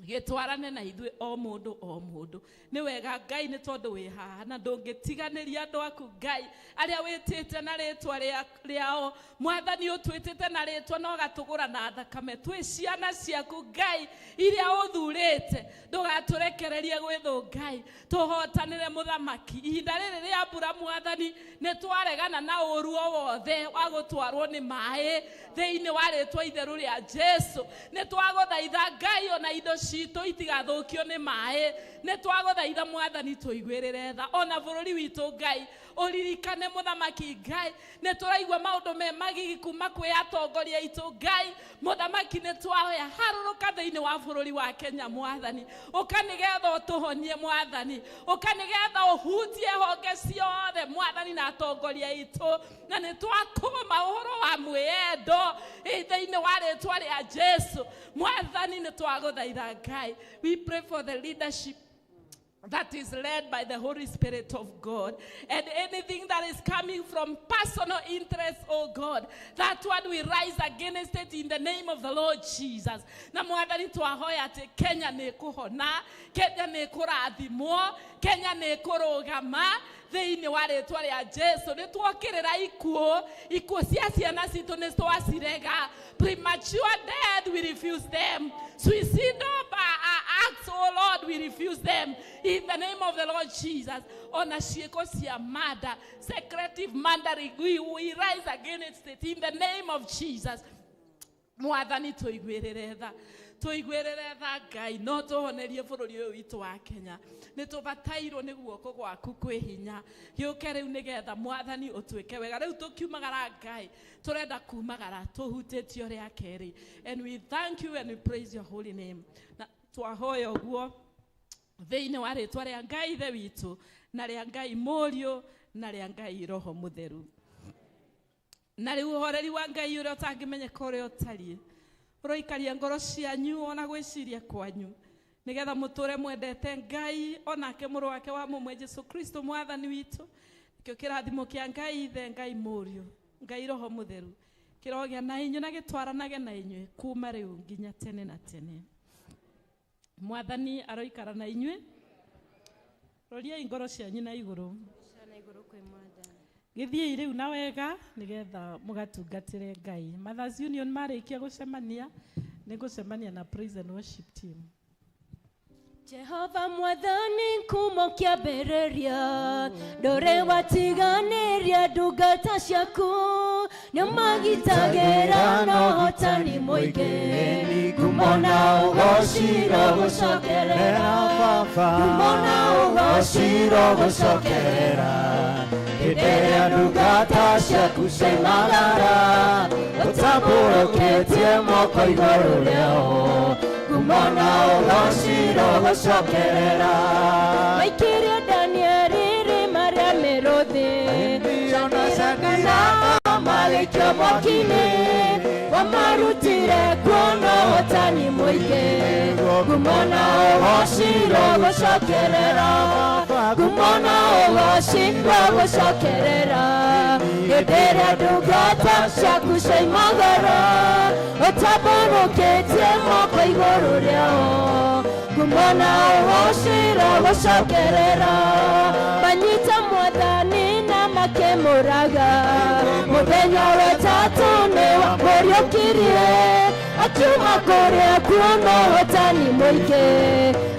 gĩtwarane na ithuĩ o mũndũ o mũndũ. Nĩ wega Ngai, nĩ tondũ wĩ haha na ndũngĩtiganĩria andũ aku Ngai arĩa wĩtĩte na rĩtwa rĩao. Mwathani ũtwĩtĩte na rĩtwa na ũgatũgũra na thakame, twĩ ciana ciaku Ngai iria ũthurĩte, ndũgatũrekererie gwĩthũ Ngai, tũhotanĩre mũthamaki. Ihinda rĩrĩ rĩa mbura mwathani, nĩ twaregana na ũru o wothe wa gũtwarwo nĩ maĩ thĩinĩ wa rĩtwa itheru rĩa Jesu. Nĩ twagũthaitha Ngai ona indo citũ itigathũkio nĩ maĩ. Nĩ twagũthaitha mwathani tũiguĩrĩre tha ona bũrũri witũ Ngai, ũririkane mũthamaki Ngai. Nĩ tũraigua maũndũ me magigi kuma kwĩ atongoria aitũ Ngai. Mũthamaki nĩ twahoya harũrũka thĩinĩ wa bũrũri wa Kenya mwathani, ũka nĩgetha ũtũhonie mwathani, ũka nĩgetha ũhutie honge ciothe mwathani na atongoria aitũ, na nĩ twakũma ũhoro wa mwĩyendo thĩinĩ wa rĩtwa rĩa Jesu. Mwathani nĩ twagũthaitha Ngai. We pray for the leadership that is led by the Holy Spirit of God. And anything that is coming from personal interest, oh God, that one we rise against it in the name of the Lord Jesus. Na mwathani twahoya atĩ Kenya nĩ kũhona, Kenya nĩ kũrathimwo, Kenya nĩ kũrũgama thĩinĩ wa rĩtwa rĩa Jesu. Nĩ twokĩrĩra ikuũ, ikuũ cia ciana citũ nĩ twacirega. Premature death, we refuse them. Suicidal acts, oh Lord, we refuse them in the name of the Lord Jesus. Ona ciĩko cia murder, secretive murdering, we rise against it in the name of Jesus. Mwathani tũiguĩrĩre tha, tũiguĩrĩre tha Ngai, no tũhonerie bũrũri ũyũ witũ wa Kenya. Nĩ tũbatairwo nĩ guoko gwaku kwĩ hinya, gĩũke rĩu nĩgetha mwathani ũtuĩke wega. Rĩu tũkiumagara Ngai, tũrenda kumagara tũhutĩtio rĩa kerĩ. And we thank you and we praise your holy name. Na twahoya ũguo thĩinĩ wa rĩtwa rĩa Ngai Ithe witũ na rĩa Ngai Mũriũ na rĩa Ngai Roho Mũtheru. Na rĩu ũhoreri wa Ngai ũrĩa ũtangĩmenyeka ũrĩa ũtariĩ, ũroikaria ngoro cianyu ona gwĩciria kwanyu, nĩgetha mũtũre mwendete Ngai onake mũrũ wake wa mũmwe Jesu Kristo mwathani witũ. Nĩkĩo kĩrathimo kĩa Ngai Ithe, Ngai Mũriũ, Ngai Roho Mũtheru kĩrogĩa na inyuĩ na gĩtwaranage na inyuĩ kuma rĩu nginya tene na tene. Mwathani aroikara na inyuĩ. Roriai ngoro cianyu na igũrũ. Gĩthiĩi rĩu na wega nĩgetha mũgatungatĩre Ngai. Mothers Union marĩkia gũcemania, nĩ gũcemania na praise and worship team. Jehova mwathani kumo kĩambĩrĩria, ndũrĩ watiganĩria ndungata ciaku, nĩũmagitagĩra na ũhotani mũingĩ, Ngumo na ũgoci irogũcokerera, Baba, ngumo na ũgoci irogũcokerera. Hĩndĩ ĩrĩa ndungata ciaku ciaimagara ũtambũrũkĩtie moko igũrũ rĩao ngumo na ũgoci rũgũcokerera. Maikirie Danieli irima rĩa mĩrũthi magĩikio mwaki-inĩ wamarutire kuo na ũhotani mũingĩ ngumo na ũgoci rũgũcokerera ngumo na ũgoci rũgũcokerera hĩndĩ ĩrĩa ndungata ciaku ciaimagara ũtambũrũkĩtie moko igũrũ rĩao ngumo na ũgoci rũgũcokerera manyita mwathani na makĩmũraga mũthenya wa ĩtatũ nĩ wamũriũkirie akiuma kũrĩa kuo na ũhotani mũingĩ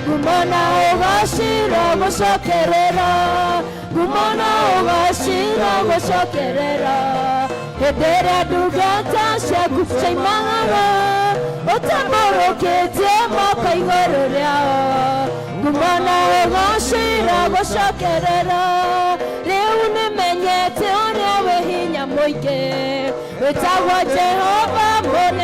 ngumo na ũgoci rũgũcokerera ngumo na ũgoci rũgũcokerera hĩndĩ ĩrĩa ndungata ciaku ciaimagara ũtambũrũkĩtie moko igũrũ rĩao ngumo na ũgoci rũgũcokerera rĩu nĩmenyete ũrĩa wĩ hinya mũingĩ wĩtagwo Jehova mũrĩithi.